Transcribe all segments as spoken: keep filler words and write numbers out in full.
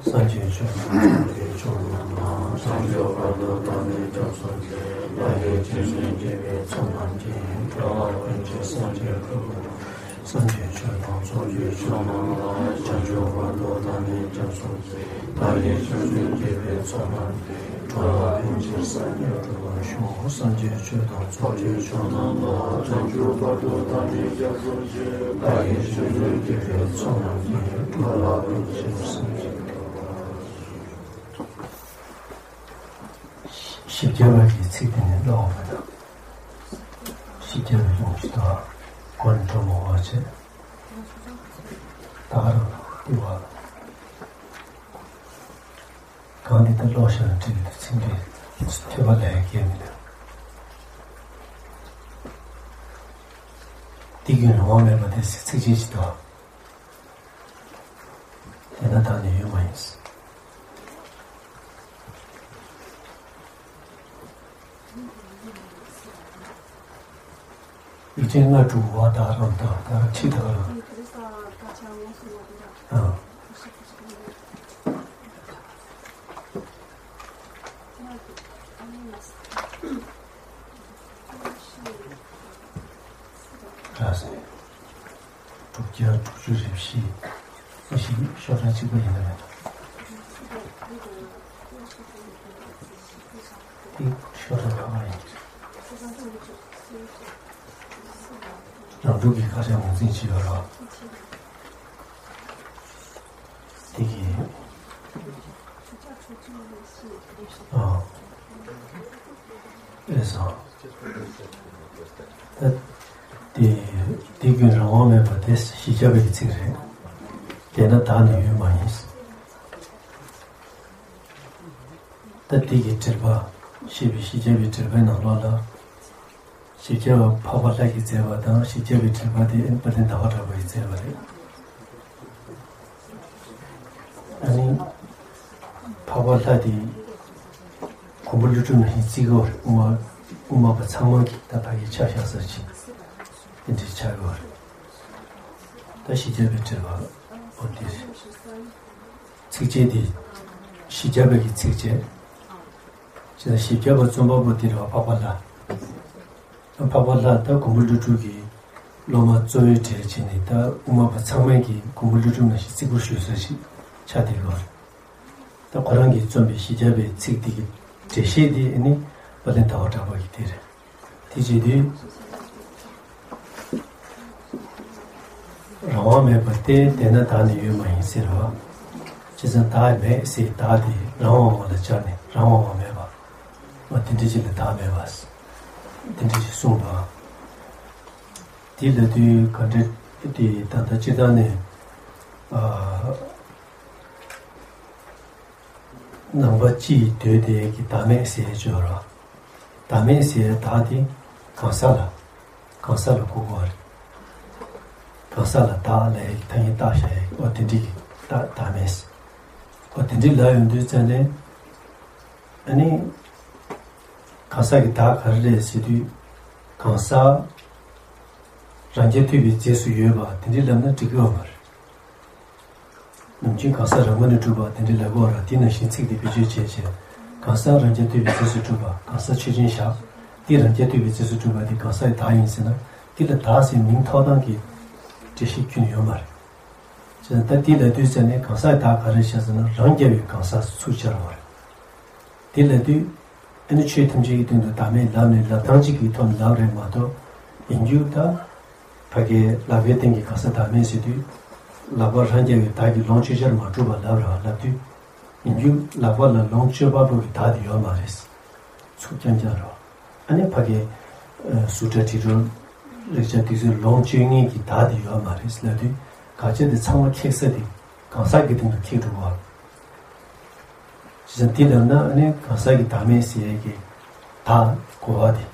སངས་རྒྱས་ཆོས་དང་ཚོགས་ཀྱི་མཆོག་རྣམས་ལ། བྱང་ཆུབ་བར་དུ་བདག་ནི་སྐྱབས་སུ་མཆི། བདག་གིས་ཆོས་བརྒྱུད་དགེ་བའི་ཚོགས་རྣམས་ཀྱིས། འགྲོ་བ་ཀུན་གྱི་སེམས་ཅན་སྒྲོལ་བར་ཤོག། སངས་རྒྱས་ཆོས་དང་ཚོགས་ཀྱི་མཆོག་རྣམས་ལ། བྱང་ཆུབ་བར་དུ་བདག་ནི་སྐྱབས་སུ་མཆི། བདག་གིས་ཆོས་བརྒྱུད་དགེ་བའི་ཚོགས་རྣམས་ཀྱིས། འགྲོ་བ་ཀུན་གྱི་སེམས་ཅན་སྒྲོལ་བར་ཤོག། སངས་རྒྱས་ཆོས་དང་ཚོགས་ཀྱི་མཆོག་རྣམས་ལ། བྱང་ཆུབ་བར་དུ་བདག་ནི་སྐྱབས་སུ་མཆི། བདག་གིས་ཆོས་བརྒྱུད་དགེ་བའི་ཚོགས་རྣམས་ཀྱིས། འགྲོ་བ་ཀུན་གྱི་སེམས་ཅན་སྒྲོལ་བར། བཞི་བརྒྱ་པ་གི་ཚིག་དེ་ནས་ཀློག་པ་དང་། བཞི་བརྒྱ་པའི་ལུང་ཞིག་དང་། གོ་ནས་འགྲོ་མ་བ་བྱས། ད་ག་རང་ལ་ལྟོས་པ། གང་འདི་ལྟར་ཀློག་བཞག་ན་འགྲིག་གི་འདུག། ཚིག་འགྲེལ་ཐོས་པ་ལས་ཀྱང་མི་འདུག། འདི་ཀུན་རང་དབང་མེད་པ་དེ་ཚིག་གཅིག་ཅིག་དང་། དེ་ན་བདག་ནི་ཡོད་མ་ཡིན། ཡིག་ཆེན་ལྔ་དྲུག་པ་དག་རང་དང་དག་ཁྲིད་དག་རང་། ཨ། ར་སེ། དྲུག་བརྒྱ་དྲུག་ཅུ་རེ་བཞི། ཨ་ཤི་ཤོག་གྲངས་གཅིག་པ་ཡིན་ན་མེད། འདི་ཤོག་གྲངས་ག་པར་ཡིན། རང་འདུག་གི་ཁ་ཤས་ངོས་འཛིན་བྱེད་ཡོད་ར། དེ་གི། ཨ། ཨེ་སོ། ད་དེ་དེ་ཀུན་རང་དབང་མེད་པ་དེ་བཞི་བརྒྱ་པའི་ཚིག་རེད། དེ་ན་བདག་ནི་ཡོད་མ་ཡིན། ད་དེ་གི་དྲིལ་བ། ཞེས་པའི་བཞི་བརྒྱ་པའི་དྲིལ་བའི་ནང་ལོགས་ལ། བཞི་བརྒྱ་པ་འཕགས་པ་ལྷ་གིས་མཛད་པ་དང་བཞི་བརྒྱ་པའི་དྲིལ་བ་དེ་དཔལ་ལྡན་ཟླ་བ་གྲགས་པ་གིས་མཛད་པ་རེད། ཨ་ནི། འཕགས་པ་ལྷ་དེ། མགོན་པོ་ཀླུ་སྒྲུབ་ནང་བཞིན་བརྩི་གི་ཡོད་རེད། དབུ་མ་དབུ་མ་པ་ཚང་མ་གིས་ད་ཕ་གིའི་ཆ་བཞག་ས་ཅིག་དེ་འདྲའི་ཆགས་ཀྱི་ཡོད་རེད། ད་བཞི་བརྒྱ་པའི་དྲིལ་བ་འོ་དེ་རེད། ཚིགས་བཅད་དེ། བཞི་བརྒྱ་པའི་གི་ཚིགས་བཅད། བྱས་ཙང་བཞི་བརྒྱ་པ་རྩོམ་པ་པོ་དེ་རེད་བ། འཕགས་པ་ལྷ། འཕགས་པ་ལྷ་ད་མགོན་པོ་ཀླུ་སྒྲུབ་ཀྱི་སློབ་མ་གཙོ་བོའི་གྲས་བྱས་ནས་ད་དབུ་མ་པ་ཚང་མས་ཀྱིས་མགོན་པོ་ཀླུ་སྒྲུབ་ནང་བཞིན་བརྩི་བཀུར་ཞུ་ས་ཞིག་ཆགས་བསྡད་ཡོད་རེད། ད་ཁོ་རང་གིས་རྩོམ་པའི་བཞི་བརྒྱ་པའི་ཚིག་དེ་གི་འགྲེལ་བཤད་དེ་ཨ་ནི་དཔལ་ལྡན་ཟླ་བ་གྲགས་པ་གི་དེ་རེད། དེ་བྱེད་དུས། རང་དབང་མེད་པ་སྟེ་དེ་ན་བདག་ནི་ཡོད་མ་ཡིན་ཟེར་བ། བྱས་ཙང་བདག་མེད་ཟེར་བདག་དེ་རང་དབང་བ་ལ་སྦྱར་ནས་རང་དབང་བ་མེད་པ། འོ་དེ་འདྲ་ཅིག་ལ་བདག་མེད་པ། དེ་འདྲ་ཅིག་གསུངས་པ། དེ་ལབ་དུས་ག་འདྲ་དེ་ད་ལྟ་སྤྱིར་བཏང་ནས། ཨ། ནང་པ་སྤྱི་ཡི་མདོ་སྡེ་གི་བདག་མེད་ཟེར་ཡས་ཅིག་ཡོད་རེད། བདག་མེད་ཟེར་ཡས་བདག་དེ་གང་ཟག་ལ། གང་ཟག་ལ་གོ་དགོས་པ་རེད། གང་ཟག་ལ་བདག་ལབ་ཡས་ཀྱི་ཐ་སྙད་བཏགས་བཞག་ཡས་འོ་དེ་འདྲ་གི་བདག་བདག་མེད་ཟེར། འོ་དེ་འདྲ་ལབ་ཡོང་དུས་ཙང་ནས། ཨ་ནི། གང་ཟག་གི་བདག་ག་རེ་རེད་ཟེར་དུས། གང་ཟག་རང་རྐྱ་ཐུབ་པའི་རྗེས་སུ་ཡོད་པ་དེ་འདྲ་ལབ་ན་འགྲིག་གི་ཡོད་མ་རེད། ནམ་རྒྱུན་གང་ཟག་རང་ངོས་ནས་གྲུབ་པ་དེ་འདྲ་ལབ་ཀྱི་ཡོད་རེད། དེ་ནང་བཞིན་ཚིག་འདི་བེད་སྤྱོད་བྱས་བྱས། གང་ཟག་རང་རྐྱ་ཐུབ་པའི་རྗེས་སུ་གྲུབ་པ་གང་ཟག་ཆོས་ཅན་བཞག་འདི་རང་རྐྱ་ཐུབ་པའི་རྗེས་སུ་གྲུབ་པ་འདི་གང་ཟག་གི་བདག་ཡིན་ཟེར་ན། འདི་ལ་བདག་ཟེར་མིང་ཐོགས་སྟངས་ཀྱི་འགྲེལ་བཤད་ཁྱོན་ནས་ཡོད་མ་རེད། བྱས་ཙང་ད་འདི་ལབ་དུས་ཙ་ནས་གང་ཟག་གི་བདག་ག་རེ་བྱས་ཟེར་ན་རང་རྐྱ་བའི་གང་ཟག་ཚུར་སྦྱར་བ་རེད། དེ་ལབ་དུས། ཨ་ནི་ཆོས་ཐམས་ཅད་ཀྱི་སྟེང་དུ་བདག་མེད་ལབ་ནས་ལབ་སྟངས་གཅིག་གི་ཐོག་ནས་ལབ་རེད་མ་གཏོགས། ཡིན་རྒྱུ་ད། ཕ་གིའི་ལག་པའི་སྟེང་གི་གང་ཟག་བདག་མེད་ཟེར་དུས། ལག་པ་རང་རྐྱ་བའི་བདག་གིས་ལོངས་སྤྱོད་བྱར་མ་གྲུབ་པ་ལབ་རེད་བ་ལབ་དུས། ཡིན་རྒྱུ་ལག་པ་ལ་ལོངས་སྤྱོད་པ་པོ་གི་བདག་དེ་ཡོད་མ་རེད། ཚུར་རྐྱང་རྐྱང་རེད་བ། ཨ་ནི་ཕ་གིའི། གཟུགས་སྒྲ་དྲི་རོ། རེག་བྱ་དེ་ཚོའི་ལོངས་སྤྱོད་མཁན་གྱི་བདག་དེ་ཡོད་མ་རེད་ལབ་དུས། དགག་བྱ་དེ་ཚང་མ་འཁྱེར་ས་དེ་གང་ཟག་གི་སྟེང་དུ་འཁྱེར་འགྲོ་བ། བྱས་ཙང་འདི་ལབ་ན་ཨ་ནི་གང་ཟག་གི་བདག་མེད་ཟེར་ཡས་ཀྱི་བདག་གོ་བ་དེ།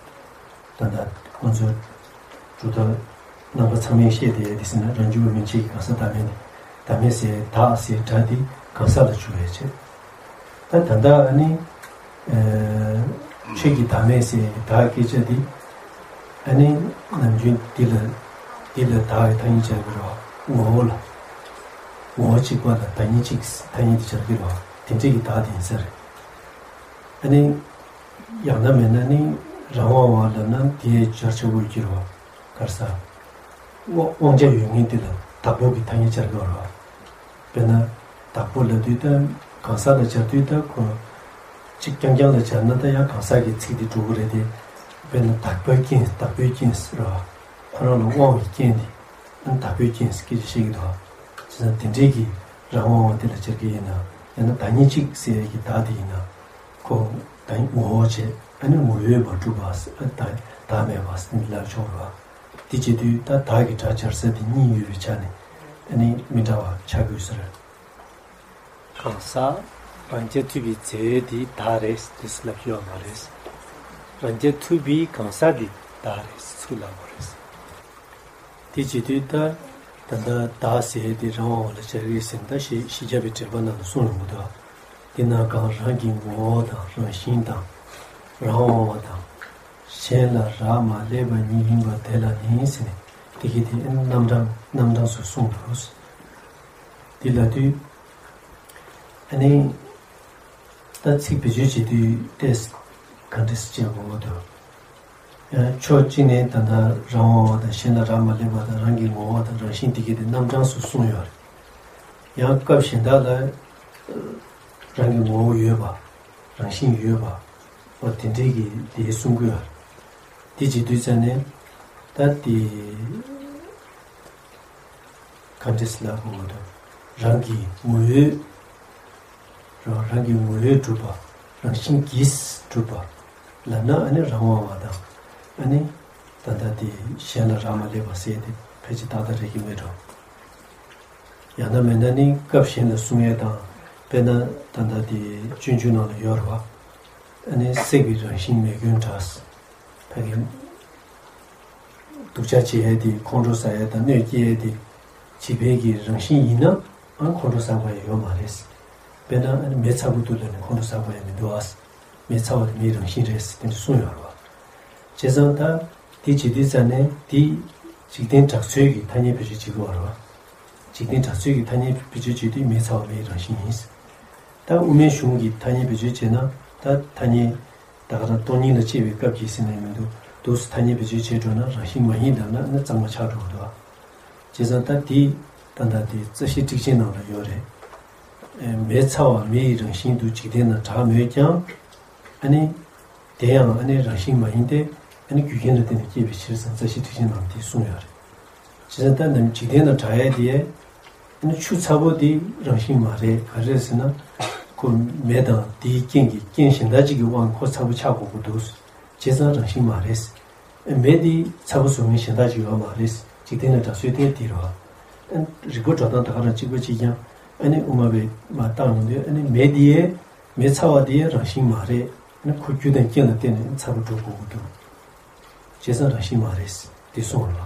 ད་ལྟ་ཁོང་ཚོ་གྲུབ་མཐའ་རྣམ་པ་ཚང་མས་བཤད་བསྡད་ཡས་དེ་ཟེར་ན་རང་རྒྱུད་པ་མན་ཆད་ཀྱི་གང་ཟག་བདག་མེད་དེ། བདག་མེད་ཟེར་བདག་ཟེར་སྒྲ་དེ་གང་ཟག་ལ་འཇུག་ཡས་བྱས། ད་ད་ལྟ་ཨ་ནི། ཆོས་ཀྱི་བདག་མེད་ཟེར་ཡས་ཀྱི་བདག་སྐད་ཆ་དེ། ཨ་ནི་ནམ་རྒྱུན་འདི་ལ་འདི་ལ་བདག་གི་ཐ་སྙད་སྦྱར་གྱི་རེད་བ། ངོ་བོ་ལ། ངོ་བོ་གཅིག་པ་ལ་བདག་ཉིད་གཅིག་ཐ་སྙད་དེ་སྦྱར་གྱི་རེད་བ། དེ་འདྲས་ཀྱི་བདག་དེ་ཡིན་ས་རེད། ཨ་ནི། ཡང་ན་མིན་ན་ནི་རང་དབང་བ་ལབ་ན་དེའི་སྦྱར་ཆོག་གི་ཡོད་ཀྱི་རེད་བ། ག་རེ་ཟ། དབང་དབང་ཆ་ཡོད་མཁན་དེ་ལ་བདག་པོ་གི་ཐ་སྙད་སྦྱར་གྱི་རེད་བ། དཔེར་ན། བདག་པོ་ལབ་དུས་ད་གང་ཟག་ལ་སྦྱར་དུས་ད་ཁོ། གཅིག་རྐྱང་རྐྱང་ལ་སྦྱར་ན་ད་ཡང་གང་ཟག་གི་ཚིག་དེ་འགྲོ་གི་རེད་དེ། དཔེར་ན་བདག་པོའི་རྐྱེན། བདག་པོའི་རྐྱེན་ཟེར་བ། ཁོ་རང་ལ་དབང་བའི་རྐྱེན་དེ། ཨ་ནི་བདག་པོའི་རྐྱེན་ཟེར་སྐད་ཆ་བཤད་ཀྱི་འདུག་བ། བྱས་ཙང་དེ་འདྲའི་གི་རང་དབང་བ་དེ་ལ་སྦྱར་གྱི་ཡིན་ན། ཡང་ན་བདག་ཉིད་གཅིག་ཟེར་ཡས་ཀྱི་བདག་དེ་ཡིན་ན། ཁོ་བདག་ངོ་བོ་བྱས། ཨ་ནི་ངོ་བོས་མ་གྲུབ་པ་ཟེར། ཨ་བདག་བདག་མེད་པ་ཟེར་ནས་ལབ་ཆོག་རེད་བ། དེ་བྱེད་དུས་ད་བདག་གི་སྒྲ་སྦྱར་ས་དེ་གཉིས་ཡོད་པའི་ཆ་ནས་ཨ་ནི་མི་འདྲ་བ་ཆགས་དགོས་ས་རེད། གང་ཟག་རང་རྐྱ་ཐུབ་པའི་རྫས་ཡོད་དེ་བདག་རེད་དེ་ལབ་ཡོད་མ་རེད། རང་རྐྱ་ཐུབ་པའི་གང་ཟག་དེ་བདག་རེད་ཚུར་ལབ་པ་རེད། དེ་བྱེད་དུས་ད་ད་ལྟ་བདག་ཟེར་དེ་རང་དབང་བ་ལ་སྦྱར་གྱི་ཟེར་ན་ད་བཞི་བཞི་བརྒྱ་པའི་འགྲེལ་པ་ནང་ལ་གསུངས་ཡོང་གི་འདུག་དེ་ན་གང་རང་གི་ངོ་བོ་དང་རང་བཞིན་དང་། རང་དབང་བ་དང་། གཞན་ལ་རག་མ་ལས་པ་ཉིད་ཡིན་པ་དེ་ལ་ནི་ཟེར་ནས་དེ་གི་དེ་རྣམ་གྲངས་རྣམ་གྲངས་སུ་གསུངས་འདུག་དེ་ལབ་དུས། ཨ་ནི། ད་ཚིག་བེད་སྤྱོད་བྱེད་དུས་ཏོག་ཙམ་ག་འདྲ་ཞིག་བྱེད་དགོས་འདུག་ཕྱོགས་གཅིག་ནས་ད་ལྟ་རང་དབང་བ་དང་གཞན་ལ་རག་མ་ལས་པ་དང་རང་གི་ངོ་བོ་དང་རང་བཞིན་དེ་གའི་དེ་རྣམ་གྲངས་སུ་གསུངས་ཡོད་རེད། ཡང་སྐབས་གཞན་དག་ལ་རང་གི་ངོ་བོ་ཡོད་པ། རང་བཞིན་ཡོད་པ། འོ་དེ་འདྲའི་གི་དེ་གསུང་གི་ཡོད་རེད། དེ་བྱེད་དུས་ཙ་ནས་ད་དེ། ག་འདྲས་ལབ་དགོས་འདུག་རང་གི་ངོ་བོས། རང་རང་གི་ངོ་བོས་གྲུབ་པ། རང་བཞིན་གྱིས་གྲུབ་པ། ལབ་ན་ཨ་ནི་རང་དབང་བ་དང་། ཨ་ནི། ད་ལྟ་དེ་གཞན་ལ་རག་མ་ལས་པ་ཟེར་དེ་ཕལ་ཆེར་ཏག་ཏག་རེད་ཀྱི་མེད་འགྲོ། ཡང་ན་མིན་ན་ནི་སྐབས་གཞན་ལ་གསུང་ཡས་དང་། དཔེར་ན་ད་ལྟ་དེ་སྤྱོད་འཇུག་ནང་ལ་ཡོད་རེད་བ། ཨ་ནི་བསྲེགས་པའི་རང་བཞིན་མེ་སྐྱོན་དྲག་ཕ་གི། སྡུག་ཅག་བྱེད་ཡས་དེ་ཁོང་ཁྲོ་ཟ་ཡས་དང་གནོད་སྐྱེལ་ཡས་དེ། བྱིས་པའི་གི་རང་བཞིན་ཡིན་ན་ཨང་ཁོང་ཁྲོ་ཟ་དགོས་ཡ་ཡོད་མ་རེད། དཔེར་ན་ཨ་ནི་མེ་ཚ་པོ་འདུག་ལབ་ནས་ཁོང་ཁྲོ་ཟ་དགོས་ཡ་མི་འདུག་ཨ། མེ་ཚ་བ་དེ་མེའི་རང་བཞིན་རེད་དེ་འདྲ་གསུངས་ཡོད་རེད་བ། བྱས་ཙང་ད་དེ་བྱེད་དུས་ཙ་ནས་དེ་འཇིག་རྟེན་གྲགས་ཚོད་ཀྱི་ཐ་སྙད་བེད་སྤྱོད་བྱེད་དགོས་པ་རེད་བ། འཇིག་རྟེན་གྲགས་ཚོད་ཀྱི་ཐ་སྙད་བེད་སྤྱོད་བྱེད་དུས་མེ་ཚ་བ་མེའི་རང་བཞིན་ཡིན། ད་དབུ་མའི་གཞུང་གི་ཐ་སྙད་བེད་སྤྱོད་བྱས་ན་ད་ཐ་སྙད། ད་ག་རང་སྟོང་ཉིད་ལ་དཔྱད་པའི་སྐབས་ཀྱི་ཟེར་ན་ཡང་མི་འདུག་འདུག་སེ་ཐ་སྙད་བེད་སྤྱོད་བྱས་འགྲོ་ན་རང་བཞིན་མ་ཡིན་ལབ་ན་ཨ་ནི་གཙང་མ་ཆགས་འགྲོ་གི་འདུག་ཨ། བྱས་ཙང་ད་དེ་ད་ལྟ་དེ་རྩ་ཤེ་ཊཱིཀ་ཆེན་ནང་ལ་ཡོད་རེད། ཨེ། མེ་ཚ་བ་མེ་ཡི་རང་བཞིན་དུ་འཇིག་རྟེན་ན་གྲགས་མོད་ཀྱང་། ཨ་ནི། དེ་ཡང་ཨ་ནི་རང་བཞིན་མ་ཡིན་ཏེ། ཨ་ནི་རྒྱུ་རྐྱེན་ལ་བརྟེན་ནས་སྐྱེས་པའི་ཕྱིར་ཟེར་རྩ་ཤེ་ཊཱིཀ་ཆེན་ནང་ལ་དེ་གསུངས་ཡོད་རེད། བྱས་ཙང་ད་ནམ་འཇིག་རྟེན་ན་གྲགས་ཡས་དེ། ཨ་ནི་ཆུ་ཚ་པོ་དེ་རང་བཞིན་མ་རེད། ག་རེ་རེད་ཟེར་ན། ཁོ་མེ་དང་དེའི་རྐྱེན་གྱིས་རྐྱེན་གཞན་དག་ཅིག་གི་དབང་གིས་ཁོ་ཚ་པོ་ཆགས་དགོས་ཀྱི་འདུག་བྱས་ཙང་རང་བཞིན་མ་རེད། ཨ་མེ་དེ་ཚ་པོ་བཟོ་མཁན་གཞན་དག་ཅིག་ཡོད་མ་རེད། འཇིག་རྟེན་ལ་གྲགས་ཚོད་དེ་དེ་རེད་བ། ཨ་རིག་པ་འགྲོ་སྟངས་ད་ག་རང་གཅིག་པ་གཅིག་རྐྱང་། ཨ་ནི་དབུ་མ་པས་མར་བཏང་ཡོང་དུས་ཨ་ནི་མེ་དེ་ཡས། མེ་ཚ་བ་དེ་ཡས་རང་བཞིན་མ་རེད། ཨ་ནི་ཁོ་རྒྱུ་དང་རྐྱེན་ལ་བརྟེན་ནས་ཚ་པོ་འགྲོ་དགོས་ཀྱི་འདུག་བྱས་ཙང་རང་བཞིན་མ་རེད། དེ་གསུངས་པ་ལ།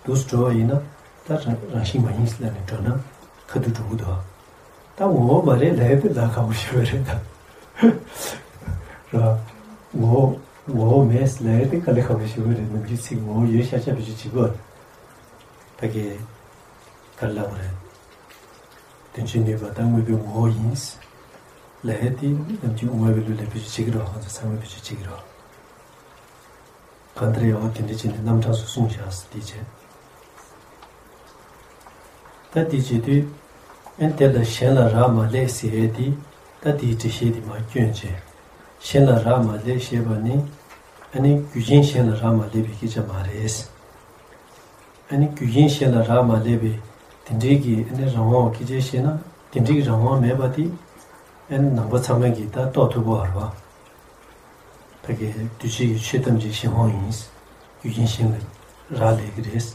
འདུག་སེ་འགྲོ་བ་ཡིན་ན་ད་རང་རང་བཞིན་མ་ཡིན་ལབ་ནས་འགྲོ་ན་ཁ་ཐུག་འགྲོ་གི་འདུག་ད་ངོ་བོ་མ་རེད་ལབ་ཡས་དེ་ལ་ཁག་པོ་ཞེ་པོ་རེད་ད། ར། ངོ་བོ་ངོ་བོ་མེད་ལབ་ཡས་དེ་དཀའ་ལས་ཁག་པོ་ཞེ་པོ་རེད། ནམ་རྒྱུན་ཚིག་ངོ་བོ་ཡོད་ཤག་ཤག་བེད་སྤྱོད་བྱེད་དགོས། ད་གས་ག་རེ་ལབ་པ་རེད། དོན་བྱེད་ནུས་པ་དང་དངོས་པོའི་ངོ་བོ་ཡིན། ལབ་ཡས་དེ་ནམ་རྒྱུན་དབུ་མ་པའི་ལུགས་ལ་བེད་སྤྱོད་བྱེད་ཀྱི་རེད། ང་ཚོ་ཚང་མས་བེད་སྤྱོད་བྱེད་ཀྱི་རེད། གང་ལྟར་ཡང་དེ་འདྲ་བྱས་ནས་རྣམ་གྲངས་སུ་གསུངས་བཞག་ཟེར་དེ་བྱས། ད་དེ་བྱེད་དུས། ཨ་ནི་དེ་ལ་གཞན་ལ་རག་མ་ལས་ཟེར་ཡས་དེ། ད་དེའི་འགྲེལ་བཤད་དེ་མར་བསྐྱོན་བྱས། གཞན་ལ་རག་མ་ལས་ཞེས་པ་ནི། ཨ་ནི་རྒྱུ་རྐྱེན་གཞན་ལ་རག་མ་ལས་པའི་སྐད་ཆ་མ་རེད། ཨ་ནི་རྒྱུ་རྐྱེན་གཞན་ལ་རག་མ་ལས་པའི་དེ་འདྲའི་གི་ཨ་ནི་རང་དབང་བ་སྐད་ཆ་བཤད་ན་དེ་འདྲའི་གི་རང་དབང་མེད་པ་དེ། ཨ་ནི་ནང་པ་ཚང་མས་ཀྱིས་ད་རྟོགས་ཐུབ་པ་རེད་བ། ཕ་གི་འདུས་བྱས་ཀྱི་ཆོས་ཐམས་ཅད་གཞན་དབང་ཡིན། རྒྱུ་རྐྱེན་གཞན་ལ་རག་ལས་ཀྱི་རེད།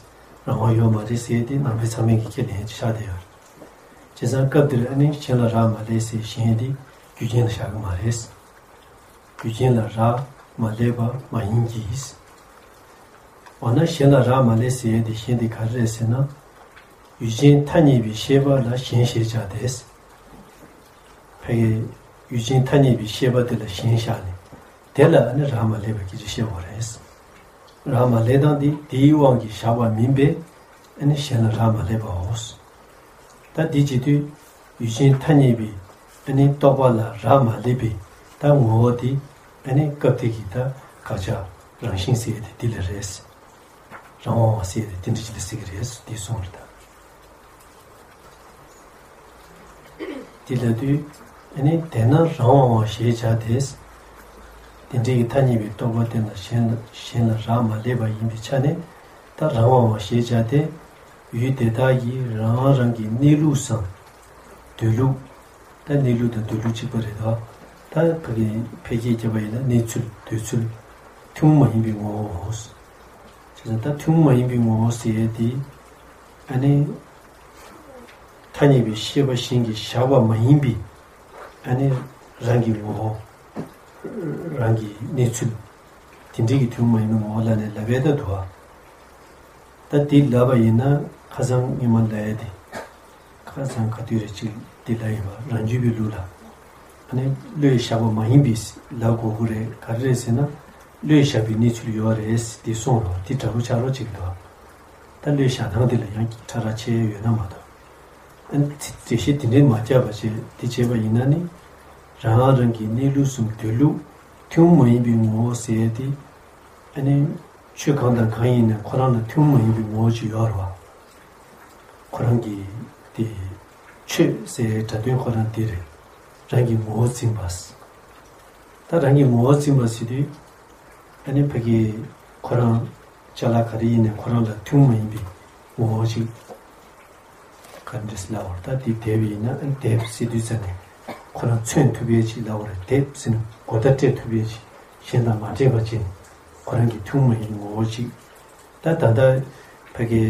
རང་དབང་ཡོད་མ་རེད་ཟེར་ཏེ་ནང་པའི་ཚང་མས་ཀྱིས་ཁས་ལེན་ཆགས་བསྡད་ཡོད། བྱས་ཙང་སྐབས་འདིར་ཨ་ནི་གཞན་ལ་རག་མ་ལས་ཟེར་གཞན་དེ་རྒྱུ་རྐྱེན་ལ་བཞག་གི་མ་རེད། རྒྱུ་རྐྱེན་ལ་རག་མ་ལས་པ་མ་ཡིན་གྱི། འོ་ན་གཞན་ལ་རག་མ་ལས་ཟེར་ཡས་དེ་གཞན་དེ་ག་རེ་རེད་ཟེར་ན། ཡུལ་ཅན་ཐ་སྙད་པའི་ཤེས་པ་ལ་གཞན་ཞེས་བྱ་སྟེ། ཕ་གི་ཡུལ་ཅན་ཐ་སྙད་པའི་ཤེས་པ་དེ་ལ་གཞན་བཞག་ནས། དེ་ལ་ཨ་ནི་རག་མ་ལས་པའི་སྐད་ཆ་བཤད་པ་རེད། རག་མ་ལས་སྟངས་དེ་དེའི་དབང་གིས་བཞག་པ་མིན་པས། ཨ་ནི་གཞན་ལ་རག་མ་ལས་པའོ། ད་འདི་བྱེད་དུས་ཡུལ་ཅན་ཐ་སྙད་པའི་ཨ་ནི་རྟོག་པ་ལ་རག་མ་ལས་པའི་ད་ངོ་བོ་དེ་ཨ་ནི་སྐབས་དེ་གི་ད་དགག་བྱ་རང་བཞིན་ཟེར་ཡ་དེ་འདི་ལ་རེད། རང་དབང་བ་ཟེར་ཡ་དེ་འདི་འདྲ་ཅིག་ལ་ཟེར་གི་རེད་འདི་གསུངས་རེད་ད། དེ་ལ་དུས་ཨ་ནི་དེས་ན་རང་དབང་བ་ཞེས་བྱ་སྟེ། དེ་འདྲའི་ཐ་སྙད་པའི་རྟོག་པ་དེ་ལ་གཞན་ལ་གཞན་ལ་རག་མ་ལས་པ་ཡིན་པའི་ཆ་ནས་ད་རང་དབང་བ་ཞེས་བྱ་སྟེ། ཡུལ་དེ་དག་གིས་རང་རང་གི་གནས་ལུགས་སམ། སྡོད་ལུགས། ད་གནས་ལུགས་དང་སྡོད་ལུགས་གཅིག་པ་རེད་དོ། ད་ཕ་གི་ཕལ་སྐད་བརྒྱབ་པ་ཡིན་ན་གནས་ཚུལ་སྡོད་ཚུལ། ཐུན་མོང་མ་ཡིན་པའི་ངོ་བོའོ། བྱས་ཙང་ད་ཐུན་མོང་མ་ཡིན་པའི་ངོ་བོ་ཟེར་ཡས་དེ། ཨ་ནི། ཐ་སྙད་པའི་ཤེས་པ་གཞན་གྱིས་བཞག་པ་མ་ཡིན་པའི། ཨ་ནི། རང་གི་ངོ་བོ། རང་གི་གནས་ཚུལ། དེ་འདྲའི་གི་ཐུན་མོང་མ་ཡིན་པའི་ངོ་བོ་ལ་ནི་ལབ་ཡས་ད་འདུག་ཨ། ད་འདི་ལབ་པ་ཡིན་ན་ཁ་སང་སྔོན་མ་ལབ་ཡས་དེ། ཁ་སང་ག་དུས་རེ་གཅིག་འདི་ལབ་ཡིན་པ་རང་རྒྱུད་པའི་ལུགས་ལ། ཨ་ནི་བློས་བཞག་པ་མ་ཡིན་པའི་ལབ་དགོས་ཀྱི་རེད། ག་རེ་རེད་ཟེར་ན། བློས་བཞག་པའི་གནས་ཚུལ་ཡོད་རེད་འདི་གསུངས་རོགས་འདི་འདྲ་པོ་ཆགས་རོགས་བྱེད་ཀྱི་འདུག་ད་བློས་བཞག་སྟངས་འདི་ལ་ཡང་ཕྲ་རགས་ཆེ་ཡོད་ན་མ་གཏོགས། ཨ་ནི་འགྲེལ་བཤད་འདི་འདྲའི་མ་བརྒྱབ་པ་བྱས་འདི་བྱས་པ་ཡིན་ན་ནི། རང་རང་གི་གནས་ལུགས་སམ་སྡོད་ལུགས་ཐུན་མོང་མ་ཡིན་པའི་ངོ་བོ་ཟེར་ཡས་དེ། ཨ་ནི། ཆོས་གང་དང་གང་ཡིན་ནའང་ཁོ་རང་ལ་ཐུན་མོང་མ་ཡིན་པའི་ངོ་བོ་ཅིག་ཡོད་རེད་བ། ཁོ་རང་གི་དེ་ཆོས་ཟེར་སྒྲ་དོན་ཁོ་རང་དེ་རེད། རང་གི་ངོ་བོ་འཛིན་པ། ད་རང་གི་ངོ་བོ་འཛིན་པ་ཟེར་དུས། ཨ་ནི་ཕ་གི་ཁོ་རང་ཅ་ལག་ག་རེ་ཡིན་ནའང་ཁོ་རང་ལ་ཐུན་མོང་མ་ཡིན་པའི་ངོ་བོ་ཅིག་ག་འདྲས་ལབ་པར་ད་དེ་དེབ་ཡིན་ན་ཨ་ནི་དེབ་ཟེར་དུས་ཙ་ནས་ཁོ་རང་མཚོན་ཐུབ་ཡས་ཅིག་ལབ་པ་རེད། དེབ་ཟེར་ན་གོ་བརྡ་སྤྲད་ཐུབ་ཡས་ཅིག་གཞན་དང་མ་འདྲེས་པ་ཅིག་ཁོ་རང་གི་ཐུན་མོང་མ་ཡིན་པའི་ངོ་བོ་ཅིག་ད་ད་ལྟ་ཕ་གི་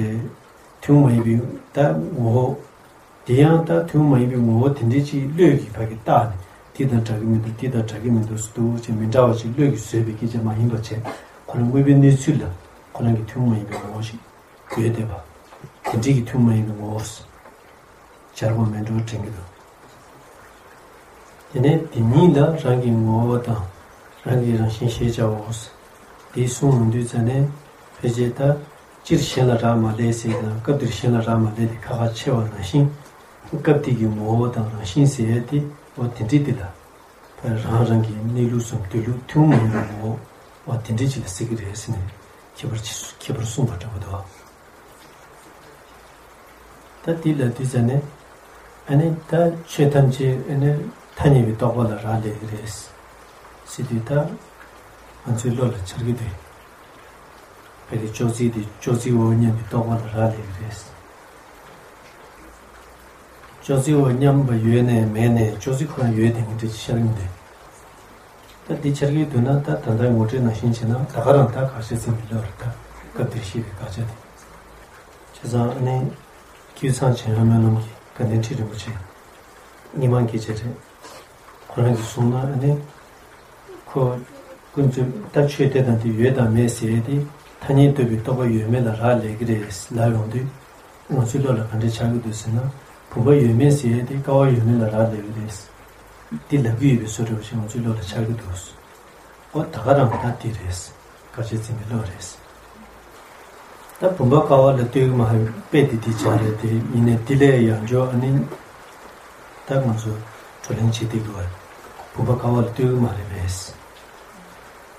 ཐུན་མོང་མ་ཡིན་པའི་ད་ངོ་བོ། དེ་ཡང་ད་ཐུན་མོང་མ་ཡིན་པའི་ངོ་བོ་དེ་འདྲའི་ཅིག་བློས་ཀྱིས་ཕ་གི་བཏགས་ནས་འདི་དང་འདྲ་གི་མི་འདུག་འདི་དང་འདྲ་གི་མི་འདུག་ཟེར་འདུག་ཅེས་མི་འདྲ་བ་ཅིག་བློས་ཀྱིས་བཟོས་པའི་སྐད་ཆ་མ་ཡིན་པ་བྱས་ཁོ་རང་དངོས་པོའི་གནས་ཚུལ་ལ་ཁོ་རང་གི་ཐུན་མོང་མ་ཡིན་པའི་ངོ་བོ་ཞིག་ཡོད་བསྡད་པ། དེ་འདྲའི་གི་ཐུན་མོང་མ་ཡིན་པའི་ངོ་བོ་སྦྱར་དགོས་མེད་འགྲོ་དྲན་གྱི་འདུག་དེ་ནས་དེ་ཉིད་ལ་རང་གི་ངོ་བོ་དང་རང་གི་རང་བཞིན་ཞེས་བྱའོ། དེ་གསུངས་ཡོང་དུས་ཙ་ནས་ཕལ་ཆེར་ད། སྤྱིར་གཞན་ལ་རག་མ་ལས་ཟེར་དང་སྐབས་འདིར་གཞན་ལ་རག་མ་ལས་དེ་ཁ་ཁ་ཕྱེ་བ་ནང་བཞིན། སྐབས་དེ་གི་ངོ་བོ་དང་རང་བཞིན་ཟེར་ཡས་དེ་འོ་དེ་འདྲའི་དེ་ལ། ཕར་རང་རང་གི་གནས་ལུགས་སམ་སྡོད་ལུགས་ཐུན་མོང་མ་ཡིན་པའི་ངོ་བོ་འོ་དེ་འདྲའི་ཅིག་ལ་ཟེར་གི་རེད་ཟེར་ནས་ཁྱད་པར་ཁྱད་པར་གསུངས་པ་འདྲ་པོ་འདུག་ད་དེ་ལ་དུས་ཙ་ནས་ཨ་ནི་ད་ཆོས་ཐམས་ཅད་ཨ་ནི་ཐ་སྙད་པའི་རྟོག་པ་ལ་རག་ལས་ཀྱི་རེད་ཟེར་དུས་ད་ང་ཚོའི་བློ་ལ་འཆར་གྱི་འདུག་ཕ་གི་ཅོག་ཙེ་དེ་ཅོག་ཙེའི་འོག་མཉམ་པའི་རྟོག་པ་ལ་རག་ལས་ཀྱི་རེད། ཅོག་ཙེའི་འོག་མཉམ་པ་ཡོད་ནས་མེད་ནས་ཅོག་ཙེ་ཁོ་རང་ཡོད་དེ་ངས་འདྲ་ཅིག་ཤར་གྱི་མི་འདུག་ད་འདི་འཆར་གྱི་འདུག་ན་ད་ད་ལྟ་ངོ་སྤྲོད་ནང་བཞིན་བྱས་ན་ད་ག་རང་ད་དགག་བྱ་འཛིན་པའི་བློ་རེད་ད་སྐབས་འདིར་བཤད་པའི་དགག་བྱ་དེ། བྱས་ཙང་ཨ་ནི། ཀུན་བཟང་འཇམ་དབྱངས་སྨོན་ལམ་གྱི་དགའ་ལྡན་ཁྲི་རིན་པོ་ཆེ། རྙིང་མ་དགེ་བྱེད་རེད། ཁོ་རང་གིས་གསུངས་ན་ཨ་ནི། ཁོ། ཀུན་རྫོབ་ལྟ་ཆོས་དེ་དང་དེ་ཡོད་དང་མེད་ཟེར་ཡས་དེ་ཐ་སྙད་རྟོག་པའི་རྟོག་པ་ཡོད་མེད་ལ་རག་ལས་ཀྱི་རེད་ལབ་ཡོང་དུས། ང་ཚོའི་བློ་ལ་ག་འདྲས་ཆགས་ཀྱི་འདུག་ཟེར་ན། བུམ་པ་ཡོད་མེད་ཟེར་ཡས་དེ་ཀ་བ་ཡོད་མེད་ལ་རག་ལས་ཀྱི་རེད། འདི་ལབ་ཀྱི་ཡོད་པའི་བཟོ་འདྲ་བོ་ཞིག་ང་ཚོའི་བློ་ལ་ཆགས་ཀྱི་འདུག་འོ་ད་ག་རང་ད་དེ་རེད། དགག་བྱ་འཛིན་པའི་བློ་རེད། ད་བུམ་པ་ཀ་བ་ལ་ལྟོས་ཀྱི་མ་རེད་དཔེ་དེ་དེ་ཆགས་རེད་དེ་ཡིན་ནའི་དེ་ལས་ཡང་འཇོག་ཨ་ནི། ད་ང་ཚོ་བགྲོ་གླེང་བྱེད་དུས་ཀྱི་བར་བུམ་པ་ཀ་བ་ལ་ལྟོས་ཀྱི་མ་རེད་པས།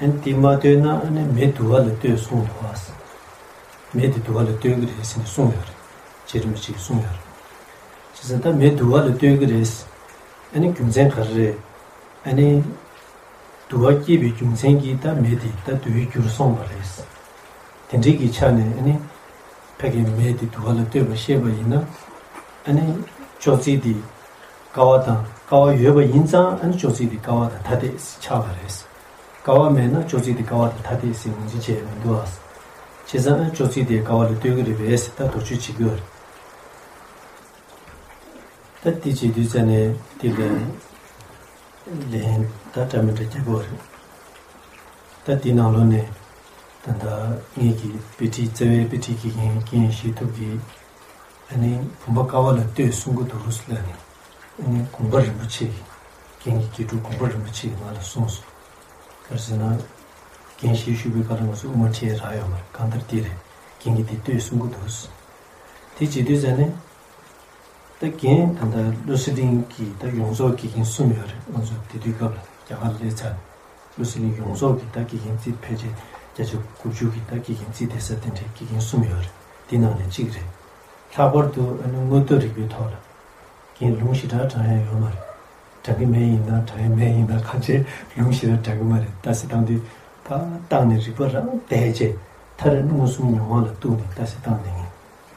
ཨ་ནི་དེ་མ་ལྟོས་ན་ཨ་ནི་མེ་དུ་བ་ལ་ལྟོས་གསུངས་འདུག་བ། མེ་དེ་དུ་བ་ལ་ལྟོས་ཀྱི་རེད་ཟེར་ནས་གསུངས་ཡོད་རེད། རྗེ་རིན་པོ་ཆེས་གསུངས་ཡོད་རེད། བྱས་ཙང་ད་མེ་དུ་བ་ལ་ལྟོས་ཀྱི་རེད། ཨ་ནི་རྒྱུ་མཚན་ག་རེ་རེད། ཨ་ནི། དུ་བ་སྐྱེས་པའི་རྒྱུ་མཚན་གྱིས་ད་མེ་དེ་ད་དུ་བའི་རྒྱུར་སོང་བ་རེད། དེ་འདྲའི་གི་ཆ་ནས་ཨ་ནི། ཕ་གི་མེ་དེ་དུ་བ་ལ་ལྟོས་པ་ཤེས་པ་ཡིན་ན། ཨ་ནི། ཅོག་ཙེ་དེ། ཀ་བ་དང་ཀ་བ་ཡོད་པ་ཡིན་ཙང་ཨ་ནི་ཅོག་ཙེ་དེ་ཀ་བ་དང་ཐ་དད་ཆགས་པ་རེད། ཀ་བ་མེད་ན་ཅོག་ཙེ་དེ་ཀ་བ་དང་ཐ་དད་ཟེར་ངོས་འཛིན་བྱས་མི་འདུག་ཨ། བྱས་ཙང་ཨ་ནི་ཅོག་ཙེ་དེ་ཀ་བ་ལ་ལྟོས་ཀྱི་རེད་པས་ད་དོགས་གཅོད་བྱེད་ཀྱི་ཡོད་རེད། ད་དེ་བྱེད་དུས་ཙ་ནས་དེ་ལས་ལན་ད་འདྲ་མི་འདྲ་རྒྱག་གི་ཡོད་རེད། ད་དེའི་ནང་ལོགས་ནས་ད་ལྟ་ངེད་ཀྱི་དཔེ་ཁྲིད་རྩ་བའི་དཔེ་ཁྲིད་ཀྱི་རྒན་རྒན་ཞིག་ཐུབ་ཀྱིས་ཨ་ནི་བུམ་པ་ཀ་བ་ལ་ལྟོས་གསུང་གི་འདུག་ལབ་ནས་ཨ་ནི་དགོངས་པ་རིན་པོ་ཆེ་གི་རྒན་གྱི་དགེ་ཕྲུག་དགོངས་པ་རིན་པོ་ཆེ་གི་ང་ལ་གསུངས་སོང་། ག་རེ་ཟེར་ན། རྒན་ཞིག་ཞུ་བའི་སྐབས་ལ་ང་ཚོ་དབུ་མ་ཁྲིད་རག་ཡོད་མ་རེད་གང་ལྟར་དེ་རེད་རྒན་གྱིས་དེ་ལྟོས་གསུང་གི་འདུག་དེ་བྱེད་དུས་ཙ་ནས། ད་རྒན་ད་ལྟ་བློ་གསལ་གླིང་གི་ད་ཡོངས་རྫོགས་དགེ་རྒན་གསུམ་ཡོད་རེད། ང་ཚོ་དེ་དུས་སྐབས་ལ་རྒྱ་གར་ལ་སླེབས་ཚར་ནས་བློ་གསལ་གླིང་ཡོངས་རྫོགས་ཀྱི་ད་དགེ་རྒན་རྩིས། ཕལ་ཆེར་བརྒྱ་ཆ་དགུ་བཅུ་གི་ད་དགེ་རྒན་རྩིས་བསྡད་ས་དེ་འདྲའི་དགེ་རྒན་གསུམ་ཡོད་རེད། དེ་ནང་ནས་གཅིག་རེད། ལྷག་པར་དུ་ཨ་ནི་དངོས་སྟོབས་རིག་པའི་ཐོག་ལ་རྒན་ལུང་ཞེ་དྲག་དྲངས་ཡ་ཡོད་མ་རེད། དྲངས་ཀྱི་མེད་ཡིན་ན། དྲངས་ཡ་མེད་ཡིན་ན། གང་ཅི་ལུང་ཞེ་དྲག་དྲངས་ཀྱི་མ་རེད། ལྟ་ཚུལ་བཏང་དུས་ཕར་བཏང་ནས་རིག་པ་རང་བསྡད་བྱས། མཐར་མངོན་སུམ་མྱོང་བ་ལ་གཏུགས་ནས་ལྟ་ཚུལ་བཏང་བསྡད་མཁན་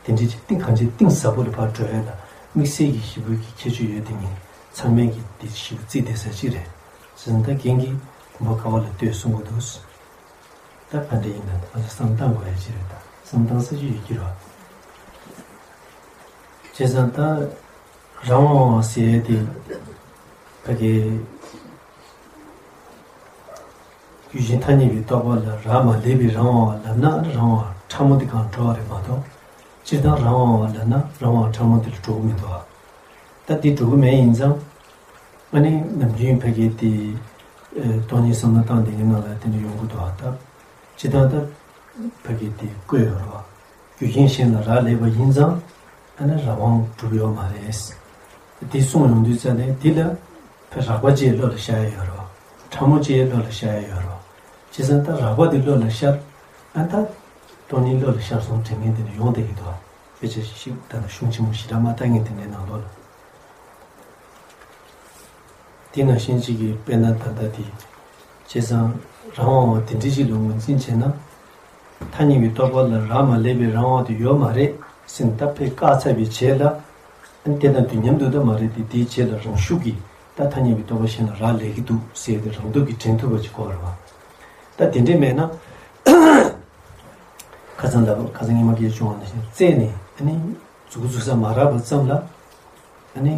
དེ་འདྲའི་ཅིག་གཏིང་། གང་ཅི་གཏིང་ཟབ་པོ་ལ་ཕར་འགྲོ་ཡ་ལ་དམིགས་བསལ་གྱི་ཞེ་པོ་གི་ཁྱད་ཆོས་ཡོད་དེ། ངས་ཚང་མས་ཀྱི་དེ་ཞེ་པོ་རྩིས་བསྡད་ས་ཅིག་རེད། བྱས་ཙང་ད་རྒན་གྱིས་གོམ་པ་ག་བ་ལ་ལྟོས་གསུང་གི་འདུག། ད་ག་འདྲ་ཡིན་ན་ང་ཚོ་བསམ་བཏང་དགོས་ཡ་ཅིག་རེད། ད་བསམ་བཏང་ས་ཅིག་ཡོད་ཀྱི་རེད་བ། བྱས་ཙང་ད་རང་དབང་བ་ཟེར་ཡ་དེ་ཕ་གི་ཡུལ་ཅན་ཐ་སྙད་པའི་རྟོག་པ་ལ་རག་མ་ལས་པའི་རང་དབང་བ་ལབ་ན། རང་དབང་ཕྲ་མོ་དེ་གང་འགྲོ་བ་རེད་མ་གཏོགས། སྤྱིར་བཏང་རང་དབང་བ་ལབ་ན་རང་དབང་ཕྲ་མོ་དེ་ལ་འགྲོ་གི་མི་འདུག་ཨ། ད་དེ་འགྲོ་གི་མེད་ཡིན་ཙང་། ཨ་ནི་ནམ་རྒྱུན་ཕ་གི་དེ་ཨེ་སྟོང་ཉིད་བསམ་བློ་བཏང་བསྡད་མཁན་ནང་ལ་དེ་འདྲ་ཡོང་གི་འདུག་ཨ། ད་སྤྱིར་བཏང་ད་ཕ་གི་དེ་བཀོད་ཡོད་རེད་བ། རྒྱུ་རྐྱེན་གཞན་ལ་རག་ལས་པ་ཡིན་ཙང་ཨ་ནི་རང་དབང་གྲུབ་ཡོད་མ་རེད། དེ་གསུངས་ཡོང་དུས་ཙ་ནས་དེ་ལ་ཕ་རགས་པ་ཅིག་བློ་ལ་ཤར་ཡ་ཡོད་རེད་བ། ཕྲ་མོ་ཅིག་བློ་ལ་ཤར་ཡ་ཡོད་རེད་བ། བྱས་ཙང་ད་རགས་པ་དེ་བློ་ལ་ཤར། ཨ་ད་སྟོང་ཉིད་བློ་ལ་ཤར་སོང་དྲན་མཁན་དེ་འདྲ་ཡོང་བསྡད་ཀྱི་འདུག་བ། དཔེ་ཆ་ཞིག་ད་ནང་གཞུང་ཆེན་མོ་ཞེ་དྲག་མ་ལྟ་མཁན་དེ་འདྲའི་ནང་ལོགས་ལ། དེ་ནང་བཞིན་གཅིག་གིས་དཔེར་ན་ད་ལྟ་དེ། བྱས་ཙང་རང་དབང་བ་དེ་འདྲ་ཞིག་ལ་ངོས་འཛིན་བྱས་ན། ཐ་སྙད་པའི་རྟོག་པ་ལ་རག་མ་ལས་པའི་རང་དབང་དེ་ཡོད་མ་རེད་ཟེར་ནས་ད་ཕར་བཀག་ཚར་བའི་རྗེས་ལ། ཨ་ནི་དེ་དང་དུས་མཉམ་དུ་ད་མ་རེད་དེ། དེའི་རྗེས་ལ་རང་ཤུགས་ཀྱིས་ད་ཐ་སྙད་པའི་རྟོག་པ་གཞན་ལ་རག་ལས་ཀྱི་འདུག་ཟེར་ཏེ་རང་སྟོབས་ཀྱིས་དྲན་ཐུབ་པ་ཅིག་དགོས་རེད་བ། ད་དེ་འདྲས་མེད་ན། ཁ་སང་ལབ། ཁ་སང་ཉི་མ་སྐད་བྱུང་བ་ནང་བཞིན་རྩད་ནས་ཨ་ནི་མཛུབ་གུ་འཛུགས་ས་མ་རག་པ་ཙམ་ལ་ཨ་ནི་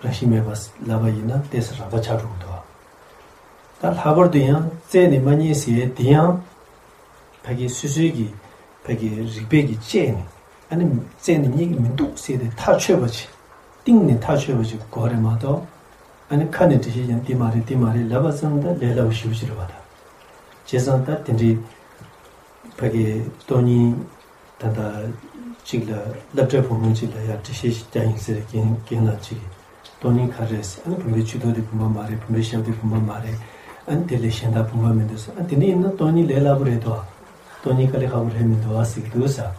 རང་བཞིན་མེད་པ་ལབ་པ་ཡིན་ན་ཏོག་ཙམ་རགས་པ་ཆགས་འགྲོ་གི་འདུག། ད་ལྷག་པར་དུ་ཡང་རྩད་ནས་མ་རྙེད་ཟེར་ཡས་དེ་ཡང་ཕ་གི་སོ་སོའི་གི་ཕ་གི་རིག་པའི་གི་དཔྱད་ནས་ཨ་ནི་རྩད་ནས་རྙེད་ཀྱི་མི་འདུག་ཟེར་ཏེ་ཐག་ཆོད་པ་ཅིག་གཏིང་ནས་ཐག་ཆོད་པ་ཅིག་དགོས་རེད་མ་གཏོགས། ཨ་ནི་ཁ་ནས་འགྲེལ་བཤད་ཀྱང་འདི་མ་རེད་འདི་མ་རེད་ལབ་པ་ཙམ་ད་ལས་སླ་པོ་ཞེ་པོ་ཅིག་རེད་བ། ད་བྱས་ཙང་ད་དེ་འདྲའི་ཕ་གི་སྟོང་ཉིད་ད་ལྟ་གཅིག་ལ་སློབ་གྲྭའི་བུ་མོ་གཅིག་ལ་ཡར་འགྲེལ་བཤད་ཞིག་རྒྱག་ཡིན་ཟེར། རྒན་རྒན་ལགས་གཅིག་གིས་སྟོང་ཉིད་ག་རེ་རེད་ཟེར། ཨ་ནི་བུམ་པའི་ཆུ་ཐིགས་དེ་བུམ་པ་མ་རེད། བུམ་པའི་ཞབས་དེ་བུམ་པ་མ་རེད། ཨ་ནི་དེ་ལས་གཞན་དག་བུམ་པ་མི་འདུག་ཟེར། ཨ་དེ་འདྲ་ཡིན་ན་སྟོང་ཉིད་ལས་སླ་པོ་རེད་དོ། སྟོང་ཉིད་དཀའ་ལས་ཁག་པོ་རེད་མི་འདུག་ཨ་ཟེར་གྱི་འདུག་ཟེར།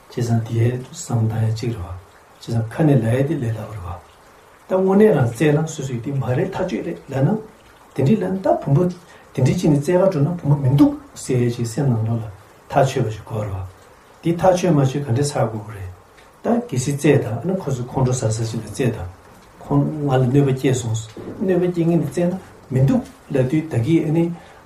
བྱས་ཙང་དེའི་བསམ་བཏང་ཡ་གཅིག་རེད་བ། བྱས་ཙང་ཁ་ནས་ལབ་ཡ་དེ་ལས་སླ་པོ་རེད་བ། ད་དངོས་གནས་རང་རྩད་ལ་སོ་སོས་དེ་མ་རེད་ཐག་ཆོད་རེད་ལབ་ན། དེ་འདྲའི་ལབ་ན་ད་བུམ་པ་དེ་འདྲའི་ཅིག་ནས་རྩད་ག་འགྲོ་ན་བུམ་པ་མི་འདུག་ཟེར་ཡ་ཅིག་སེམས་ནང་ལོགས་ལ་ཐག་ཆོད་པ་ཞིག་དགོས་རེད་བ། དེ་ཐག་ཆོད་མ་ཆོད་ག་འདྲས་ཚར་དགོས་ཀྱི་རེད། ད་གལ་སྲིད་རྩད་དང་ཨ་ནི་ཁོ་ཚོ་ཁོང་ཁྲོ་ཟ་ས་ཞིག་ལ་རྩད་དང་། ཁོང་ང་ལ་གནོད་པ་སྐྱེལ་སོང་། གནོད་པ་སྐྱེལ་མཁན་དེ་རྩད་ན་མི་འདུག་ལབ་དུས་ད་གིན་ཨ་ནི་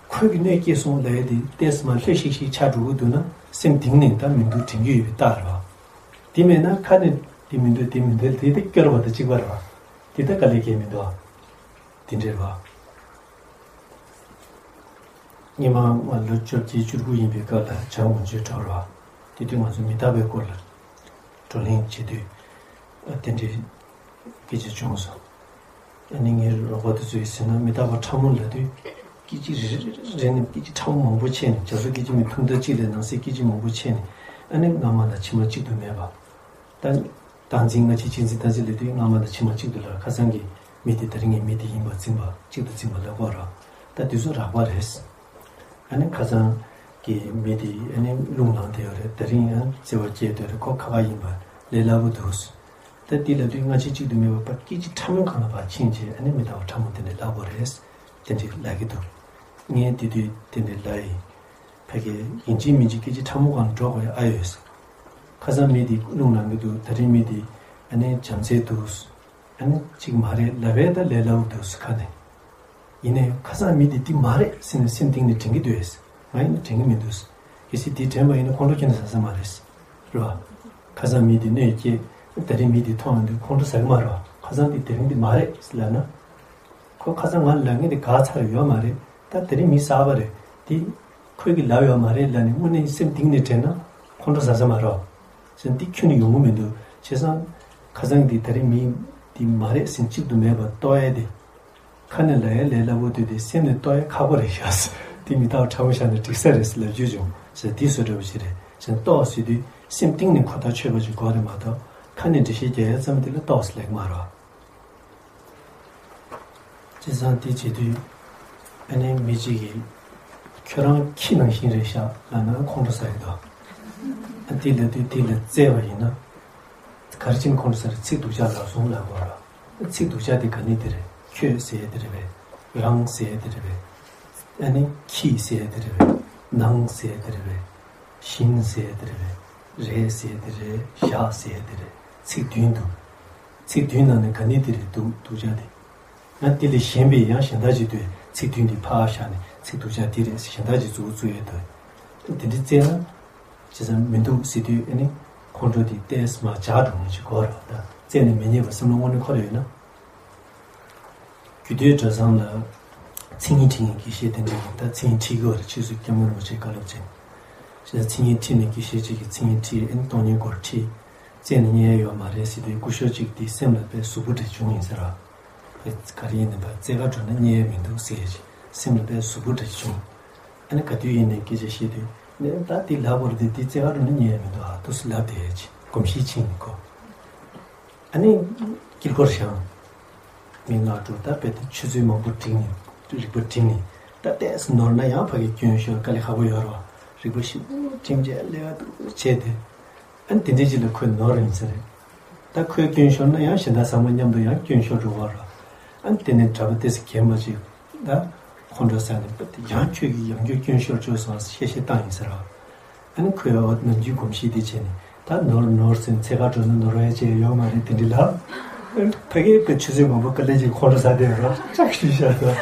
ཁོས་ཀྱི་གནོད་སྐྱེལ་སོང་ལབ་ཡ་དེ་ཏོག་ཙམ་ལྷོད་ཤིག་ཤིག་ཆགས་འགྲོ་གི་འདུག་ན། སེམས་གཏིང་ནས་ད་མི་འདུག་དྲན་གྱི་ཡོད་པའི་རྟགས་རེད་བ། དེ་མེད་ན་ཁ་ནས་དེ་མི་འདུག་དེ་མི་འདུག་དེ་དེ་སྐྱོར་བ་དང་གཅིག་པ་རེད་བ། དེ་ད་དཀའ་ལས་ཁག་མི་འདུག་བ། དེ་འདྲ་རེད་བ། སྔོན་མ་ང་ལོ་བཅོ་བརྒྱད་བཅུ་དགུ་ཡིན་པའི་སྐབས་ལ་བྱང་ཀོང་ཇོའི་བྲག་རེད་བ། དེ་དུས་ང་ཚོ་མི་རྟག་པའི་སྐོར་ལ་བགྲོ་གླེང་བྱེད་དུས། ཨ་དེ་འདྲའི་སྐད་ཆ་བྱུང་སོང་། ཨ་ནི་ངའི་རོགས་པ་དེ་ཚོས་ཟེར་ན་མི་རྟག་པ་ཕྲ་མོ་ལབ་དུས་སྐད་ཅིག་རེ་རེ་རེ་རེ་ནས་སྐད་ཅིག་ཕྲ་མོ་མང་པོ་ཕྱེ་ནས། རྒྱ་མཚོ་སྐད་ཅིག་མའི་ཐུང་མཐའ་གཅིག་ལས་ནང་གསེས་སྐད་ཅིག་མང་པོ་ཕྱེ་ནས། ཨ་ནི་སྔ་མ་དང་ཕྱི་མ་གཅིག་ཏུ་མེད་པ། ད་སྟངས་འཛིན། སྔ་ཕྱི་གཅིག་འཛིན་སྟངས་འཛིན་ལབ་དུས་སྔ་མ་དང་ཕྱི་མ་གཅིག་ཏུ་ལབ། ཁ་སང་གི་མི་དེ་ད་རིང་གི་མི་དེ་ཡིན་པ་འཛིན་པ། གཅིག་ཏུ་འཛིན་པ་ལབ་དགོས་རེད། ད་དེ་ཚོ་རགས་པ་རེད། ཨ་ནི་ཁ་སང་གི་མི་དེ་ཨ་ནི་རླུང་ལངས་བསྡད་ཡོད་རེད། ད་རིང་ཡང་བརྩེ་བ་སྐྱེས་བསྡད་རེད། ཁོ་ཁ་ཁ་ཡིན་པ་ལས་སླ་པོ་འདུག། ད་དེ་ལབ་དུས་སྔ་ཕྱི་གཅིག་ཏུ་མེད་པ་ཕར་སྐད་ཅིག་ཕྲ་མོའི་སྒང་ལ་ཕར་ཕྱིན་བྱས། ཨ་ནི་མི་རྟག་པ་ཕྲ་མོ་དེ་འདྲ་ལབ་དགོས་རེད། དེ་འདྲ་ལབ་ཀྱི་འདུག། ངས་དེ་དུས་དེ་འདྲ་ལབ་ཡིན། ཕ་གི་ཡིན་གཅིག་མིན་གཅིག་སྐད་ཅིག་ཕྲ་མོ་སྒང་ལ་འགྲོ་དགོས་ཡ་ཨ་ཡོད། ཁ་སང་མི་དེ་རླུང་ལངས་ཀྱི་འདུག། ད་རིང་མི་དེ་ཨ་ནི་བྱམས་བརྩེ་འདུག། ཨ་ནི་གཅིག་མ་རེད་ལབ་པས་ད་ལས་སླ་པོ་འདུག་ཟེར་ཁ་ནས། ཡིན་ནའི་ཁ་སང་མི་དེ་འདི་མ་རེད་ཟེར་ནས་སེམས་གཏིང་ནས་དྲན་གྱི་འདུག་ཟེར། ང་ཡིན་ན་དྲན་གྱི་མི་འདུག་ཟེར། གལ་སྲིད་དེ་དྲན་པ་ཡིན་ན་ཁོང་ཁྲོ་ཁྱོན་ནས་ཟ་ས་མ་རེད་ཟེར། རེད་བ། ཁ་སང་མི་དེ་གནོད་སྐྱེལ། ད་རིང་མི་དེ་མཐོང་ཡོང་དུས་ཁོང་ཁྲོ་ཟ་གི་མ་རེད་བ། ཁ་སང་དེ་དེ་རིང་དེ་མ་རེད་ཟེར་ལབ་ན། ཁོ་ཁ་སང་ང་ལ་ལབ་མཁན་དེ་འགག་ཚར་ཡོད་མ་རེད། ད་དེ་རིང་མི་གསར་པ་རེད། དེ་ཁོས་ཀྱིས་ལབ་ཡོད་མ་རེད་ལབ་ནས་དངོས་གནས་སེམས་གཏིང་ནས་དྲན་ན་ཁོང་ཁྲོ་ཟ་ས་མ་རེད་བ། ཟེར་ན་དེ་ཁྱོན་ནས་ཡོང་གི་མི་འདུག། བྱས་ཙང་ཁ་སང་གི་དེ་ད་རིང་མི་དེ་མ་རེད་ཟེར་གཅིག་ཏུ་མེད་པར་རྟོགས་ཡ་དེ། ཁ་ནས་ལབ་ཡ་ལས་སླ་པོ་དེ་དེ་སེམས་ནས་རྟོགས་ཡ་ཁག་པོ་རེད་ཤག། དེ་མི་རྟག་པ་ཕྲ་མོ་བཞག་ནས་འགྲིག་ས་རེད་ཟེར་ལབ་རྒྱུ་བྱུང་ཟེར། དེ་བཟོ་འདྲ་པོ་ཞིག་རེད་ཟེར། རྟོགས་ཟེར་དུས་སེམས་གཏིང་ནས་ཁོ་ཐག་ཆོད་པ་ཞིག་དགོས་རེད་མ་གཏོགས། ཁ་ནས་འགྲེལ་བཤད་རྒྱག་ཡ་ཙམ་དེ་ལ་ཏོག་ཙམ་ལེགས་མ་རེད། བྱས་ཙང་དེ་བྱེད་དུས་ཨ་ནི་མི་གཅིག་གིས་ཁྱོད་རང་ཁྱི་ནང་བཞིན་རེད་ཤག་ལབ་ན་ཁོང་ཁྲོ་ཟ་ཡི་འདུག་ཨ་དེ་ལབ་དུས་དེ་ལ་བཙལ་བ་ཡིན་ན། ག་རེ་བྱས་ནས་ཁོང་ཁྲོ་ཟ་རེད། ཚིག་སྡུག་ཅག་ལབ་སོང་ལབ་དགོས་རེད། ཚིག་སྡུག་ཅག་དེ་ག་ནས་དེ་རེད། ཁྱོད་ཟེར་ཡ་དེ་རེད་པས། རང་ཟེར་ཡ་དེ་རེད་པས། ཨ་ནི་ཁྱི་ཟེར་ཡ་དེ་རེད་པས། ནང་ཟེར་ཡ་དེ་རེད་པས། བཞིན་ཟེར་ཡ་དེ་རེད་པས། རེད་ཟེར་ཡ་དེ་རེད། བཞག་ཟེར་ཡ་དེ་རེད། ཚིག་བདུན་འདུག་ཚིག་བདུན་ནང་ནས་ག་ནས་དེ་རེད། སྡུག་སྡུག་ཅག་དེ། ཡང་དེ་ལས་གཞན་པའི་ཡང་གཞན་དག་ཅིག་ཏུ་ཚིག་བདུན་འདི་ཕར་བཞག་ནས་ཚིག་སྡུག་ཅག་དེ་རེད་ཟེར་གཞན་དག་ཅིག་མཛུབ་བཙུགས་ཡོད་དོ། དེ་འདྲ་བཙལ་ན། བྱས་ཙང་མི་འདུག་ཟེར་དུས་ཨ་ནི་ཁོང་ཁྲོ་དེ་ཏོག་ཙམ་མར་འཇགས་འགྲོ་མཁན་ཅིག་དགོས་རེད་པ། ད་བཙལ་ནས་མི་རྙེད་པ་སེམས་ལ་དངོས་གནས་འཁོར་ཡོད་ན། རྒྱུད་སྟོད་གྲྭ་ཚང་ལ་མཚན་ཉིད་ཁྲིད་མཁན་དགེ་བཤེས་དེ་འདྲ་ཡིན། ད་མཚན་ཉིད་ཁྲིད་ཀྱི་ཡོད་རེད། ཕྱིས་སུ་སྐྱབས་མགོན་རིན་པོ་ཆེས་བཀའ་སློབ་བྱས། བྱས་ཙང་མཚན་ཉིད་ཁྲིད་ནས་དགེ་བཤེས་གཅིག་གིས་མཚན་ཉིད་ཁྲིད། ཨ་ནི་སྟོང་ཉིད་སྐོར་ཁྲིད། བཙལ་ནས་རྙེད་ཡོད་མ་རེད་ཟེར་དུས་སྐུ་ཞབས་གཅིག་དེ་སེམས་ལ་དཔེ་ཟུག་པོ་འདྲ་བྱུང་ཡིན་ཟེར་བ། དཔེ་ག་རེ་ཡིན་ནའི་བཙལ་ག་འགྲོ་ན་རྙེད་ཡ་མི་འདུག་ཟེར་ཞིག་སེམས་ལ་དཔེ་ཟུག་པོ་འདྲ་བྱུང་། ཨ་ནི་ག་དུས་ཡིན་ནའི་སྐད་ཆ་བཤད་དུས་ནས་ད་དེ་ལབ་པ་རེད་དེ། དེ་བཙལ་ག་འགྲོ་ན་རྙེད་ཡ་མི་འདུག་ཨ། དུས་སུ་ལབ་བསྡད་ཡ་ཅིག་གོམས་གཤིས་ཕྱིན་ནས་ཁོ། ཨ་ནི་དཀྱིལ་འཁོར་བཞེངས། མི་སྔགས་དཀྲོལ། ད་དཔེ་དེ་ཆུ་ཚོད་མང་པོ་བསྒྲིགས་ནས་རིག་པ་བསྒྲིམས་ནས་ད་ཏོག་ཙམ་ནོར་ན་ཡང་ཕ་གི་སྐྱོན་ཤོར་དཀའ་ལས་ཁག་པོ་ཡོད་རེད་པ། རིག་པ་ཞིབ་མོ་བསྒྲིམས་བྱས་ལས་ཀ་འདུག་བྱས་ཏེ། ཨ་ནི་དེ་འདྲའི་ཅིག་ལ་ཁོས་ནོར་ཡིན་ས་རེད། ད་ཁོས་སྐྱོན་ཤོར་ན་ཡང་གཞན་དག་ཚང་མ་མཉམ་དུ་ཡང་སྐྱོན་ཤོར་འགྲོ་བ་རེད། ཨ་ནི་དེ་ནས་གྲྭ་པ་ཏོག་ཙམ་རྒན་པ་ཅིག་ད་ཁོང་ཁྲོ་ཟ་ནས་ཡང་ཁྱོད་ཀྱིས་ཡང་ཁྱོད་སྐྱོན་ཤོར་བཅུག་སོང་ཟེར་གཤེ་གཤེ་བཏང་ཡིན་ཟེར་བ། ཨ་ནི་ཁོས་འོ་ནམ་རྒྱུན་གོམས་གཤིས་དེ་བྱས་ནས་ད་ནོར་ནོར་ཟེར་ནས་འཚོལ་ག་འགྲོ་ན་ནོར་བ་ཅིག་ཡོད་མ་རེད་དེ་འདྲ་ལབ། ཕ་གིའི་དཔེ་ཆུ་ཚོད་མང་པོ་དཀའ་ལས་ཅིག་ཁོང་ཁྲོ་ཟ་བསྡད་ཡོད་ར། ཅག་ཞུས་བཞག་ད།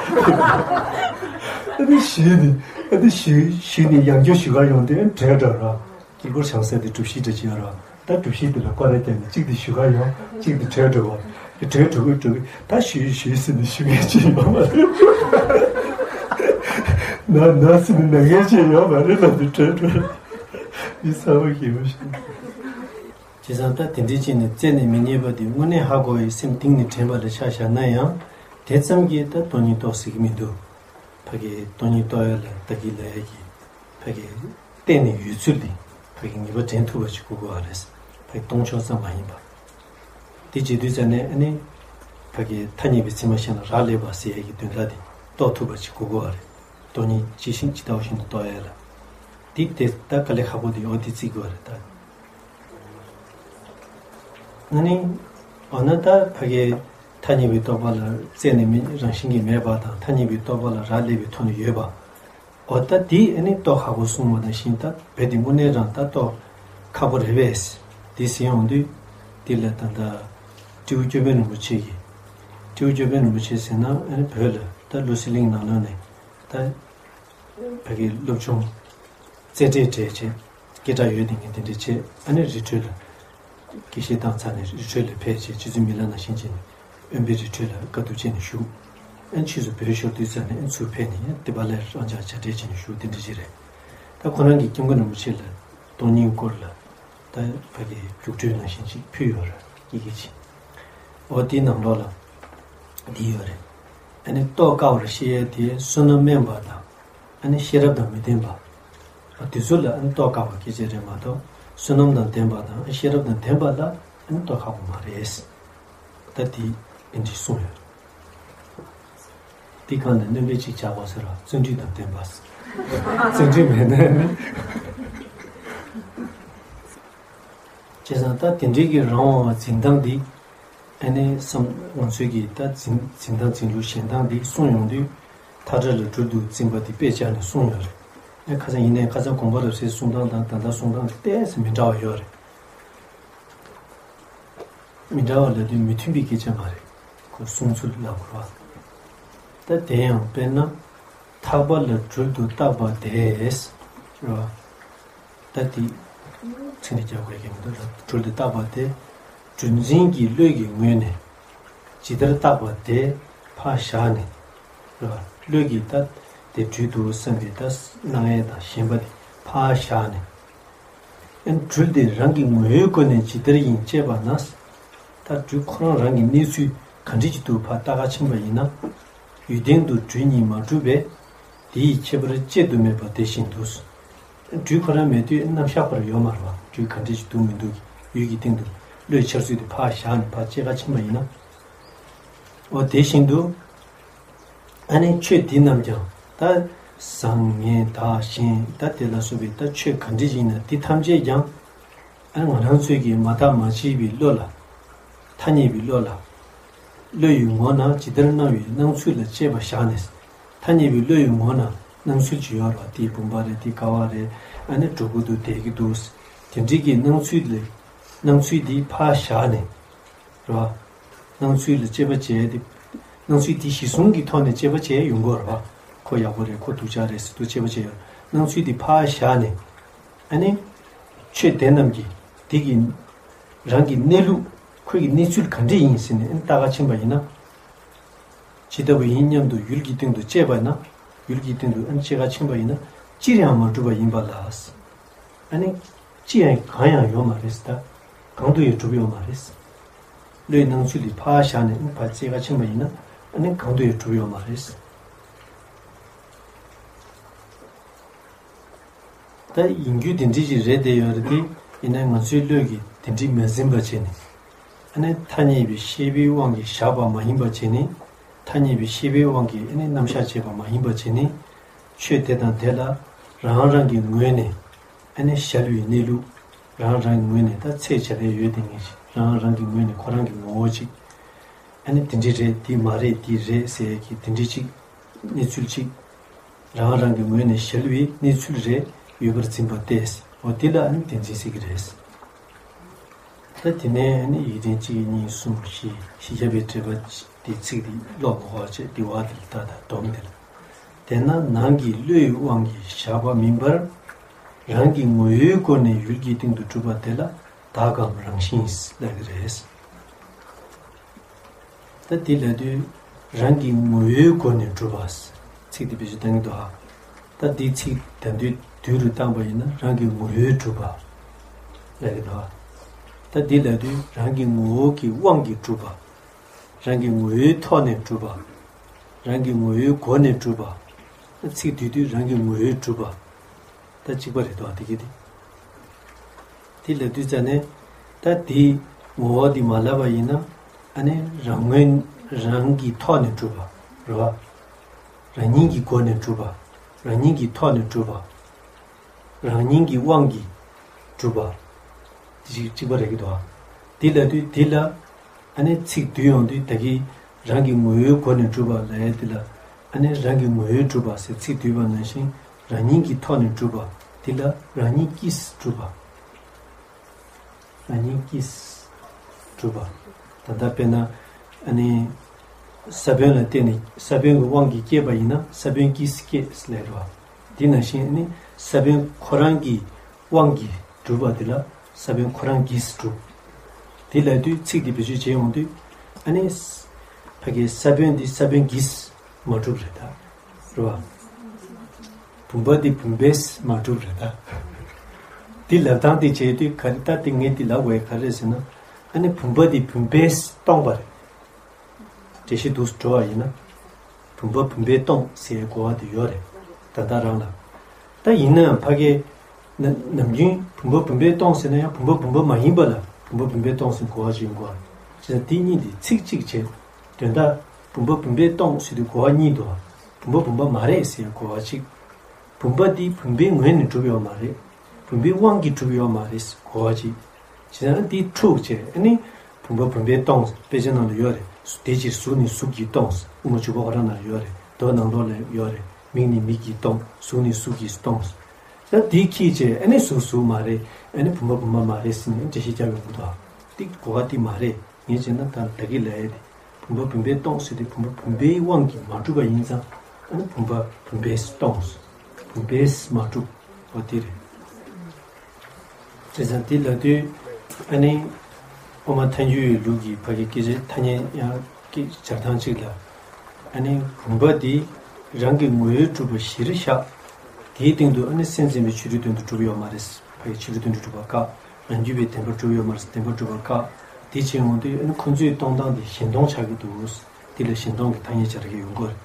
ཨ་ནི་ཞུས་ནས་ཨ་ནི་ཞུས་ཞུས་ནས་ཡང་བསྐྱར་ཞུ་ག་ཡོང་དུས་ཨ་ནི་བྲེལ་འགྲོ་ར། དཀྱིལ་འཁོར་བཞེངས་ས་དེ་གྲུ་བཞི་འདྲ་ཅིག་ཡོད་ར། ད་གྲུ་བཞི་དེ་ལ་སྐོར་ར་བརྒྱབ་ནས་གཅིག་དེ་ཞུ་ག་ཡོང་། གཅིག་དེ་བྲོས་འགྲོ་བ། བྲོས་འགྲོ་གི་འགྲོ་གི་ད་ཞུ་ཞུ་ཟེར་ནས་ཞུ་མཁན་ཅིག་ཡོད་མ་རེད། ན་ན་ཟེར་ནས་ན་མཁན་ཅིག་ཡོད་མ་རེད་ལབ་ནས་བྲོས་འགྲོ། མི་ཚ་བོ་ཞེ་པོ་ཞིག་བྱས་ཙང་ད་དེ་འདྲའི་ཅིག་ནས་བཙལ་ནས་མི་རྙེད་པ་དེ་དངོས་གནས་ཧ་གོ་བའི་སེམས་གཏིང་ནས་དྲན་པ་ལ་ཆ་བཞག་ན་ཡང་། དེ་ཙམ་གྱིས་ད་སྟོང་ཉིད་རྟོགས་སྲིད་ཀྱི་མི་འདུག་ཕ་གི་སྟོང་ཉིད་རྟོགས་ཡ་ལ་ད་གིན་ལབ་ཡ་གི་ཕ་གི་བརྟེན་ནས་ཡོད་ཚུལ་དེ་ཕ་གི་ངེས་པ་དྲན་ཐུབ་པ་ཞིག་དགོས་ཀྱི་ཡོད་རེད། ཕ་གི་སྟོང་ཕྱོགས་ཙམ་མ་ཡིན་པ། དེ་བྱེད་དུས་ཙམ་ནས་ཨ་ནི་ཕ་གི་ཐ་སྙད་པའི་ཚིག་མ་ཤེས་ན་རག་ལས་པ་ཟེར་ཡ་གི་དོན་དག་དེ་རྟོགས་ཐུབ་པ་ཞིག་དགོས་ཀྱི་ཡོད་རེད། སྟོང་ཉིད་ཇི་བཞིན་ཇི་ལྟ་བ་བཞིན་དུ་རྟོགས་ཡ་ལ། དེ་དེ་ད་དཀའ་ལས་ཁག་པོ་དེ་འོ་དེ་བརྩི་དགོས་པ་རེད་ད། ཨ་ནི། འོ་ན་ད་ཕ་གིའི་ཐ་སྙད་པའི་རྟོག་པ་ལ་བཙལ་ནས་མི་རང་བཞིན་གྱིས་མེད་པ་དང་ཐ་སྙད་པའི་རྟོག་པ་ལ་རག་ལས་པའི་ཐོག་ནས་ཡོད་པ། འོ་ད་དེ་ཨ་ནི་རྟོགས་ཁག་པོ་གསུངས་པ་ནང་བཞིན་ད་བོད་དེ་དངོས་གནས་རང་ད་རྟོགས་ཁག་པོ་རེད་པས། དེ་ཟེར་ཡོང་དུས། དེ་ལ་ད་ལྟ་སྤྲེའུ་ཅོད་པན་རིན་པོ་ཆེ་གིས། སྤྲེའུ་ཅོད་པན་རིན་པོ་ཆེ་ཟེར་ན་ཨ་ནི་བོད་ལ་ད་ཀླུ་སྲིན་གླིང་ནང་ལོགས་ནས་ད། བོད་ཀྱི་སློབ་ཆུང་རྩེ་གྲས་གྲས་བྱས། སྐད་གྲགས་ཡོད་དེ་ངས་དེ་འདྲས་བྱས་ཨ་ནི་རི་ཁྲོད་ལ། དགེ་བཤེས་བཏང་ཚར་ནས་རི་ཁྲོད་ལ་ཕེབས་བྱས་རྗེ་བཙུན་མི་ལ་ནང་བཞིན་བྱས་ནས་དབེན་པའི་རི་ཁྲོད་ལ་དཀའ་སྡུག་སྤྱད་ནས་བཞུགས། ཨ་ནི་ཕྱིས་སུ་བོད་ཤོར་དུས་ཙམ་ནས་ཨ་ནི་ཚུར་ཕེབས་ནས་ཡང་དེ་པ་ལ་རང་ཅག་བྱ་བྲལ་བྱས་ནས་བཞུགས་དེ་འདྲས་ཅིག་རེད། ད་ཁོ་རང་གིས་སྐྱབས་མགོན་རིན་པོ་ཆེ་ལ་སྟོང་ཉིད་སྐོར་ལ་ད་ཕ་གི་རྒྱུགས་སྤྲོད་ནང་བཞིན་ཅིག་ཕུལ་ཡོད་རེད་ཡི་གེ་ཅིག་འོ་དེའི་ནང་ལོགས་ལ་འདི་ཡོད་རེད། ཨ་ནི་རྟོགས་དཀའ་བར་བཤད་ཡས་དེ་བསོད་ནམས་དམན་པ་དང་། ཨ་ནི་ཤེས་རབ་དང་མི་ལྡན་པ། དེ་ཚོ་ལ་ཨ་ནི་རྟོགས་དཀའ་བ་སྐད་ཆ་རེད་མ་གཏོགས་བསོད་ནམས་དང་ལྡན་པ་དང་ཤེས་རབ་དང་ལྡན་པ་ལ་ཨ་ནི་རྟོགས་ཁག་པོ་མ་རེད། ད་དེ་འདི་འདྲས་གསུངས་ཡོད། འདི་གང་ལ་སྣོན་པ་ཅིག་བྱ་དགོས་ཟེར་བ་བརྩོན་འགྲུས་དང་ལྡན་པ། བརྩོན་འགྲུས་མེད་ན་ནི། བྱས་ཙང་ད་དེ་འདྲའི་གི་རང་དབང་བ་འཛིན་སྟངས་འདི། ཨ་ནི་བསམ་ང་ཚོའི་གི་ད་འཛིན་འཛིན་སྟངས་འཛིན་ལུགས་གཞན་སྟངས་འདི་གསུངས་ཡོང་དུས། མཐའ་བྲལ་ལ་སྦྲུལ་དུ་འཛིན་པ་འདི་དཔེ་བྱས་ནས་གསུངས་ཡོད་རེད། ཨ་ཁ་སང་ཡིན་ནའི་ཁ་སང་དགོངས་པ་རབ་གསལ་གསུང་སྟངས་དང་ད་ལྟ་གསུང་སྟངས་ཏོག་ཙམ་མི་འདྲ་བ་ཡོད་རེད། མི་འདྲ་བ་ལབ་དུས་མི་མཐུན་པའི་སྐད་ཆ་མ་རེད། ཁོ་གསུང་ཚུལ་ལ་གོ་བ། ད་དེ་ཡང་དཔེར་ན། ཐག་པ་ལ་སྦྲུལ་དུ་བཏགས་པ་དེས། རེད་བ། ད་དེ། ཚིག་འདི་རྒྱག་དགོས་ཀྱི་མི་འདུག་ལ་སྦྲུལ་དུ་བཏགས་པ་དེ། སྦྲུལ་འཛིན་གྱི་བློས་ཀྱི་ངོས་ནས། ཇི་ལྟར་བཏགས་པ་དེ་ཕར་བཞག་ནས། རེད་བ། བློས་ཀྱི་ད་དེ་སྦྲུལ་དུ་བསམ་པའི་ད་སྣང་ཡས་དང་ཞེན་པ་དེ་ཕར་བཞག་ནས། ཨན་སྦྲུལ་དེ་རང་གི་ངོ་བོའི་སྒོ་ནས་ཇི་ལྟར་ཡིན་དཔྱད་པ་ན། ད་སྦྲུལ་ཁོ་རང་རང་གི་གནས་ཚུལ་ག་འདྲ་ཅིག་འདུག་ཕར་ལྟ་ག་ཕྱིན་པ་ཡིན་ན། ཡུལ་སྟེང་དུ་སྦྲུལ་གཉིས་མ་གྲུབ་པས། དེ་ཡི་ཁྱད་པར་དཔྱད་དུ་མེད་པ་དེ་བཞིན་དུ། སྦྲུལ་ཁོ་རང་མེད་དུས་རྣམ་གཞག་པར་ཡོད་མ་རེད་བ། སྦྲུལ་ག་འདྲ་ཅིག་འདུག་མི་འདུག་ཡུལ་གྱི་སྟེང་དུ། བློའི་འཆར་ཚུལ་དེ་ཕར་བཞག་ནས་ཕར་སྐྱེ་འགག་ཕྱིན་པ་ཡིན་ན། འོ་དེ་བཞིན་དུ། ཨ་ནི་ཆོས་འདི་རྣམས་ཀྱང་ད་བཟང་ངན་བདག་གཞན་ད་དེ་ལ་སོགས་པའི་ད་ཆོས་ག་འདྲ་ཡིན་ན་འདི་ཐམས་ཅད་ཀྱང་ཨ་ནི་ང་རང་ཚོའི་གི་མ་བརྟགས་མ་དཔྱད་པའི་བློ་ལ། ཐ་སྙད་པའི་བློ་ལ། བློ་ཡི་ངོ་ན་ཇི་ལྟར་སྣང་བའི་སྣང་ཚུལ་ལ་དཔྱད་པ་བཞག་ནས། ཐ་སྙད་པའི་བློ་ཡི་ངོ་ན་སྣང་ཚུལ་ཅིག་ཡོད་རེད་བ། དེ་བུམ་པ་རེད། དེ་ཀ་བ་རེད། ཨ་ནི་གྲུ་གུ་འདུག་སྡོད་ཀྱི་འདུག་དེ་འདྲའི་གི་སྣང་ཚུལ་ལ། སྣང་ཚུལ་འདི་ཕར་བཞག་ནས། རེད་བ། སྣང་ཚུལ་ལ་དཔྱད་པ་བྱས་ཏེ། སྣང་ཚུལ་འདི་གཞི་བཟུང་གི་ཐོག་ནས་དཔྱད་པ་བྱས་ཡོང་གི་ཡོད་རེད་བ། ཁོ་ཡག་པོ་རེད། ཁོ་སྡུག་ཅག་རེད་ཟེར་དུས་དཔྱད་པ་བྱས་ཡོད། སྣང་ཚུལ་འདི་ཕར་བཞག་ནས། ཨ་ནི། ཆོས་དེ་རྣམས་ཀྱི་དེ་གི་རང་གི་གནས་ལུགས། ཁོའི་གི་གནས་ཚུལ་ག་འདྲ་ཡིན་ཟེར་ནས་ཨ་ནི་བརྟག་པ་ཕྱིན་པ་ཡིན་ན། ཇི་ལྟ་བུ་ཡིན་སྙམ་དུ་ཡུལ་གྱི་སྟེང་དུ་དཔྱད་པ་ན། ཡུལ་གྱི་སྟེང་དུ་ཨ་ནི་དཔྱད་པ་ཕྱིན་པ་ཡིན་ན། ཅིར་ཡང་མ་གྲུབ་པ་ཡིན་པ་ལ། ཨ་ནི། ཅི་ཡང་གང་ཡང་ཡོད་མ་རེད་ཟེར། ད་གང་དུ་ཡང་གྲུབ་ཡོད་མ་རེད། བློའི་སྣང་ཚུལ་འདི་ཕར་བཞག་ནས་ཨ་ནི་ཕར་དཔྱད་པ་ཕྱིན་པ་ཡིན་ན། ཨ་ནི་གང་དུ་ཡང་གྲུབ་ཡོད་མ་རེད། ད་ཡིན་རྒྱུ་དེ་འདྲ་ཞིག་རེད་བསྡད་ཡོད་རེད་དེ། ཡིན་ན་ང་ཚོའི་བློས་ཀྱིས་དེ་འདྲ་མ་ཟིན་པ་བྱས་ནས། ཨ་ནི་ཐ་སྙད་པའི་ཤེས་པའི་དབང་གིས་བཞག་པ་མ་ཡིན་པ་བྱས་ནས། ཐ་སྙད་པའི་ཤེས་པའི་དབང་གིས་ཨ་ནི་རྣམ་གཞག་བྱས་པ་མ་ཡིན་པ་བྱས་ནས། ཆོས་དེ་དང་དེ་ལ་རང་རང་གི་ངོས་ནས་ཨ་ནི་གཞལ་བའི་གནས་ལུགས། རང་རང་གི་ངོས་ནས་ད་ཚད་བྱ་ལས་ཡོད་དེ་ངེས་ཤིང་། རང་རང་གི་ངོས་ནས་ཁོ་རང་གི་ངོ་བོ་གཅིག་ཨ་ནི་དེ་འདྲ་རེད། དེ་མ་རེད། དེ་རེད་ཟེར་གྱི་དེ་འདྲ་གཅིག་གནས་ཚུལ་གཅིག་རང་རང་གི་ངོས་ནས་གཞལ་བའི་གནས་ཚུལ་རེ་ཡོད་པར་འཛིན་པ་སྟེ། འོ་དེ་ལ་ཨ་ནི་བདེན་འཛིན་ཟེར་གྱི་རེད། ད་དེ་ནས་ཨ་ནི་ཡིག་ཕྲེང་གཅིག་གཉིས་གསུམ་བཞི། བཞི་བརྒྱ་པའི་འགྲེལ་པ་དེ་ཚིག་དེ་ཀློག་དགོས་པ་བྱས། དེ་བ་དེ་ལ་ད་ད་སྡོམ་དེ་ལ། དེས་ན་ནང་གི་བློའི་དབང་གིས་བཞག་པ་མིན་པར། རང་གི་ངོ་བོའི་སྒོ་ནས་ཡུལ་གྱི་སྟེང་དུ་གྲུབ་པ་དེ་ལ་བདག་གམ་རང་བཞིན་ལབ་ཀྱི་རེད། ད་འདི་ལབ་དུས་རང་གི་ངོ་བོའི་སྒོ་ནས་གྲུབ་པ། ཚིག་འདི་བེད་སྤྱོད་གཏང་གི་འདུག་ཨ། ད་འདི་ཚིག་ད་དུས་དུས་རུ་བཏང་པ་ཡིན་ན་རང་གི་ངོ་བོའི་གྲུབ་པ་ལབ་ཀྱི་འདུག་ཨ། ད་འདི་ལབ་དུས་རང་གི་ངོ་བོ་གི་དབང་གིས་གྲུབ་པ། རང་གི་ངོ་བོའི་ཐོག་ནས་གྲུབ་པ། རང་གི་ངོ་བོའི་སྒོ་ནས་གྲུབ་པ། ཚིག་དུས་དུས་རང་གི་ངོ་བོའི་གྲུབ་པ། ད་གཅིག་པ་རེད་དོ། དེ་གི་དེ། དེ་ལབ་དུས་ཙ་ནས། ད་དེའི་ངོ་བོ་དེ་མ་ལབ་པ་ཡིན་ན། ཨ་ནི་རང་ངོས་རང་གི་ཐོག་ནས་གྲུབ་པ་རེད་བ། རང་ཉིད་ཀྱི་སྒོ་ནས་གྲུབ་པ། རང་ཉིད་ཀྱི་ཐོག་ནས་གྲུབ་པ། རང་ཉིད་ཀྱི་དབང་གིས་གྲུབ་པ། དེ་གཅིག་གཅིག་པ་རེད་ཀྱི་འདུག་བ། དེ་ལབ་དུས་དེ་ལ། ཨ་ནི་ཚིག་བསྡུས་ཡོང་དུས་ད་གིན་རང་གི་ངོ་བོའི་སྒོ་ནས་གྲུབ་པ་ལབ་ཡ་དེ་ལ། ཨ་ནི་རང་གི་ངོ་བོའི་གྲུབ་པ་ཟེར་ཚིག་བསྡུས་པ་ནང་བཞིན་རང་ཉིད་ཀྱི་ཐོག་ནས་གྲུབ་པ། དེ་ལ་རང་ཉིད་ཀྱིས་གྲུབ་པ། རང་ཉིད་ཀྱིས་གྲུབ་པ། ད་ལྟ་དཔེར་ན། ཨ་ནི་ས་བོན་ལ་བརྟེན་ནས་ས་བོན་གྱི་དབང་གིས་སྐྱེས་པ་ཡིན་ན་ས་བོན་གྱིས་སྐྱེས་ལབ་རེད་བ། དེ་ནང་བཞིན་ཨ་ནི་ས་བོན་ཁོ་རང་གི་དབང་གིས་གྲུབ་པ་དེ་ལ་ས་བོན་ཁོ་རང་གིས་གྲུབ། དེ་ལབ་དུས་ཚིག་དེ་བེད་སྤྱོད་བྱེད་ཡོང་དུས། ཨ་ནི། ཕ་གིའི་ས་བོན་འདི་ས་བོན་གྱིས་མ་གྲུབ་རེད་ད། རེད་བ། བུམ་པ་འདི་བུམ་པས་མ་གྲུབ་རེད་ད། འདི་ལབ་སྟངས་དེ་བྱེད་དུས་ག་རེ། ད་དེ་ངས་འདི་ལབ་དགོས་ག་རེ་ཟེར་ན། ཨ་ནི་བུམ་པ་འདི་བུམ་པས་སྟོང་པ་རེད། འགྲེལ་བཤད་འདུག་འགྲོ་བ་ཡིན་ན། བུམ་པ་བུམ་པས་སྟོང་ཟེར་གོ་བ་དེ་ཡོད་རེད། ད་ལྟ་རང་ལ། ད་ཡིན་ནའང་ཕ་གི། ན་ནམ་རྒྱུན་བུམ་པ་བུམ་པས་སྟོང་ཟེར་ན་ཡང་བུམ་པ་བུམ་པ་མ་ཡིན་པ་ལ་བུམ་པ་བུམ་པས་སྟོང་ཟེར་གོ་བ་ཞིག་ཡོང་གོ་བ། བྱས་ཙང་དེ་གཉིས་དེ་ཚིག་གཅིག་བྱས། དོན་དག་བུམ་པ་བུམ་པས་སྟོང་ཟེར་དུས་གོ་བ་གཉིས་འདུག་བ། བུམ་པ་བུམ་པ་མ་རེད་ཟེར་གོ་བ་གཅིག་བུམ་པ་འདི་བུམ་པའི་ངོས་ནས་གྲུབ་ཡོད་མ་རེད། བུམ་པའི་དབང་གིས་གྲུབ་ཡོད་མ་རེད་གོ་བ་གཅིག་བྱས་ཙང་འདི་འཁྲུགས་བྱས། ཨ་ནི་བུམ་པ་བུམ་པས་སྟོང་དཔེ་ཆ་ནང་ལ་ཡོད་རེད། དེ་ཕྱིར་གཟུགས་ནི་གཟུགས་ཀྱིས་སྟོང་། དབུ་མ་འཇུག་པ་ཁོ་རང་ནང་ལ་ཡོད་རེད། མདོ་ནང་ལོགས་ལ་ཡོད་རེད། མིག་ནི་མིག་གིས་སྟོང་། གཟུགས་ནི་གཟུགས་ཀྱིས་སྟོང་། ད་དེ་ཁྱེད་ཀྱིས་ཨ་ནི་གཟུགས་གཟུགས་མ་རེད། ཨ་ནི་བུམ་པ་བུམ་པ་མ་རེད་ཟེར་ནས་འགྲེལ་བཤད་རྒྱབ་ཡོང་གི་འདུག་ཨ། དེ་གོ་བ་དེ་མ་རེད། ངས་བྱས་ན་ད་ད་གི་ལབ་ཡ་དེ། བུམ་པ་བུམ་པས་སྟོང་ཟེར་དུས་བུམ་པ་བུམ་པའི་དབང་གིས་མ་གྲུབ་པ་ཡིན་ཙང་། ཨ་ནི་བུམ་པ་བུམ་པས་སྟོང་། བུམ་པས་མ་གྲུབ། འོ་དེ་རེད། བྱས་ཙང་དེ་ལབ་དུས། ཨ་ནི། དབུ་མ་ཐལ་འགྱུར་བའི་ལུགས་ཀྱི་ཕ་གི་སྐད་ཆ་ཐ་སྙད་ཡང་སྐད་སྦྱར་སྟངས་གཅིག་ལ། ཨ་ནི་བུམ་པ་འདི་རང་གི་ངོ་བོས་གྲུབ་པ་གཞིར་བཞག་དེའི་སྟེང་དུ་ཨ་ནི་སེམས་ཙམ་པའི་ཆོས་ཀྱི་དོན་དུ་གྲུབ་ཡོད་མ་རེད། ཕ་གི་ཆོས་ཀྱི་དོན་དུ་གྲུབ་པ་བཀག་རང་རྒྱུད་པའི་བདེན་པར་གྲུབ་ཡོད་མ་རེད། བདེན་པར་གྲུབ་པ་བཀག་དེ་བྱས་འོང་དུས་ཨ་ནི་ཁོ་ཚོས་སྟོང་སྟངས་དེ་གཞན་སྟོང་ཆགས་ཀྱི་འདུག་དེ་ལ་གཞན་སྟོང་གི་ཐ་སྙད་སྦྱར་གྱི་ཡོང་གི་རེད།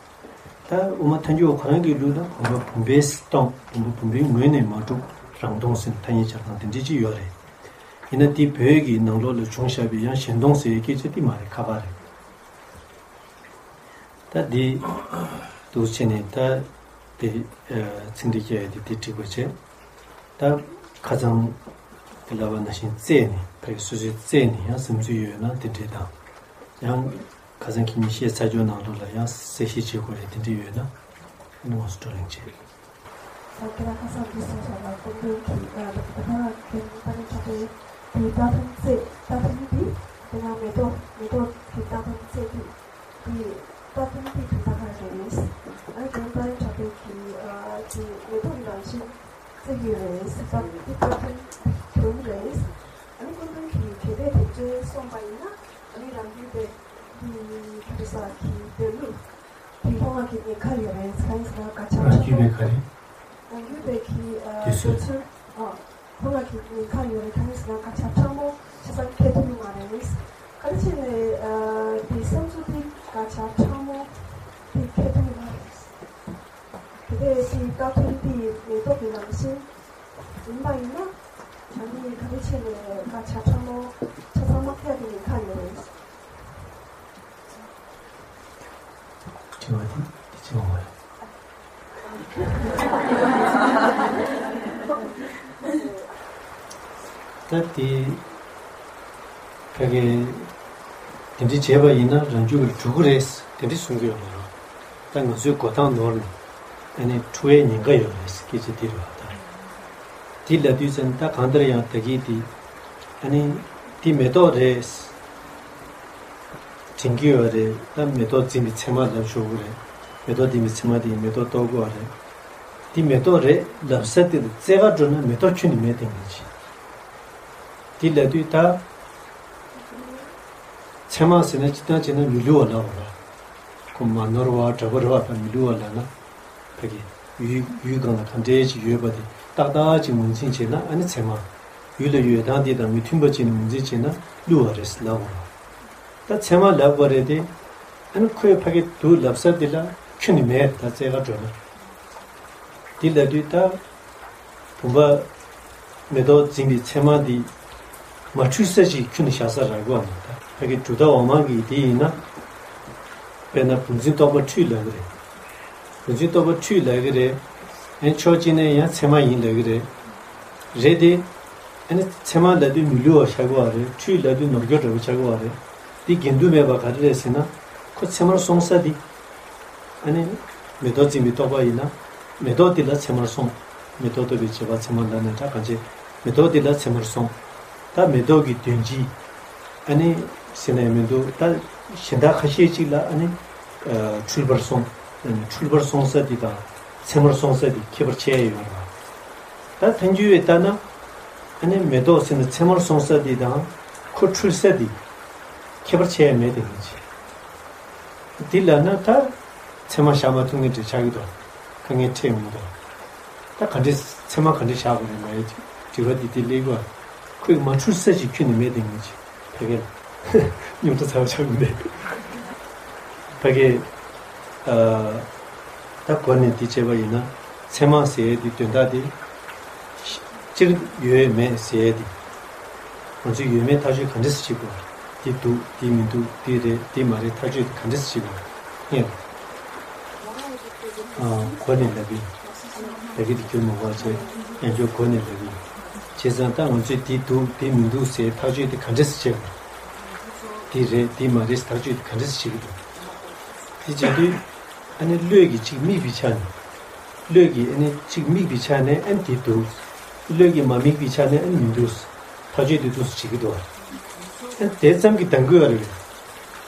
ད་དབུ་མ་ཐལ་འགྱུར་བ་ཁོ་རང་གི་ལུགས་ལ་བུམ་པ་བུམ་པས་སྟོང་། བུམ་པ་བུམ་པའི་ངོས་ནས་མ་གྲུབ། རང་སྟོང་ཟེར་ཐ་སྙད་སྦྱར་སྟངས་དེ་འདྲ་ཅིག་ཡོད་རེད། ཡིན་ན་དེ་བོད་ཀྱི་ནང་ལོགས་ལ་བྱུང་བཞག་པའི་ཡང་ཞེན་མཐོང་ཟེར་ཡའི་སྐད་ཆ་དེ་མ་རེད། ཁ་པར་རེད། ད་འདི་འདུག་བྱས་ནས་ད་དེ་ཚིག་འགྲེལ་རྒྱག་ཡ་དེ་དེ་འགྲིག་པ་བྱས། ད་ཁ་སང་དེ་ལབ་པ་ནང་བཞིན་རྩད་ནས་ཕ་གི་སོ་སོའི་རྩད་ནས་ཡང་བསམ་ཚུལ་ཡོད་ན་དེ་འདྲས་དང་། ཡང་ཁ་སང་ཁྱེད་གཉིས་བཤད་ཚར་རྒྱུ་ནང་ལོགས་ལ་ཡང་གསལ་བཤད་བྱེད་དགོས་རེད། དེ་འདྲས་ཡོད་ན་ཨ་ནི་དངོས་སུ་བགྲོ་གླེང་བྱེད། ད་ཁྱེད་རང་ཁ་སང་འདི་གསུངས་སོང་ལ། སྐུ་མདུན་གྱིས་ཨ་ད་ད་ལྟ་རྒན་ཏཱ་ལེན་གྲགས་པས་དེའི་རྟགས་ཐམ་ཚད་རྟགས་ཐམ་འདི་དེ་ན་མེ་ཏོག་མེ་ཏོག་གི་རྟགས་ཐམ་ཚད་འདི་དེའི་རྟགས་ཐམ་འདི་དོན་དག་ག་རེ་རེད། ཨ་ནི་རྒན་ཏཱ་ལེན་གྲགས་པས་ཀྱིས་ཨ་དེ་མེ་ཏོག་གི་རང་བཞིན་བརྩི་གི་རེད། ད་འདི་རྟགས་ཐམ་དོན་རེད། ཨ་ནི་སྐུ་མདུན་གྱིས་གལ་ཏེ་དེ་ཚོ་གསུངས་པ་ཡིན་ན་ཨ་ནི་རང་རྒྱུད་པའི་འདི་ག་རེ་ཟ་གི་འདོད་ལུགས། དེ་ཁོང་ལ་གི་ཉེན་ཁ་ཡོད་རེད། ཚང་ས་ལ་སྐད་ཆ་རང་རྒྱུད་པའི་ག་རེ། རང་རྒྱུད་པའི་གི་ཨ་དེ་ཚོས། དེ་ཚོ་ཨ་ཁོང་ལ་གི་ཉེན་ཁ་ཡོད་རེད། ཚང་ས་ལ་སྐད་ཆ་ཕྲ་མོ་ཆ་ཚང་ཁེལ་ཐུབ་ཀྱི་མ་རེད། ག་རེ་བྱས་ནས་ཨ་དེ་བསམ་ཚུལ་དེ་སྐད་ཆ་ཕྲ་མོ་དེ་ཁེལ་ཐུབ་ཀྱི་མ་རེད། དེ་དེ་དེ་ད་ཐུན་དེ་མེ་ཏོག་གི་རང་བཞིན་ཡིན་པ་ཡིན་ན་ཨ་ནི་ག་རེ་བྱས་ནས་སྐད་ཆ་ཕྲ་མོ་ཆ་ཚང་མ་ཁེལ་ཐུབ་ཀྱི་ཉེན་ཁ་ཡོད་རེད། དྲི་བ་དེ་དེ་ཅི་མ་རེད། ད་དེ་ཕ་གི་དེ་འདྲ་བྱས་པ་ཡིན་ན་རང་རྒྱུད་ལ་འགྲོ་གི་རེད། དེ་འདྲ་གསུང་གི་ཡོད་མ་རེད། ད་ང་ཚོའི་གོ་སྟངས་ནོར་ནས་ཨ་ནི་འཁྲུལ་བའི་ཉེན་ཁ་ཡོད་རེད། སྐད་ཆ་དེ་རེད་བ། ད་དེ་ལབ་དུས་ཙམ་ད་གང་ལྟར་ཡང་ད་གི་དེ་ཨ་ནི་དེ་མེ་ཏོག་རེད། དྲན་གྱི་ཡོད་རེད། ད་མེ་ཏོག་འཛིན་པའི་མཚན་མ་ལབ་ཆོག་གི་རེད། མེ་ཏོག་འཛིན་པའི་མཚན་མ་དེ་ཡིས་མེ་ཏོག་རྟོགས་དགོས་པ་རེད། དེ་མེ་ཏོག་རེད་ལབ་ས་དེ་ལ་རྩེ་ག་འགྲོ་ན་མེ་ཏོག་ཁྱོན་ནས་མེད་དེ་ངེས་ཀྱི། དེ་ལབ་དུས་ད་མཚན་མ་ཟེར་ན་སྤྱིར་བཏང་བྱས་ན་མི་སླུ་བ་ལབ་པ་རེད། ཁོ་མ་ནོར་བ་འདྲ་པོ་རེད་བ། ད་མི་སླུ་བ་ལབ་ན། ཕ་གི་ཡུལ་ཡུལ་སྒང་ལ་ག་འདྲས་ཅིག་ཡོད་པ་དེ་ཏག་ཏག་ཅིག་ངོས་འཛིན་བྱས་ན་ཨ་ནི་ཚད་མ། ཡུལ་ལ་ཡོད་སྟངས་དེ་དང་མི་མཐུན་པ་ཅིག་ནས་ངོས་འཛིན་བྱས་ན་བསླུ་བ་རེད་ལབ་དགོས་རེད། ད་ཚད་མ་ལབ་དགོས་རེད་དེ། ཨ་ནི་ཁོས་ཕ་གི་འདུག་ལབ་ས་དེ་ལ་ཁྱོན་ནས་མེད། ད་རྩེ་ག་འགྲོ་ན། དེ་ལབ་དུས་ད། བུམ་པ་མེ་ཏོག་འཛིན་པའི་མཚན་མ་འདི་མ་འཁྲུལ་ས་ཅིག་ཁྱོན་ནས་བཞག་ས་རག་གི་ཡོད་མ་རེད། ད་ཕ་གི་གྲུབ་མཐའ་འོག་མ་གི་དེ་ཡིན་ན། དཔེར་ན་བུམ་འཛིན་རྟོག་པ་འཁྲུལ་ལབ་ཀྱི་རེད། བུམ་འཛིན་རྟོག་པ་འཁྲུལ་ལབ་ཀྱི་རེད། ཡང་ཕྱོགས་གཅིག་ནས་ཡང་ཚད་མ་ཡིན་ལབ་ཀྱི་རེད། རེད་དེ། ཨ་ནི་ཚད་མ་ལབ་དུས་མི་སླུ་བ་ཆགས་ཀྱི་ཡོད་རེད། འཁྲུལ་ལབ་དུས་ནོར་འཁྲུལ་འདྲ་པོ་ཆགས་ཀྱི་ཡོད་རེད། འདི་འགལ་འདུ་མེད་པ་ག་རེ་རེད་ཟེར་ན། ཁོ་ཚད་མར་སོང་ས་འདི། ཨ་ནི་མེ་ཏོག་འཛིན་པའི་རྟོག་པ་ཡིན་ན། མེ་ཏོག་འདི་ལ་ཚད་མར་སོང་། མེ་ཏོག་ལྟ་བུའི་བྱེད་པ་ཚད་མར་ལབ་ནས་ད་གང་བྱེད། མེ་ཏོག་འདི་ལ་ཚད་མར་སོང་། ད་མེ་ཏོག་གི་དོན་སྤྱི། ཨ་ནི་ཟེར་ནས་མི་འདུག་ད་གཞན་དག་ཁ་ཤས་ཅིག་ལ་ཨ་ནི་འཁྲུལ་པར་སོང་། ཨ་ནི་འཁྲུལ་པར་སོང་ས་འདི་དང་ཚད་མར་སོང་ས་འདི་ཁྱད་པར་ཕྱེ་ཡ་ཡོད་རེད་བ། ད་ཐལ་འགྱུར་བས་ལྟ་ན། ཨ་ནི་མེ་ཏོག་ཟེར་ནས་ཚད་མར་སོང་ས་འདི་དང་ཁོ་འཁྲུལ་ས་འདི་ཁྱད་པར་ཕྱེ་ཡ་མེད་དེ་ངེས་ཀྱི། འདི་ལབ་ན་ད་ཚད་མ་བཞག་མ་ཐུབ་མཁན་འདྲ་ཆགས་ཀྱི་འདུག་དཀའ་ངལ་འཕྲད་ཡོང་གི་འདུག་ད་ག་འདྲས་ཚད་མ་ག་འདྲས་བཞག་དགོས་རེད་ལབ་ཡ་དྲི་བ་འདི་དེ་སླེབས་པ། ཁོས་མ་འཁྲུལ་ས་ཅིག་ཁྱོན་ནས་མེད་དེ་ངེས་ཀྱི། ཕ་གི་ལ་རྙོག་དྲ་ཚ་བ་ཆགས་མི་འདུག་ཕ་གི་ཨ་ད་གོ་ནས་འདི་བྱས་པ་ཡིན་ན་ཚད་མ་ཟེར་ཡ་འདི་དོན་དག་འདི། སྤྱིར་ཡོད་མེད་ཟེར་ཏེ། ང་ཚོས་ཡོད་མེད་ཐག་གཅོད་ག་འདྲས་སེ་བྱེད་དགོས། འདི་འདུག་འདི་མི་འདུག་འདི་རེད་འདི་མ་རེད་ཐག་གཅོད་དེ་ག་འདྲས་སེ་བྱེད་དགོས། ཨ་གོ་ནས་ལབ་ཡིན། ལབ་ཀྱི་འདི་ཁྱོད་མ་གོ་བ་བྱས་ཡང་ཁྱོད་གོ་ནས་ལབ་ཡིན། བྱས་ཙང་ད་ང་ཚོས་འདི་འདུག་འདི་མི་འདུག་ཟེར་ཐག་གཅོད་དེ་ག་འདྲས་སེ་བྱེད་དགོས། འདི་རེད་འདི་མ་རེད་ཐག་གཅོད་དེ་ག་འདྲས་སེ་བྱེད་ཀྱི་འདུག་འདི་བྱེད་དུས། ཨ་ནི་བློས་ཀྱི་གཅིག་དམིགས་པའི་ཆ་ནས། བློས་ཀྱི་ཨ་ནི་གཅིག་དམིགས་པའི་ཆ་ནས་ཨ་ནི་དེ་འདུག་བློས་ཀྱི་མ་དམིགས་པའི་ཆ་ནས་ཨ་ནི་མི་འདུག་ཐག་གཅོད་དེ་འདུག་སེ་བྱེད་ཀྱི་འདུག་ཨ་ནི་དེ་ཙམ་གྱིས་འདང་གི་ཡོད་རེད།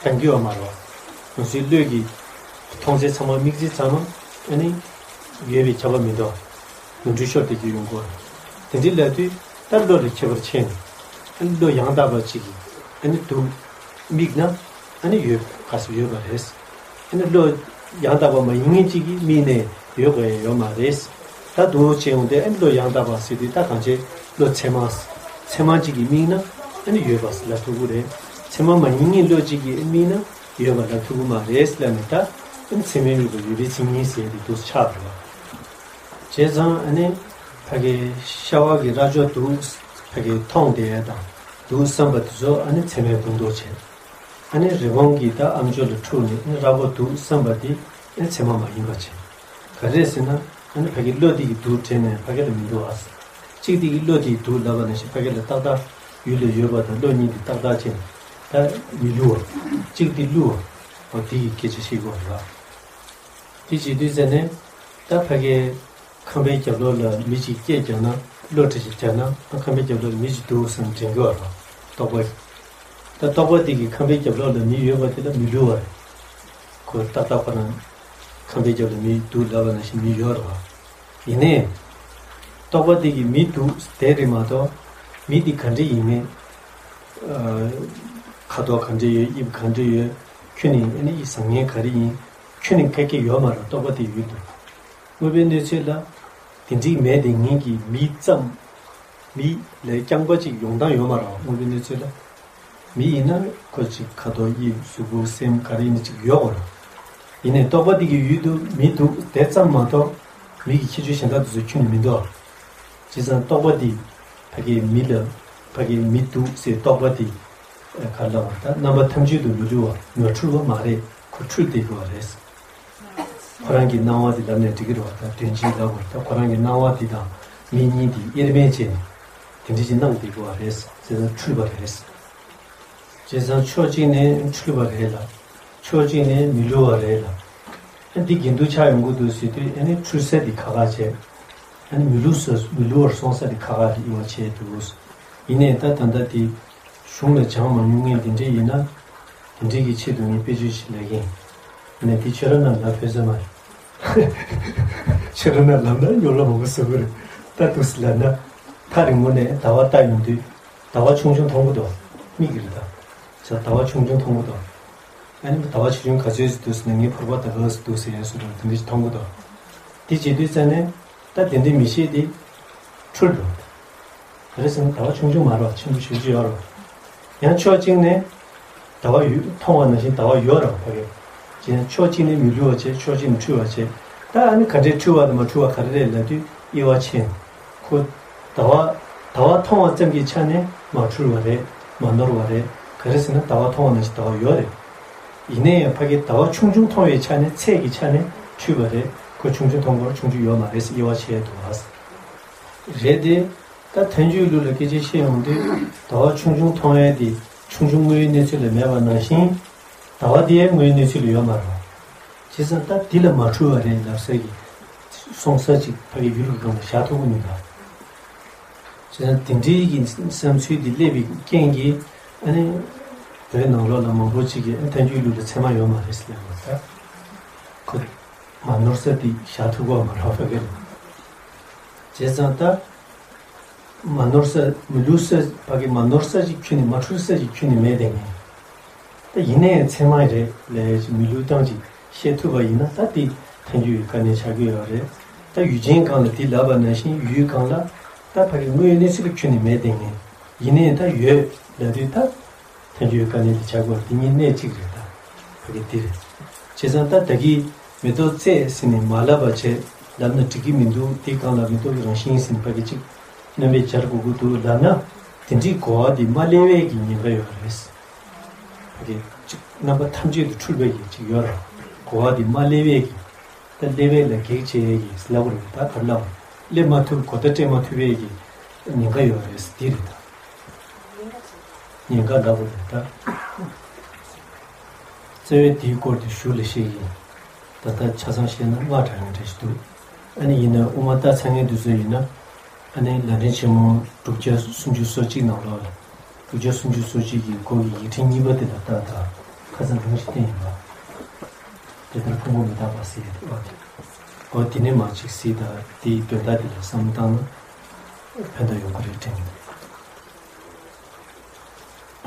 འདང་གི་ཡོད་མ་རེད་བ། ང་ཚོའི་བློས་ཀྱི་མཐོང་ཚད་ཚང་མ་དམིགས་ཚད་ཚང་མ་ཨ་ནི་ཡོད་པའི་ཁྱབ་པ་མི་འདུག་ནོར་འཁྲུལ་ཤོར་བསྡད་ཀྱི་ཡོང་གི་ཡོད་རེད། དེ་འདྲའི་ལབ་དུས་ད་བློ་ལ་ཁྱད་པར་ཕྱེ་ནས་ཨ་ནི་བློ་ཡང་དག་པ་གཅིག་གིས་ཨ་ནི་འདུག་དམིགས་ན། ཨ་ནི་ཡོད་ག་ས་ཡོད་པ་རེད། ཨ་ནི་བློ་ཡང་དག་པ་མ་ཡིན་མཁན་གཅིག་གིས་དམིགས་ནས་ཡོད་དགོས་ཡ་ཡོད་མ་རེད། ད་འདུག་བྱས་ཡོང་དུས་ཨ་ནི་བློ་ཡང་དག་པ་ཟེར་དུས་ད་གང་བྱས་བློ་ཚད་མ། ཚད་མ་གཅིག་གིས་དམིགས་ན་ཨ་ནི་ཡོད་པ་ལབ་ཐུབ་ཀྱི་རེད། ཚད་མ་མ་ཡིན་མཁན་བློ་གཅིག་གིས་དམིགས་ན་ཡོད་པ་ལབ་ཐུབ་ཀྱི་མ་རེད་ལབ་ནས་ད་ཨ་ནི་ཚད་མས་དམིགས་པ་ཡོད་པའི་མཚན་ཉིད་ཟེར་དེ་འདུག་སེ་ཆགས་པ་རེད། བྱས་ཙང་ཨ་ནི་ཕ་གི་ཤ་བ་གི་རྭ་ཅོ་འདུག་ཕ་གི་མཐོང་བསྡད་ཡ་དང་། འདུག་བསམ་པ་དེ་ཚོ་ཨ་ནི་མཚན་མའི་སྤུ་མདོག་བྱས། ཨ་ནི་རི་བོང་གི་ད་ཨམ་ཅོག་ལ་འཁྲུགས་ནས་ཨ་ནི་ར་སྐོར་འདུག་བསམ་པ་དེ་ཨ་ནི་མཚན་མ་མ་ཡིན་པ་བྱས། ག་རེ་ཟེར་ན་ཨ་ནི་ཕ་གི་བློ་དེ་གི་འདུག་དྲན་ནས་ཕ་གི་ལ་མི་འདུག་ཨ། གཅིག་དེ་གི་བློ་དེ་གི་འདུག་ལབ་པ་ནང་བཞིན་ཕ་གི་ལ་ཏག་ཏག་ཡུལ་ལ་ཡོད་པ་དང་བློ་གཉིས་དེ་ཏག་ཏག་བྱས་ནས་ད་མི་བསླུ་བ། གཅིག་དེ་བསླུ་བ། འོ་དེ་གི་སྐད་ཆ་བཤད་དགོས་རེད་བ། དེ་བྱེད་དུས་ཙ་ནས་ད་ཕ་གི་ཁང་པའི་རྒྱབ་ལོགས་ལ་མི་གཅིག་སྐད་རྒྱག་ན་གློ་བཀྲ་ཞིག་རྒྱག་ན་ཨ་ཁང་པའི་རྒྱབ་ལོགས་ལ་མི་གཅིག་འདུག་བསམ་དྲན་གྱི་ཡོད་རེད་བ། རྟོག་པ། ད་རྟོག་པ་དེ་གི་ཁང་པའི་རྒྱབ་ལོགས་ལ་མི་ཡོད་པ་དེ་ལ་མི་བསླུ་བ་རེད། ཁོ་ཏག་ཏག་ཁོ་རང་ཁང་པའི་རྒྱབ་ལ་མི་འདུག་ལབ་པ་ནང་བཞིན་མི་ཡོད་རེད་བ། ཡིན་ནའི་རྟོག་པ་དེ་གི་མི་འདུག་དེ་རེད་མ་གཏོགས་མི་དེ་ག་འདྲ་ཡིན་མིན། ཨ། ཁ་དོག་ག་འདྲ་ཡོད། དབྱིབས་ག་འདྲ་ཡོད། ཁྱོན་ནས་ཨ་ནི་བཟང་ངན་ག་རེ་ཡིན། ཁྱོན་ནས་ག་གེ་ཡོད་མ་རེད། རྟོག་པ་དེ་ཡུལ་དུ། དངོས་པོའི་གནས་ཚུལ་ལ་དེ་འདྲའི་མེད་དེ་ངེད་ཀྱི་མི་ཙམ། མི་ལས་རྐྱང་པ་ཅིག་ཡོང་སྟངས་ཡོད་མ་རེད། དངོས་པོའི་གནས་ཚུལ་ལ། མི་ཡིན་ན་ཁོ་ཅིག་ཁ་དོག་དབྱིབས་གཟུགས་པོ་སེམས་ག་རེ་ཡིན་ན་ཅིག་ཡོད་དགོས་རེད། ཡིན་ནའི་རྟོག་པ་དེ་གི་ཡུལ་དུ་མི་འདུག་དེ་ཙམ་མ་གཏོགས་མི་གི་ཁྱད་ཆོས་གཞན་དག་དེ་ཚོ་ཁྱོན་ནས་མི་འདུག་ཨ། བྱས་ཙང་རྟོག་པ་འདི་ཕ་གིའི་མི་ལ་ཕ་གིའི་མི་འདུག་ཟེར་རྟོག་པ་འདི་ག་ལ་བ་ད་རྣམ་པ་ཐམས་ཅད་དུ་མི་འཁྲུལ་བ་མ་འཁྲུལ་བ་མ་རེད། ཁོ་འཁྲུལ་བསྡད་དགོས་པ་རེད། ཁོ་རང་གི་སྣང་བ་འདི་ལབ་ནས་འགྲིག་གི་རེད་བ། ད་དོན་སྤྱི་ལབ་དགོས། ད་ཁོ་རང་གི་སྣང་བ་འདི་དང་མི་གཉིས་འདི་དབྱེར་མེད་བྱས་ནས་དེ་འདྲ་ཅིག་སྣང་བསྡད་དགོས་པ་རེད་ཟེར་ན་འཁྲུལ་པ་རེད། བྱས་ཙང་ཕྱོགས་གཅིག་ནས་འཁྲུལ་པ་རེད་ལ། ཕྱོགས་གཅིག་ནས་མི་སླུ་བ་རེད་ལ། ཨ་འདི་འགལ་འདུ་ཆགས་ཡོང་གི་འདུག་ཟེར་དུས་ཨ་ནི་འཁྲུལ་ས་འདི་ཁག་ཁག་བྱས། ཨ་ནི་མི་སླུ་ས་མི་སླུ་བར་སོང་ས་འདི་ཁག་ཁག་རེད། དབྱེ་བ་ཕྱེ་འདུག་ཡིན་ནའི་ད་ད་ལྟ་འདི་གཞུང་ལ་སྦྱང་མ་མྱོང་མཁན་འདི་འདྲས་ཡིན་ན། འདི་འདྲས་ཀྱི་ཆེད་དུ་ངས་དཔེ་བརྗོད་ཞིག་ལབ་ཀྱིན། ཨ་ནི་འདི་ཁྱོད་རང་རྣམས་ལ་ཕན་ས་མ་རེད། ཁྱོད་རང་རྣམས་ལབ་ན་ཡོང་ལ་མང་པོ་བཟོ་གི་རེད། ད་འདུག་སེ་ལབ་ན། ཐག་རིང་པོ་ནས་ཟླ་བ་ལྟ་ཡོང་དུས་ཟླ་བ་ཆུང་ཆུང་མཐོང་གི་འདུག་མིག་གིས་རེད་ད། ཟླ་བ་ཆུང་ཆུང་མཐོང་གི་འདུག་ཨ་ནི་ཟླ་བ་ཆུང་ཆུང་ག་ཚོད་ཅིག་འདུག་ཟེར་ན་ངའི་ཕོར་པ་ད་ག་ཟེ་འདུག་ཟེར་ཡ་བཟོ་འདྲ་དེ་འདྲ་ཞིག་མཐོང་གི་འདུག་དེ་བྱེད་དུས་ཙ་ནས་ད་དེ་འདྲའི་མི་ཤེས་དེ་འཁྲུལ་འགྲོ། ག་རེ་ཟེར་ན་ཟླ་བ་ཆུང་ཆུང་མ་རེད་བ། ཆེན་པོ་ཞེ་པོ་ཅིག་ཡོད་རེད་བ། ཡང་ཕྱོགས་གཅིག་ནས་ཟླ་བ་ཡོད་མཐོང་བ་ནང་བཞིན་ཟླ་བ་ཡོད་རེད་བ་ཕ་གི། ཡང་ཕྱོགས་གཅིག་ནས་མི་སླུ་བ་བྱས། ཕྱོགས་གཅིག་ནས་འཁྲུལ་བ་བྱས། ད་ཨ་ནི་ག་འདྲས་འཁྲུལ་བ་དང་མ་འཁྲུལ་བ་ག་རེ་རེད་ལབ་དུས་དབྱེ་བ་ཕྱེ། ཁོ་ཟླ་བ་ཟླ་བ་མཐོང་བ་ཙམ་གྱི་ཆ་ནས་མ་འཁྲུལ་བ་རེད། མ་ནོར་བ་རེད། ག་རེ་ཟེར་ན་ཟླ་བ་མཐོང་བ་ནང་བཞིན་ཟླ་བ་ཡོད་རེད། ཡིན་ན་ཡང་ཕ་གི་ཟླ་བ་ཆུང་ཆུང་མཐོང་བའི་ཆ་ནས་ཚད་ཀྱི་ཆ་ནས་འཁྲུལ་བ་རེད། ཁོ་ཆུང་ཆུང་མཐོང་དགོས་རེད། ཆུང་ཆུང་ཡོད་མ་རེད་ཟེར་དབྱེ་བ་ཕྱེ་ཡ་འདུག་བ། རེད་དེ། ད་ཐལ་འགྱུར་ལུགས་ལ་སྐད་ཆ་བཤད་ཡོང་དུས་ཟླ་བ་ཆུང་ཆུང་མཐོང་ཡས་དེ་ཆུང་ཆུང་དངོས་ཡོད་གནས་ཚུལ་ལ་མེད་པ་ནང་བཞིན། ཟླ་བ་དེ་ཡང་དངོས་ཡོད་གནས་ཚུལ་ལ་ཡོད་མ་རེད་བ། བྱས་ཙང་ད་འདི་ལ་མ་འཁྲུལ་བ་རེད་ལབ་ས་གི་སོང་ས་ཅིག་ཕ་གི་ཡུལ་གྱི་སྒང་ལ་བཞག་ཐུབ་ཀྱི་མི་འདུག་བྱས་ཙང་དེ་འདྲའི་གི་བསམ་ཚུལ་འདི་སླེབས་པའི་རྐྱེན་གྱིས་ཨ་ནི་བོད་ནང་ལོགས་ལ་མང་པོ་ཅིག་གིས་ཨ་ཐལ་འགྱུར་ལུགས་ལ་ཚད་མ་ཡོད་མ་རེད་ཟེར་ལབ་པ་ད། ཁོ་མ་ནོར་ས་དེ་བཞག་ཐུབ་ཀྱི་མ་རེད་བ་ཕ་གི་ལ། བྱས་ཙང་ད། མ་ནོར་ས་མི་སླུ་ས་ཕ་གི་མ་ནོར་ས་ཅིག་ཁྱོན་ནས་མ་འཁྲུལ་ས་ཅིག་ཁྱོན་ནས་མེད་དེ་ངས། ད་ཡིན་ནའི་ཚད་མ་རེད་ལས་ཅིག་མི་སླུ་སྟངས་ཅིག་ཤེས་ཐུབ་པ་ཡིན་ན་ད་དེ་ཐལ་འགྱུར་བའི་དཀའ་གནད་ཆགས་ཀྱི་ཡོད་རེད། ད་ཡུལ་ཅན་སྒང་ལ་དེ་ལབ་པ་ནང་བཞིན་ཡུལ་སྒང་ལ་ད་ཕ་གི་དངོས་ཡོད་གནས་ཚུལ་ལ་ཁྱོན་ནས་མེད་དེ་ངས། ཡིན་ནའི་ད་ཡོད་ལབ་དུས་ད། ཐལ་འགྱུར་དཀའ་གནད་དེ་ཆགས་དགོས་རེད། དེ་གཉིས་གནད་གཅིག་རེད་ད། ཕ་གི་འདི་རེད། བྱས་ཙང་ད་ད་གི་མེ་ཏོག་བཙས་ཟེར་ནས་མ་ལབ་པ་བྱས་ལབ་ན་འགྲིག་གི་མི་འདུག་དེ་སྒང་ལ་མེ་ཏོག་གི་རང་བཞིན་ཟེར་ནས་ཕ་གི་གཅིག་སྣོན་པ་སྦྱར་དགོས་ཀྱི་འདུག་ལབ་ན་དེ་འདྲའི་གོ་བ་དེ་མ་སླེབས་པའི་གི་ཉེན་ཁ་ཡོད་རེད། ཕ་གི་གཅིག་རྣམ་པ་ཐམས་ཅད་དུ་འཁྲུལ་པའི་གི་གཅིག་ཡོད་རེད། གོ་བ་དེ་མ་སླེབས་པའི་གི་ད་སླེབས་པའི་ལ་གེགས་བྱེད་ཡས་ཀྱི་ལབ་དགོས་རེད། ད་ག་རེ་ལབ་དགོས་རེད། སླེབས་མ་ཐུབ་གོ་བརྡ་སྤྲད་མ་ཐུབ་པའི་གི་ཉེན་ཁ་ཡོད་རེད། འདི་རེད་ད། ཉེན་ཁ་ལབ་དགོས་རེད་ད། རྩ་བའི་འདིའི་སྐོར་དེ་ཞུ་ལ་བཤད་ཀྱི་ཡིན། ད་ལྟ་ཆ་ཚང་བཤད་ན་སྔ་དྲགས་ཡོང་འདྲ་ཞིག་འདུག་ཨ་ནི་ཡིན་ན་དབུ་མ་ལྟ་ཚར་མཁན་དེ་ཚོ་ཡིན་ན། ཨ་ནི་ལམ་རིམ་ཆེན་མོ་དྲུག་བརྒྱ་སུམ་ཅུ་སོ་གཅིག་ནང་ལོགས་ལ། དྲུག་བརྒྱ་སུམ་ཅུ་སོ་གཅིག་གི་འགོ་གི་ཡིག་ཕྲེང་གཉིས་པ་དེ་ལ་ལྟ་དང་ཁ་སང་ལུང་ཞིག་བསྟན་ཡིན་པ། དེ་ལྟར་ཕུང་པོ་མི་རྟག་པ་ཟེར་ཡ་དེ་བ་དེ། འོ་དེ་ནས་མར་ཅིག་གཟིགས་དང་དེའི་དོན་དག་དེ་ལ་བསམ་བློ་བཏང་ན་ཕན་ཐོགས་ཡོང་གི་རེད་དྲན་གྱི་འདུག་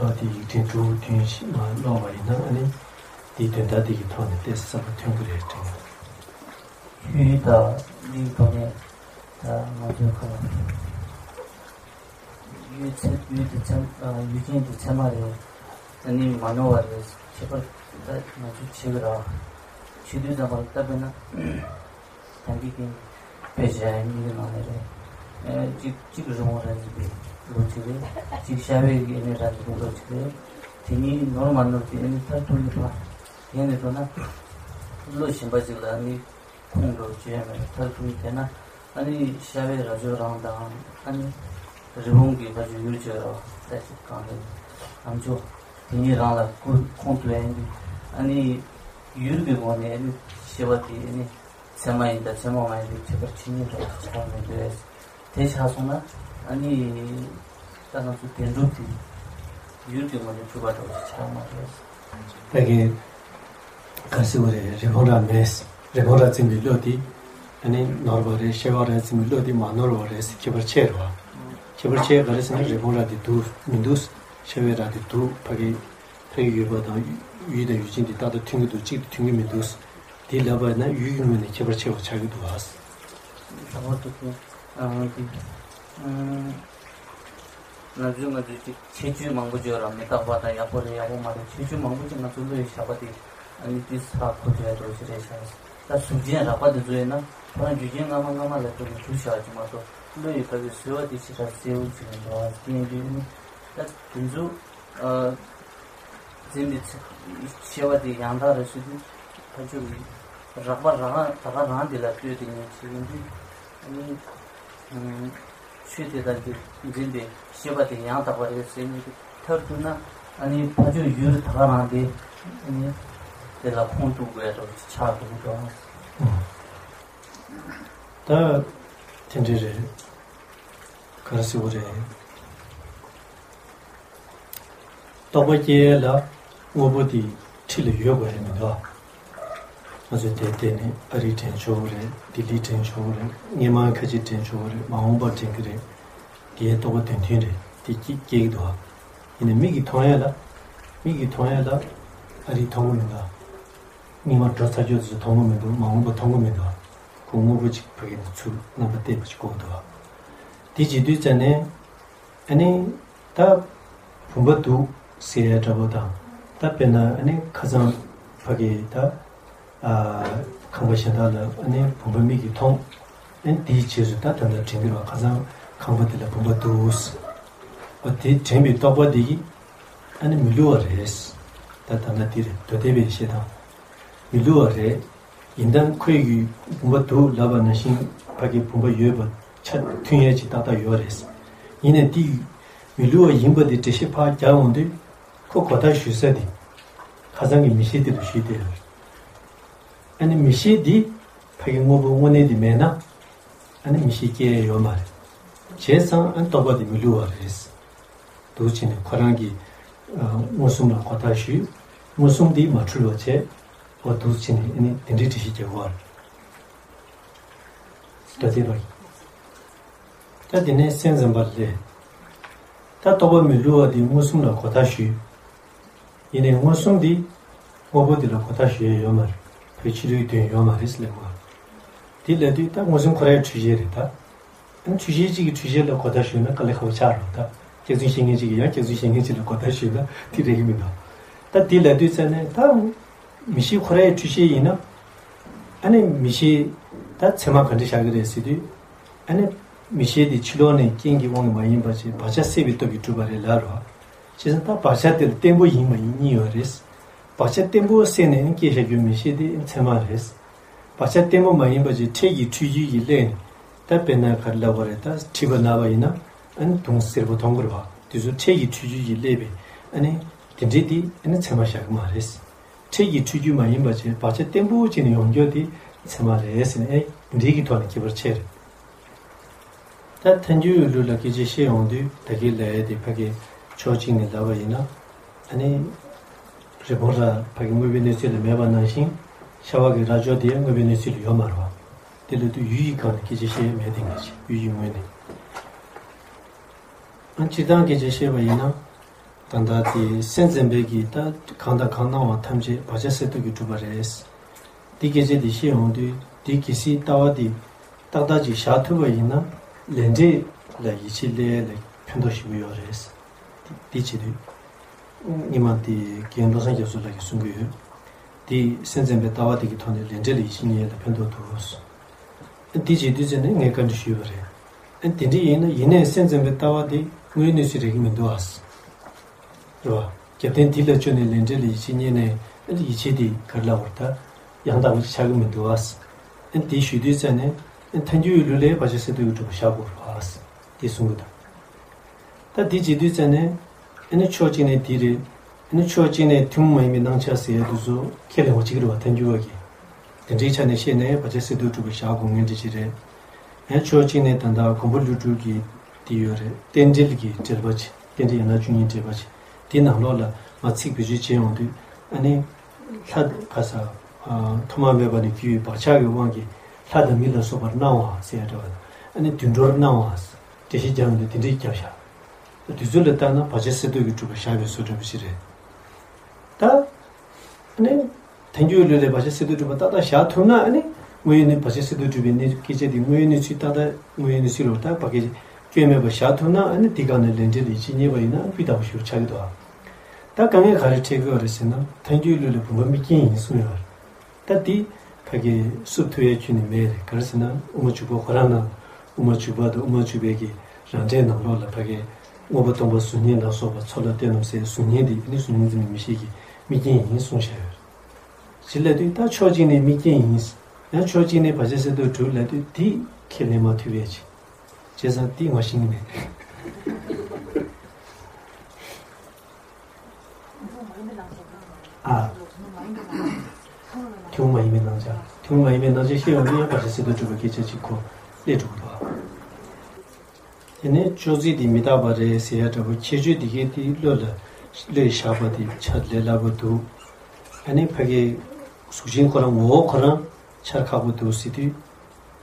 ཨ་དེ་ཡིག་ཕྲེང་དྲུག་བདུན་ཞིག་མར་ཀློག་པ་ཡིན་ན་ཨ་ནི་དེའི་དོན་དག་དེ་གི་ཐོག་ནས་ཏོག་ཙམ་བསམ་བློ་ཐོན་གྱི་རེད་དྲན་གྱི་འདུག་ཡུལ་དང་མིའི་ཐོག་ནས་ད་ང་ཚོའི་ཁ་ལ། ཡུལ་ཚད་ཡུལ་དེ་ཚད་ཨ་ཡུལ་ཅན་དེ་ཚད་མ་རེད། ད་ནི་མ་ནོར་བ་རེད། ཁྱད་པར་ད་ང་ཚོས་བྱེད་ཀྱི་ར། བྱེད་དུས་ཙམ་པ་ལ་ལྟ་བས་ན། ད་འདི་གིན་དཔེ་བྱས་ཡ་གཉིས་ཀྱི་ནང་ནས་རེད། ཨེ་གཅིག་གཅིག་རི་བོང་རྭ་འཛིན་པའི་ འགྲོ་ཅིག་རེད། གཅིག་ཤ་བའི་གི་ཨ་ནི་ར་དེ་འགྲོ་ཅིག་རེད། དེ་གཉིས་ནོར་མ་ནོར་གྱི་ཨ་ནི་མཐར་ཐུག་གི་ཕ་ཡན་ནས་འགྲོ་ན། བློ་ཞན་པ་ཅིག་ལ་ཨ་ནི་ཁུངས་འགྲོ་བྱེད་ཡ་མེད། མཐར་ཐུག་གི་དེ་ན་ཨ་ནི་ཤ་བའི་ར་ཇོ་རང་དང་ཨ་ནི་རི་བོང་གི་ཕ་ཇོ་ཡུལ་ཇོ་ར་ད་ཅིག་གང་རེད། ཨམ་ཇོ་དེ་གཉིས་རང་ལ་ཁུ་ཁུངས་འདུག་ཡ་ཨ་ནི་ཡུལ་གྱི་སྒོ་ནས་ཨ་ནི་ཤེས་པ་དེ་ཨ་ནི། ཚད་མ་ཡིན་དང་ཚད་མ་མ་ཡིན་པའི་ཁྱད་པར་ཕྱེ་ཉེན་འགྲོ་བ་ཆགས་མི་འདོད། དེ་ཆགས་སོང་ན་ཨ་ནི་ད་ང་ཚོ་བདེན་གྲུབ་དེ་ཡུལ་གྱི་ངོས་ནས་གྲུབ་པ་འདྲ་བོ་ཞིག་ཆགས་མ་རེད། ད་གིན་ག་རེ་ཟེར་བ་རེད། རི་བོང་རྭ་མེད། རི་བོང་རྭ་འཛིན་པའི་བློ་དེ་ཨ་ནི་ནོར་བ་རེད། ཤ་བ་རྭ་འཛིན་པའི་བློ་དེ་མ་ནོར་བ་རེད་ཟེར། ཁྱད་པར་ཕྱེ་རེད་བ། ཁྱད་པར་ཕྱེ་ག་རེ་ཟེར་ན་རི་བོང་རྭ་དེ་འདུག་མི་འདུག་ཤ་བའི་རྭ་དེ་འདུག་ཕ་གི་ཕ་གི་ཡུལ་པ་དང་ཡུལ་དང་ཡུལ་ཅན་དེ་ཏག་ཏག་མཐུན་གྱི་འདུག་གཅིག་དེ་མཐུན་གྱི་མི་འདུག་དེ་ལབ་པ་ན་ཡུལ་གྱི་ངོས་ནས་ཁྱད་པར་ཕྱེ་བ་ཆགས་ཀྱི་འདུག་ཨ། ལྷག་པར་དུ་ཁོ་ཨ་དེ་ཨ་ང་ཚོས་ང་ཚོས་ཅིག་ཁྱད་ཆོས་མང་པོ་བརྗོད་ར་མི་རྟག་པ་དང་ཡག་པོ་རེད་ཡག་པོ་མ་རེད་ཁྱད་ཆོས་མང་པོ་ཅིག་ང་ཚོ་བློ་ཡི་ཞགས་པ་དེ་ཨ་ནི་དེ་ས་ཁོ་བརྗོད་ཡ་འདྲ་བོ་ཞིག་རེད་ཤག་ད་གཟུགས་ཅན་རགས་པ་དེ་ཚོ་ཡིན་ན་ཁོ་རང་རྒྱུ་རྐྱེན་སྔ་མ་སྔ་མ་ལ་ལྟོས་ནས་གྲུབ་བཞག་ཅིག་མ་གཏོགས་བློ་ཡི་བབས་པའི་བཟོད་པ་དེ་ཞེ་དྲག་གསལ་བོ་ཅིག་མི་འདུག་ཨ། དེ་ཡིན་དུས་ཨ་ནི་ད་དེ་ཚོ་ཨ། འཛིན་པའི་ཚེ་ཤེས་པ་དེ་ཡང་དག་རེད་ཟེར་དུས་ཕར་ཕྱོགས་ཀྱི་རགས་པ་རང་ད་ག་རང་དེ་ལ་ལྟོས་ཏེ་ཉན་བྱེད་ཡིན་དུས་ཨ་ནི་ཆོས་དེ་དག་གི་འཛིན་པའི་ཤེས་པ་དེ་ཡང་དག་པ་རེད་ཟེར་ཉན་དུས་མཐར་གཏུགས་ན་ཨ་ནི་ཕར་ཕྱོགས་ཡུལ་ད་ག་རང་དེ་ཨ་ནི་དེ་ལ་ཁུངས་གཏུགས་དགོས་འདྲ་བོ་ཆགས་འགྲོ་གི་འདུག་ད་དེ་འདྲ་རེད། ག་རེ་ཟེར་བ་རེད། རྟོག་པ་སྐྱེ་ཡས་ལ་དངོས་པོ་དེ་འཁྲིས་ལ་ཡོད་དགོས་རེད་མི་འདུག་ང་ཚོས་དེ་བལྟས་ནས་ཨ་རི་དྲན་ཆོག་གི་རེད། ལྡི་ལི་དྲན་ཆོག་གི་རེད། སྔོན་མ་ཁ་ཅིག་དྲན་ཆོག་གི་རེད། མ་འོངས་པ་དྲན་གི་རེད། དེའི་རྟོག་པ་དོན་མཐུན་རེད། དེ་སྐྱེ་སྐྱེ་གི་འདུག་ཡིན་ནའི་མིག་གིས་མཐོང་ཡས་ལ་མིག་གིས་མཐོང་ཡས་ལ་ཨ་རི་མཐོང་གི་མི་འདུག་སྔོན་མ་འགྲོ་ཚར་རྒྱུ་དེ་ཚོ་མཐོང་གི་མི་འདུག་མ་འོངས་པ་མཐོང་གི་མི་འདུག་ཁོ་དངོས་པོ་གཅིག་ཕ་གི་ནས་ཚུར་རྣམ་པ་བལྟས་པ་ཅིག་གོ་འདུག་དེ་བྱེད་དུས་ཙ་ནས་ཨ་ནི་ད་བུམ་པ་འདུག་ཟེར་ཡ་འདྲ་པོ་དང་ད་དཔེར་ན་ཨ་ནི་ཁ་སང་ཕ་གི་ད་ཨ་ཁང་པ་གཞན་དག་ལ་ཨ་ནི་བུམ་པ་མིག་གིས་མཐོང་། ཨ་ནི་དེའི་རྗེས་སུ་ད་ད་ལྟ་དྲན་གྱི་རེད་བ། ཁ་སང་ཁང་པ་དེ་ལ་བུམ་པ་འདུག་ཨ་དེ་དྲན་པའི་རྟོག་པ་དེ་གིས་ཨ་ནི་མི་བསླུ་བ་རེད། ད་ད་ལྟ་དེ་རེད། མདོ་སྡེ་པའི་བཤད་སྟངས་མི་བསླུ་བ་རེད། ཡིན་ད་ཁོས་ཀྱི་བུམ་པ་འདུག་ལབ་པ་ནང་བཞིན་ཕ་གི་བུམ་པ་ཡོད་པ་ཆ་མཐུན་ཡས་ཅིག་ཏག་ཏག་ཡོད་རེད། ཡིན་ནའི་དེ་མི་བསླུ་བ་ཡིན་པ་དེ་འགྲེལ་བཤད་ཕར་རྒྱག་འོང་དུས་ཁོ་གོ་བརྡ་ཞུ་ས་དེ་ཁ་སང་གི་མིག་ཤེས་དེ་ལ་ཞུས་བསྡད་ཡོད་རེད། ཨ་ནི་མིག་ཤེས་འདི་ཕ་གི་དངོས་པོ་དངོས་གནས་དེ་མེད་ན་ཨ་ནི་མིག་ཤེས་སྐྱེ་ཡས་ཡོད་མ་རེད། བྱས་ཙང་ཨ་ནི་རྟོག་པ་དེ་མི་བསླུ་བ་རེད། འདུག་བྱས་ནས་ཁོ་རང་གིས་ཨ་མངོན་སུམ་ལ་གོ་བརྡ་ཞུས། མངོན་སུམ་འདི་མ་འཁྲུལ་བ་བྱས། འོ་འདུག་བྱས་ནས་ཨ་ནི་དེ་འདྲའི་འགྲེལ་བཤད་རྒྱག་གི་རེད། ད་དེ་བ། ད་དེ་ནས་སེམས་ཙམ་པ་ལས། ད་རྟོག་པ་མི་བསླུ་བ་འདི་མངོན་སུམ་ལ་གོ་བརྡ་ཞུས། ཡིན་ནའི་མངོན་སུམ་འདི་དངོས་པོ་འདི་ལ་གོ་བརྡ་ཞུ་ཡས་ཡོད་མ་རེད། བོད་ཕྱི་ལོའི་དོན་ཡོད་མ་རེད་ཟེར་ལབ་དགོས། དེ་ལབ་དུས་ད་མངོན་སུམ་ཁོ་རའི་འཁྲུལ་གཞི་རེད་ད། ཨ་ནི་འཁྲུལ་གཞི་གཅིག་གི་འཁྲུལ་གཞི་ལ་གོ་བརྡ་ཞུས་ན་དཀའ་ལས་ཁག་པོ་ཆགས་རེད་ད། སྐྱག་རྫུན་བཤད་མཁན་གཅིག་གིས་ཡང་སྐྱག་རྫུན་བཤད་མཁན་གཅིག་ལ་གོ་བརྡ་ཞུས་ན་དེ་རེད་གི་མི་འདུག་ད་དེ་ལབ་དུས་ཙ་ནས་ད་མིག་ཤེས་ཁོ་རའི་འཁྲུལ་གཞི་ཡིན་ན། ཨ་ནི་མིག་ཤེས་ད་ཚད་མ་ག་འདྲ་བཞག་གི་རེད་ཟེར་དུས། ཨ་ནི་མིག་ཤེས་དེ་ཕྱི་ལོགས་ནས་རྐྱེན་གྱི་དབང་གིས་མ་ཡིན་པ་ཅིག་བག་ཆགས་སད་པའི་སྟོབས་ཀྱིས་གྲུབ་པ་རེད་ལབ་རོ། བྱས་ཙང་ད་བག་ཆགས་དེ་ལ་བརྟན་པོ་ཡིན་མ་ཡིན་གཉིས་ཡོད་རེད། བག་ཆགས་བརྟན་པོ་སད་ནས་སྐྱེས་བཞག་རྒྱུ་མིག་ཤེས་དེ་ཚད་མ་རེད། བག་ཆགས་བརྟན་པོ་མ་ཡིན་པ་ཅིག་འཕྲལ་གྱི་འཁྲུལ་རྒྱུ་ཡིས་བསླད་ནས་ད་དཔེར་ན་ག་རེ་ལབ་དགོས་རེད། ད་མཁྲིས་པ་ན་བ་ཡིན་ན་ཨ་ནི་དུང་སེར་པོ་མཐོང་གི་རེད་བ། དེ་ཚོ་འཕྲལ་གྱི་འཁྲུལ་རྒྱུ་ཡིས་བསླད་པའི་ཨ་ནི་དེ་འདྲའི་དེ་ཨ་ནི་ཚད་མ་བཞག་གི་མ་རེད། འཕྲལ་གྱི་འཁྲུལ་རྒྱུ་མ་ཡིན་པ་ཅིག་བག་ཆགས་བརྟན་པོ་ཅིག་ནས་ཡོང་རྒྱུ་དེ་ཚད་མ་རེད་ཟེར་ནས་ཨེ་འདི་འདྲའི་གི་ཐོག་ནས་ཁྱད་པར་ཕྱེ་རེད། ད་ཐལ་འགྱུར་ལུགས་ལ་སྐད་ཆ་བཤད་ཡོང་དུས་ད་གིན་ལབ་ཡས་དེ་ཕ་གི་ཕྱོགས་གཅིག་ནས་ལབ་པ་ཡིན་ན་ཨ་ནི་རི་བོང་རྭ་ཕ་གི་དངོས་པོའི་གནས་ཚུལ་ལ་མེད་པ་ནང་བཞིན་ཤ་བ་གི་རྭ་ཅོ་དེ་དངོས་པོའི་གནས་ཚུལ་ལ་ཡོད་མ་རེད་བ། དེ་ལབ་དུས་ཡུལ་གྱི་སྒང་ནས་སྐད་ཆ་བཤད་ཡས་མེད་དེ་ངེས་ཅིག་ཡུལ་གྱི་ངོས་ནས། ཨ་སྤྱིར་བཏང་སྐད་ཆ་བཤད་པ་ཡིན་ན། ད་ལྟ་དེ་སེམས་ཙམ་པས་ཀྱིས་ད་གང་དང་གང་སྣང་བ་ཐམས་ཅད་བག་ཆགས་སད་སྟོབས་ཀྱིས་གྲུབ་པ་རེད། འདི་སྐད་ཆ་འདི་བཤད་ཡོང་དུས་འདི་གལ་སྲིད་ལྟ་བ་འདི་ཏག་ཏག་ཅིག་བཞག་ཐུབ་པ་ཡིན་ན་ལས་འབྲས་ལ་ཡིད་ཆེས་སླེབས་ཡས་ལ་ཕན་ཐོགས་ཞེ་པོ་ཡོད་རེད། འདི་བྱེད་དུས་སྔོན་མ་དེ་རྒན་བློ་བཟང་རྒྱ་མཚོ་ལགས་ཀྱིས་གསུང་གི་ཡོད། འདི་སེམས་ཙམ་པའི་ལྟ་བ་འདི་གི་ཐོག་ནས་ལས་འབྲས་ལ་ཡིད་ཆེས་སླེབས་ཡས་ལ་ཕན་ཐོགས་འདུག་འདི་བྱེད་དུས་ཙམ་ནས་ངས་བཀའ་འདྲི་ཞུས་པ་རེད། ཨ་དེ་འདྲ་ཡིན་ན་ཡིན་ནའི་སེམས་ཙམ་པའི་ལྟ་བ་དེ་ དངོས་ཡོད་གནས་ཚུལ་རེག་གི་མི་འདུག་ཨ། རེད་བ། རྒྱབ་རྟེན་འདི་ལ་བཅོལ་ནས་ལས་འབྲས་ལ་ཡིད་ཆེས་རྙེད་ནས་ཨ་ནི་ཡིད་ཆེས་དེ་ག་རེ་ལབ་པར་ད་ཡང་དག་པ་ཅིག་ཆགས་ཀྱི་མི་འདུག་ཨ། ཨ་ནི་དེ་ཞུ་དུས་ཙམ་ནས་ཨ་ནི་ཐལ་འགྱུར་བའི་ལུགས་ལས་བར་ཆད་སེལ་འདོད་ཀྱི་སྒྲུབ་པ་བཞག་དགོས་རེད་བ། དེ་གསུང་གི་འདུག་ད་འདི་བྱེད་དུས་ཙམ་ནས་ཨ་ནི་ཕྱོགས་གཅིག་ནས་འདི་རེད། ཨ་ནི་ཕྱོགས་གཅིག་ནས་ཐུན་མོང་མ་ཡིན་པའི་སྣང་ཆ་ཟེར་ཡ་དེ་ཚོ་ཁས་ལེན་པ་གཅིག་རེད་བ། ཐལ་འགྱུར་བ་གིས། དེ་འདྲའི་ཆ་ནས་བཤད་ནས་བར་ཆད་སེལ་འདོད་སྒྲུབ་པ་བཞག་དགོས་ངེས་འདྲ་ཅིག་རེད། ཡང་ཕྱོགས་གཅིག་ནས་ད་ལྟ་མགོན་པོ་ཀླུ་སྒྲུབ་ཀྱི་དེ་ཡོད་རེད། རྟེན་འབྲེལ་གྱི་འགྲེལ་པ་ཅིག་རྟེན་འབྲེལ་ཡན་ལག་བཅུ་གཉིས་འགྲེལ་པ་ཅིག་དེའི་ནང་ལོགས་ལ་ང་ཚིག་བེད་སྤྱོད་བྱེད་ཡོང་དུས་ཨ་ནི། ལྷ་ག་ས། ཨ། ཐོག་མ་མེད་པ་ནས་རྒྱུ་ཡི་བག་ཆགས་ཀྱི་དབང་གིས་ལྷ་དང་མི་ལ་སོགས་པར་སྣང་བ་ཟེར་ཡ་འདྲ་བ་དང་། ཨ་ནི་དུད་འགྲོར་སྣང་བ། འགྲེལ་བཤད་རྒྱག་ཡོང་དུས་དེ་འདྲའི་རྒྱབ་བཞག་དུས་ཚོད་ལ་བལྟས་ན་བར་ཆད་སེལ་འདོད་ཀྱི་སྒྲུབ་པ་བཞག་པའི་བཟོ་འདྲ་པོ་ཞིག་རེད། ད། ཨ་ནི། ཐལ་འགྱུར་ལུགས་ལས་བར་ཆད་སེལ་འདོད་སྒྲུབ་པ་ཏག་ཏག་བཞག་ཐུབ་ན་ཨ་ནི། དངོས་ཡོད་གནས་བར་ཆད་སེལ་འདོད་སྒྲུབ་པའི་གནས་སྐད་ཆ་དེ་དངོས་ཡོད་གནས་ཚུལ་ཏག་ཏག་དངོས་ཡོད་གནས་ཚུལ་ལོ་ད་བ་གི་སྐྱོན་མེད་པ་བཞག་ཐུབ་ན་ཨ་ནི་འདི་ག་ནས་ལས་འབྲས་ལ་ཡིད་ཆེས་རྙེད་པ་ཡིན་ན་སྤུས་དག་པོ་ཞིག་ཆགས་ཀྱི་འདུག་ད་དཀའ་ངལ་ག་རེ་འཕྲད་ཀྱི་ཡོད་རེད་ཟེར་ན་ཐལ་འགྱུར་ལུགས་ལས་བུམ་པ་དམིགས་རྐྱེན་ཡིན་གསུངས་ཡོད་རེད། ད་འདི་ཕ་གི་བསུབ་ཐུབ་ཡ་ཁྱོན་ནས་མེད་རེད། ག་རེ་ཟེར་ན་དབུ་མ་འཇུག་པ་ཁོ་རང་ནང་དབུ་མ་འཇུག་པ་དང་དབུ་མ་འཇུག་པའི་གི་རང་འགྲེལ་ནང་ལོགས་ལ་ཕ་གི་དངོས་པོ་སྟོང་པ་གཟུགས་བརྙན་ལ་སོགས་པ་ཚོགས་ལ་བརྟེན་ནམ་ཟེར་གཟུགས་བརྙན་འདི་ནི་གཟུགས་བརྙན་འཛིན་པའི་མིག་ཤེས་ཀྱི་དམིགས་རྐྱེན་ཡིན་གསུངས་བཞག་ཡོད། ཅི་ལབ་དུས་ད་ཕྱོགས་གཅིག་ནས་དམིགས་རྐྱེན་ཡིན། ཡང་ཕྱོགས་གཅིག་ནས་བར་ཆད་སེལ་འདོད་སྒྲུབ་ལབ་དུས་འདི་ཁས་ལེན་མ་ཐུབ་པས་ཅི། བྱས་ཙང་འདི་ང་ཤེས་ཀྱི་མེད། ཨ། ཐུན་མོང་མ་ཡིན་པའི་སྣང་ཆ། ཐུན་མོང་མ་ཡིན་པའི་སྣང་ཆ་ཤེས་ཡོང་དུས་ཡང་བར་ཆད་སེལ་འདོད་སྒྲུབ་པའི་སྐད་ཆ་གཅིག་གོ་སླེབས་འགྲོ་གི་འདུག་དེ་ནས་ཅོག་ཙེ་འདི་མི་རྟག་པ་རེད་ཟེར་ཡ་འདྲ་པོ་ཁྱད་ཆོས་འདི་གའི་དེ་བློ་ལ་བློས་བཞག་པ་དེ་ཆ་ལས་སླ་པོ་འདུག་ཨ་ནི་ཕ་གི་གཟུགས་ཅན་ཁོ་རང་ངོ་བོ་ཁོ་རང་ཆར་ཁག་པོ་འདུག་ཟེར་དུས།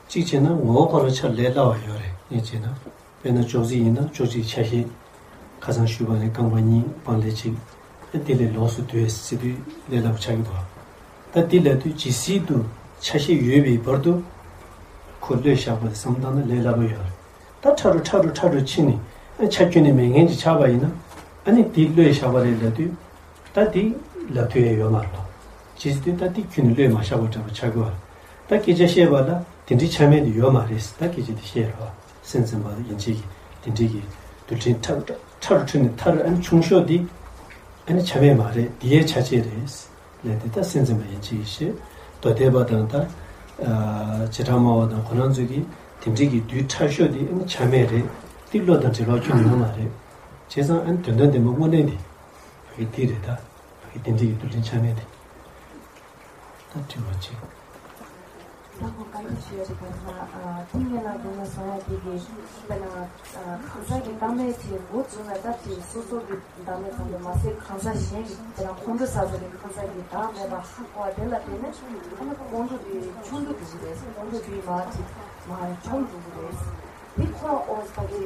གཅིག་བྱས་ན་ངོ་བོ་ཁོ་རང་ཆར་ལས་སླ་བ་ཡོད་རེད། གཉིས་བྱས་ན། དཔེར་ན་ཅོག་ཙེ་ཡིན་ན་ཅོག་ཙེའི་ཆ་ཤས། ཁ་སང་ཞུས་པ་ནས་རྐང་པ་གཉིས་སྤང་ལེ་གཅིག་ཨ་དེ་ལས་ལོགས་སུ་སྡོད་ཟེར་དུས་ལས་སླ་པོ་ཆགས་ཀྱི་འདུག་ད་འདི་ལབ་དུས་ཇི་སྲིད་དུ་ཆ་ཤས་ཡོད་པའི་བར་དུ། ཁོ་བློས་བཞག་པ་དེ་བསམ་བཏང་ན་ལས་སླ་པོ་ཡོད་རེད། ད་ཕྲ་རུ་ཕྲ་རུ་ཕྲ་རུ་ཕྱིན་ནས་ཨ་ཆ་ཁྱོན་ནས་མེད་མཁན་ཅིག་ཆགས་པ་ཡིན་ན། ཨ་ནི་འདི་བློས་བཞག་པ་རེད་ལབ་དུས། ད་འདི་ལབ་ཐུབ་ཡ་ཡོད་མ་རེད་པ། ཇི་སྲིད་དུ་ད་འདི་ཁྱོན་ནས་བློས་མ་བཞག་པ་འདྲ་པོ་ཆགས་ཀྱི་ཡོད་རེད། ད་སྐད་ཆ་བཤད་པ་ལ་དེ་འདྲའི་ཆ་མེད་དེ་ཡོད་མ་རེད། ད་སྐད་ཆ་དེ་བཤད་རོགས། སེམས་ཙམ་པ་ཡན་ཆད་ཀྱིས་དེ་འདྲའི་གི་རྡུལ་ཕྲན་ཕྲ་རུ་ཕྲ་རུ་ཕྲུལ་ནས་ཐར། ཨ་ནི་ཆུང་ཤོས་འདི་ཨ་ནི་ཆ་མེད་མ་རེད། འདི་ཡའི་ཆ་བྱད་རེད་ལབ་དེ་ད་སེམས་ཙམ་པ་ཡན་ཆད་ཀྱིས་བཤད། མདོ་སྡེ་པ་དང་ད་བྱེ་བྲག་སྨྲ་བ་དང་ཁོ་རང་ཚོས་ཀྱིས་དེ་འདྲའི་གི་རྡུལ་ཕྲ་ཤོས་འདི་ཨ་ནི་ཆ་མེད་རེད། འདི་བློ་དང་འབྲེལ་བ་ཁྱོན་ནས་ཡོད་མ་རེད། བྱས་ཙང་ཨ་ནི་དོན་དམ་བདེན་པ་དངོས་གནས་འདི་ཕ་གི་འདི་རེད། ད་ཕ་གི་དེ་འདྲའི་གི་རྡུལ་ཕྲན་ཆ་མེད་འདི། ད་དྲི་བ་གཅིག་ད་ཁོ་བཀའ་འདྲི་ཞུ་ཡ་ཞིག་ད་ང་ཐེངས་ངེད་ལ་དགོངས་ན་བཟང་ཡ་དེ་གི་དཔེར་ན་གང་ཟག་གི་བཏང་མེད་ཅིག་འགོ་བཙུགས་ན་སྟབས་ཀྱིས་སོ་སོ་གི་བདག་མེད་ཙམ་དུ་མ་ཟད་གང་ཟག་གཞན་གྱི་དཔེར་ན་ཁོང་ཁྲོ་ཟ་ས་གི་གང་ཟག་གི་བདག་མེད་པ་ཧ་གོ་བ་དེ་ལ་བརྟེན་ནས་ཨ་ནི་ཁོང་ཁྲོ་དེ་ཆུང་དུ་འགྲོ་གི་རེད། ཁོང་ཁྲོ་དེ་མ་ཅིག་མ་ཆུང་འགྲོ་གི་རེད། དེ་ཁོ་ཨོ་ས་གི་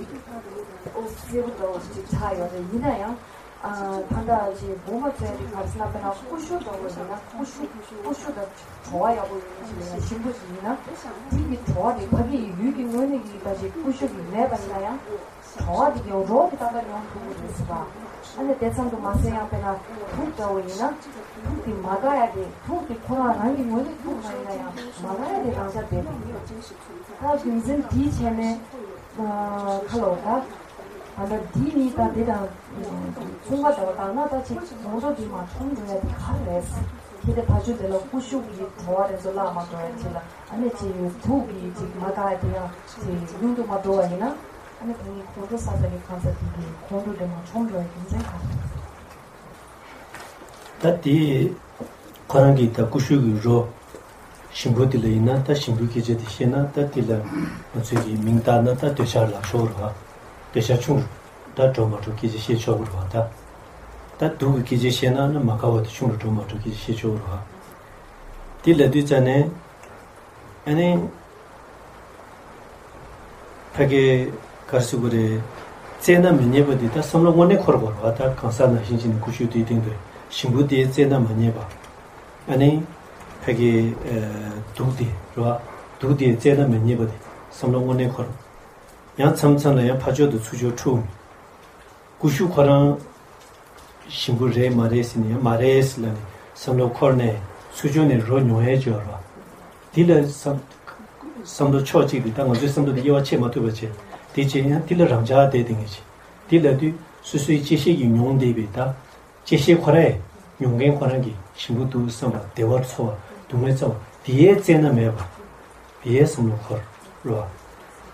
ཨོ་སེ་བུ་འདྲ་བོ་ཅིག་ཆགས་ཡོད་རེད། ཡིན་ན་ཡང་། ཨ། ད་ལྟ་ཅིག་དགོངས་པ་མཚོན་ཡ་དེ་ག་རེ་ཟེར་ན་དཔེར་ན་ཀུ་ཤུ་འདྲ་བོ་ཡིན་ན་ཀུ་ཤུ་ཀུ་ཤུ་དང་བྲོ་བ་ཡག་པོ་ཡོད་མཁན་ཞིག་ཡིན་ན་ཞིམ་པོ་ཞིག་ཡིན་ན་དེ་གི་བྲོ་བ་དེ་ཕ་གི་ཡི་ཡུལ་གྱི་དངོས་གནས་ཀྱི་ད་ཅིག་ཀུ་ཤུ་གི་མེད་པ་ཡིན་ན་ཡང་བྲོ་བ་དེ་གི་རོ་གི་རྟགས་ལ་ཡོང་ཐུབ་ཀྱི་རེད་ཟེར་བ། ཨ་ནི་དེ་ཙམ་དུ་མ་ཟད་ཡང་དཔེར་ན་དུག་འདྲ་བོ་ཡིན་ན་དུག་དེ་མ་འགག་ཡ་དེ་དུག་དེ་ཁོ་རང་རང་གི་དངོས་གནས་དུག་མ་ཡིན་ན་ཡང་མ་འགག་ཡ་དེ་རང་འཇགས་བསྡད་ཐུབ་ཀྱི་ཡོད། ད་རྒྱུ་མཚན་དེའི་ཆ་ནས་ཁ་ལོ་ད། ད་ལྟ་འདི་ནི་ད་འདི་དང་མཚུངས་པ་འདྲ་བ་དང་ན་ད་ཅིག་ངོ་ཚ་འདི་མ་ཆོམ་འགྲོ་ཡ་དེ་ག་རེ་རེད། ཁྱེད་དེ་ཕ་ཆུ་དེ་ལ་ཀུ་ཤུ་གི་བྲོ་བ་རེ་ཚོ་བརླག་མ་འགྲོ་ཡ་ཅིག་ལ་ཨ་ནི་ཅིག་དུག་གི་ཅིག་མ་དག་ཡ་དེ་ཡང་ཅིག་ཡུན་དུ་མ་འགྲོ་བ་ཡིན་ན་ཨ་ནི་ད་ནི་ཁོང་ཁྲོ་ས་ས་གི་གང་ས་དེ་གི་ཁོང་ཁྲོ་དེ་མ་ཆོམ་འགྲོ་ཡ་རྒྱུ་མཚན་ག་རེ་རེད། ད་དེ་ཁོ་རང་གི་ད་ཀུ་ཤུ་གི་རོ། ཞིམ་པོ་དེ་ལ་ཡིན་ན་ད་ཞིམ་པོའི་སྐད་ཆ་དེ་བཤད་ན་ད་དེ་ལ་ང་ཚོས་ཀྱི་མིང་བཏགས་ན་ད་འདོད་ཆགས་ལ་ཆོག་རེད་བ། འདོད་ཆགས་ཆུང་རུ་ད་འགྲོ་མ་འགྲོ་སྐད་ཆ་བཤད་ཆོག་གི་རེད་བ་ད། ད་དུག་གི་སྐད་ཆ་བཤད་ན་ན་མ་དགའ་བ་དེ་ཆུང་རུ་འགྲོ་མ་འགྲོ་སྐད་ཆ་བཤད་ཆོག་གི་རེད་བ། དེ་ལབ་དུས་ཙ་ནས། ཨ་ནི། ཕ་གི། ག་རེ་ཟེར་དགོས་རེད། བཙལ་ན་མི་རྙེད་པ་འདི་ད་བསམ་བློ་དངོས་གནས་འཁོར་དགོས་རེད་བ། ད་གང་ཟག་ནང་བཞིན་བྱས་ནས་ཀུ་ཤུ་དེའི་སྟེང་དུ་ཞིམ་པོ་དེ་བཙལ་ན་མ་རྙེད་པ། ཨ་ནི། ཕ་གི། ཨ། དུག་དེ་རེད་བ། དུག་དེ་བཙལ་ན་མི་རྙེད་པ་དེ་བསམ་བློ་དངོས་གནས་འཁོར། ཡང་མཚམས་མཚམས་ལ་ཡང་ཕ་ཕྱོགས་དང་ཚུར་ཕྱོགས་འཁྲུག་ཀུ་ཤུ་ཁོ་རང་ཞིམ་པོ་རེད་མ་རེད་ཟེར་ནས་ཡང་མ་རེད་ཟེར་ལབ་ནས་བསམ་བློ་འཁོར་ནས་ཚུར་ཕྱོགས་ནས་རོ་མྱོང་ཡས་ཅིག་ཡོད་རེད་བ། དེ་ལ་བསམ་བསམ་བློ་ཕྱོགས་གཅིག་དེ་ད་ང་ཚོའི་བསམ་བློ་དེ་དབྱེ་བ་ཕྱེ་མ་ཐུབ་པ་བྱས། དེ་བྱས་ཡང་དེ་ལ་རང་འཇགས་བསྡད་དེ་ངེས་ཤིག་དེ་ལབ་དུས་སོ་སོའི་གཅེས་ཤེས་ཀྱིས་མྱོང་བསྡད་པའི་ད་གཅེས་ཤེས་ཁོ་རའི་མྱོང་མཁན་ཁོ་རང་གི་ཞིམ་པོ་འདུག་བསམ་པ། བདེ་བར་ཚོར་བ། སྡུག་བསྔལ་ཚོར་བ། དེའི་རྩད་ན་མེད་པ། དེའི་བསམ་བློ་འཁོར་རོ།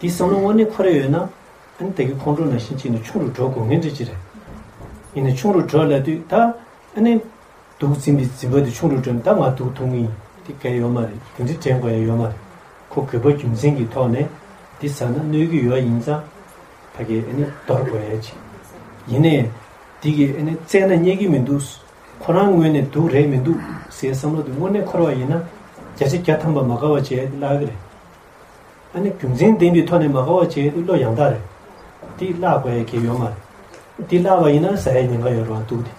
དེའི་བསམ་བློ་དངོས་གནས་འཁོར་ཡོད་ན། ཨ་ནི་ད་གི་ཁོང་ཁྲོ་ནང་བཞིན་བྱས་ནས་ཆུང་རུ་འགྲོ་དགོས་ངེས་འདྲ་ཅིག་རེད། ཡིན་ནའི་ཆུང་རུ་འགྲོ་ལབ་དུས་ད་ཨ་ནི། དུག་འཛིན་པའི་འཛིན་པ་དེ་ཆུང་རུ་འགྲོ་ནས་ད་ང་དུག་འཐུང་གི་ཡིན། དེ་གལ་ཡོད་མ་རེད། དེ་འདྲ་དྲན་དགོས་ཡ་ཡོད་མ་རེད། ཁོ་དགོས་པ་རྒྱུ་མཚན་གྱི་ཐོག་ནས་འདི་ཟ་ན་གནོད་ཀྱི་ཡོད་ཡིན་ཙང་། ཕ་གིའི་ཨ་ནི་དོར་དགོས་ཡ་ཅིག་ཡིན་ནའི། འདི་གི་ཨ་ནི་བཙལ་ན་རྙེད་ཀྱི་མི་འདུག་ཁོ་རང་ངོས་ནས་དུག་རེད་མི་འདུག་ཟེར་བསམ་བློ་དེ་དངོས་གནས་འཁོར་བ་ཡིན་ན། བརྒྱ་ཆ་བརྒྱ་ཐམ་པ་མ་དགའ་བ་བྱས་ཏེ་བརླག་གི་རེད། ཨ་ནི་རྒྱུ་མཚན་ལྡན་པའི་ཐོག་ནས་མ་དགའ་བ་བྱས་ཏེ་བློ་ཡང་དག་རེད། འདི་བརླག་དགོས་ཡ་གལ་ཡོད་མ་རེད། འདི་བརླག་པ་ཡིན་ན་ཟ་ཡའི་ཉེན་ཁ་ཡོད་རེད་བ། དུག་དེ།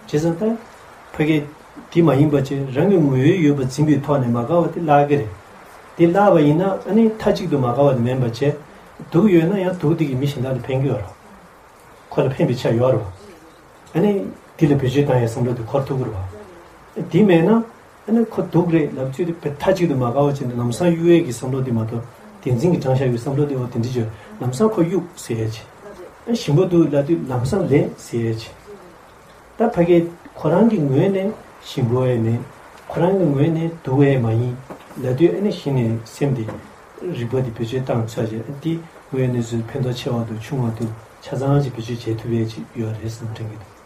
བྱས་ཙང་ད། ཕ་གི། དེ་མ་ཡིན་པ་བྱས་རང་གི་ངོ་བོའི་ཡོད་པ་འཛིན་པའི་ཐོག་ནས་མ་དགའ་བ་དེ་བརླག་གི་རེད། དེ་བརླག་པ་ཡིན་ན་ཨ་ནི་མཐའ་གཅིག་ཏུ་མ་དགའ་བ་དེ་མིན་པ་བྱས། དུག་ཡོད་ན་ཡང་དུག་དེ་གིས་མི་གཞན་དག་ལ་ཕན་གྱི་ཡོད་རེད། ཁོ་ལ་ཕན་པའི་ཆ་ཡོད་རེད་བ། ཨ་ནི། དེ་ལ་བེད་སྤྱོད་བཏང་ཡའི་བསམ་བློ་དེ་འཁོར་ཐུབ་ཀྱི་རེད་བ། དེ་མེད་ན། ཨ་ནི་ཁོ་དུག་རེད་ལབ་ཚུལ་དེ་མཐའ་གཅིག་ཏུ་མ་དགའ་བ་བྱས་ནས་ལམ་སང་གཡུལ་ཡས་ཀྱི་བསམ་བློ་དེ་མ་གཏོགས། བདེན་འཛིན་གྱིས་དྲངས་བཞག་པའི་བསམ་བློ་དེ་འོ་དེ་འདྲ་བྱོས། ལམ་སང་ཁོ་གཡུག་ཟེར་ཡས་ཆེ། ཨ་ཞིམ་པོ་འདུག་ལབ་དུས་ལམ་སང་ལེན་ཟེར་ཡས་ཆེ། ད་ཕ་གི་ཁོ་རང་གི་ངོས་ནས་ཞིམ་པོ་ཡས་མེད། ཁོ་རང་གི་ངོས་ནས་དུག་ཡས་མ་ཡིན་ལབ་དུས། ཨ་ནི་གཞི་ནས་སེམས་དེ་རིག་པ་དེ་བེད་སྤྱོད་བཏང་ཚར་རྗེས། ཨ་དེ་དངོས་གནས་སུ་ཕན་ཐོགས་ཆེ་བ་འདུག་ཆུང་བ་འདུག་ཆ་ཚང་ཅིག་བེད་སྤྱོད་བྱེད་ཐུབ་ཡས་ཅིག་ཡོད་རེད་བསམ་དྲན་གྱི་འདུག་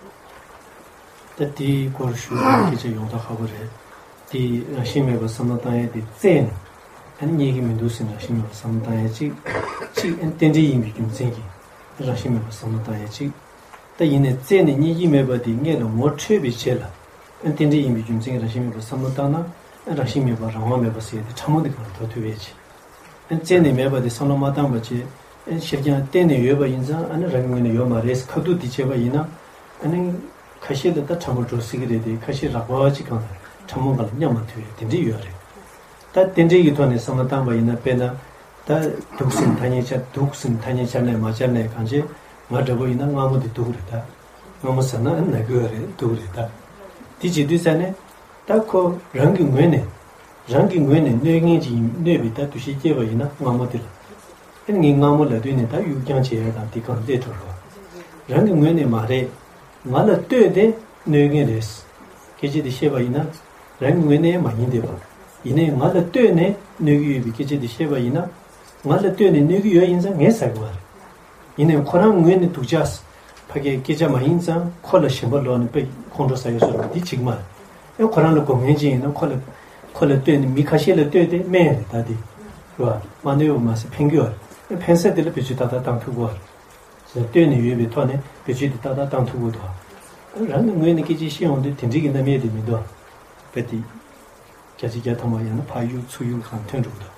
ད་དེའི་སྐོར་ཞུ་བའི་སྐད་ཆ་ཡོངས་གྲགས་ཁག་པོ་རེད། དེ་རང་བཞིན་མེད་པར་བསམ་བློ་བཏང་ཡས་དེ་བཙལ་ནས། ཨ་ནི་རྙེད་ཀྱི་མི་འདུག་ཟེར་རང་བཞིན་མེད་པར་བསམ་བློ་བཏང་ཡས་གཅིག་གཅིག་ཨ་ནི་རྟེན་འབྲེལ་ཡིན་པའི་རྒྱུ་མཚན་གྱིས་རང་བཞིན་མེད་པར་བསམ་བློ་བཏང་ཡས་གཅིག་ད་ཡིན་ནའི་བཙལ་ནས་རྙེད་ཀྱི་མེད་པ་དེ་སྔོན་ལ་ངོ་འཕྲོད་པའི་རྗེས་ལ། ཨ་ནི་རྟེན་འབྲེལ་ཡིན་པའི་རྒྱུ་མཚན་གྱིས་རང་བཞིན་མེད་པར་བསམ་བློ་བཏང་ན། ཨ་ནི་རང་བཞིན་མེད་པ་རང་དབང་མེད་པ་ཟེར་ཡས་དེ་ཕྲ་མོ་དེ་གང་ལ་འགྲོ་ཐུབ་ཡས་གཅིག་ཨ་ནི་བཙལ་ནས་མེད་པ་དེ་བསམ་བློ་མ་བཏང་པ་བྱས། ཨ་ནི་ཁེར་རྐྱང་བལྟས་ནས་ཡོད་པ་ཡིན་ཙང་། ཨ་ནི་རང་གི་ངོས་ནས་ཡོད་མ་རེད་ཁ་ཐུག་དེ་བྱས་པ་ཡིན་ན། ཨ་ནི་ཁ་ཤས་ལ་ད་ཕྲ་མོ་འགྲོ་སྲིད་ཀྱི་རེད་དེ། ཁ་ཤས་རགས་པ་ཅིག་གང་ལ་ཕྲ་མོ་གང་ལ་མཉམ་མ་ཐུབ་ཡས་དེ་འདྲས་ཡོད་རེད། ད་རྟེན་འབྲེལ་གྱི་ཐོག་ནས་བསམ་བློ་བཏང་པ་ཡིན་ན། དཔེར་ན། ད་དུག་ཟེར་ཐ་སྙད་སྦྱར། དུག་ཟེར་ཐ་སྙད་སྦྱར་ནས་མ་སྦྱར་ནས་གང་བྱས། ང་འདྲ་པོ་ཡིན་ན་མངར་མོ་དེ་དུག་རེད་ད། མངར་མོ་ཟ་ན་ཨ་ནི་ན་གི་ཡོད་རེད། དུག་རེད་ད། དེ་བྱེད་དུས་ཙ་ནས། ད་ཁོ་རང་གི་ངོས་ནས། རང་གི་ངོས་ནས་གནོད་མཁན་ཅིག་ཡིན། གནོད་པའི་ད་འདུ་ཤེས་སྐྱེས་པ་ཡིན་ན་མངར་མོ་དེ་ལ། ཨ་ནི་ངས་མངར་མོ་ལབ་དུས་ནས་ད་གཡུག་རྐྱང་བྱེད་ཡ་དང་དེ་གང་སླེབས་འགྲོ་རོགས། རང་གི་ངོས་ནས་མ་རེད། ང་ལ་ལྟོས་ཏེ་གནོད་མཁན་རེད། སྐད་ཆ་དེ་བཤད་པ་ཡིན་ན། རང་གི་ངོས་ནས་མ་ཡིན་བསྡད་པ། ཡིན་ནའི་ང་ལ་ལྟོས་ནས་གནོད་ཀྱི་ཡོད་པའི་སྐད་ཆ་དེ་བཤད་པ་ཡིན་ན། ང་ལ་ལྟོས་ནས་གནོད་ཀྱི་ཡོད་ཡིན་ཙང་ངས་ཟ་གི་མ་རེད། ཡིན་ནའི་ཁོ་རང་ངོས་ནས་སྡུག་ཅག་ཕ་གིའི་སྐད་ཆ་མ་ཡིན་ཙང་། ཁོ་ལ་ཞེན་པ་ལོག་ནས་དཔེ་ཁོང་ཁྲོ་ཟ་ཡོད་བཟོ་འདྲ་འདི་བྱེད་ཀྱི་མ་རེད། ཨེ་ཁོ་རང་ལ་དགོས་མཁན་ཅིག་ཡིན་ན་ཁོ་ལ། ཁོ་ལ་ལྟོས་ནས། མི་ཁ་ཤས་ལ་ལྟོས་ཏེ་སྨན་རེད་ད་འདི། རེད་བ། མ་གནོད་པ་མ་ཟད་ཕན་གྱི་ཡོད་རེད། ཨེ་ཕན་ས་དེ་ལ་བེད་སྤྱོད་ཏག་ཏག་བཏང་ཐུབ་ཀྱི་ཡོད་རེད། ཟེར་ལྟོས་ནས་ཡོད་པའི་ཐོག་ནས་བེད་སྤྱོད་དེ་ཏག་ཏག་བཏང་ཐུབ་ཀྱི་འདུག་ཨ་རང་གི་ངོས་ནས་སྐད་ཆ་བཤད་ཡོང་དུས་དེ་འདྲའི་གི་རྣམ་དབྱེ་དེ་མི་འདུག་དཔེ་དེ། བརྒྱ་ཆ་བརྒྱ་ཐམ་པ་ཡང་ན་ཕར་གཡུག་ཚུར་གཡུག་གང་ཐོན་འགྲོ་གི་འདུག་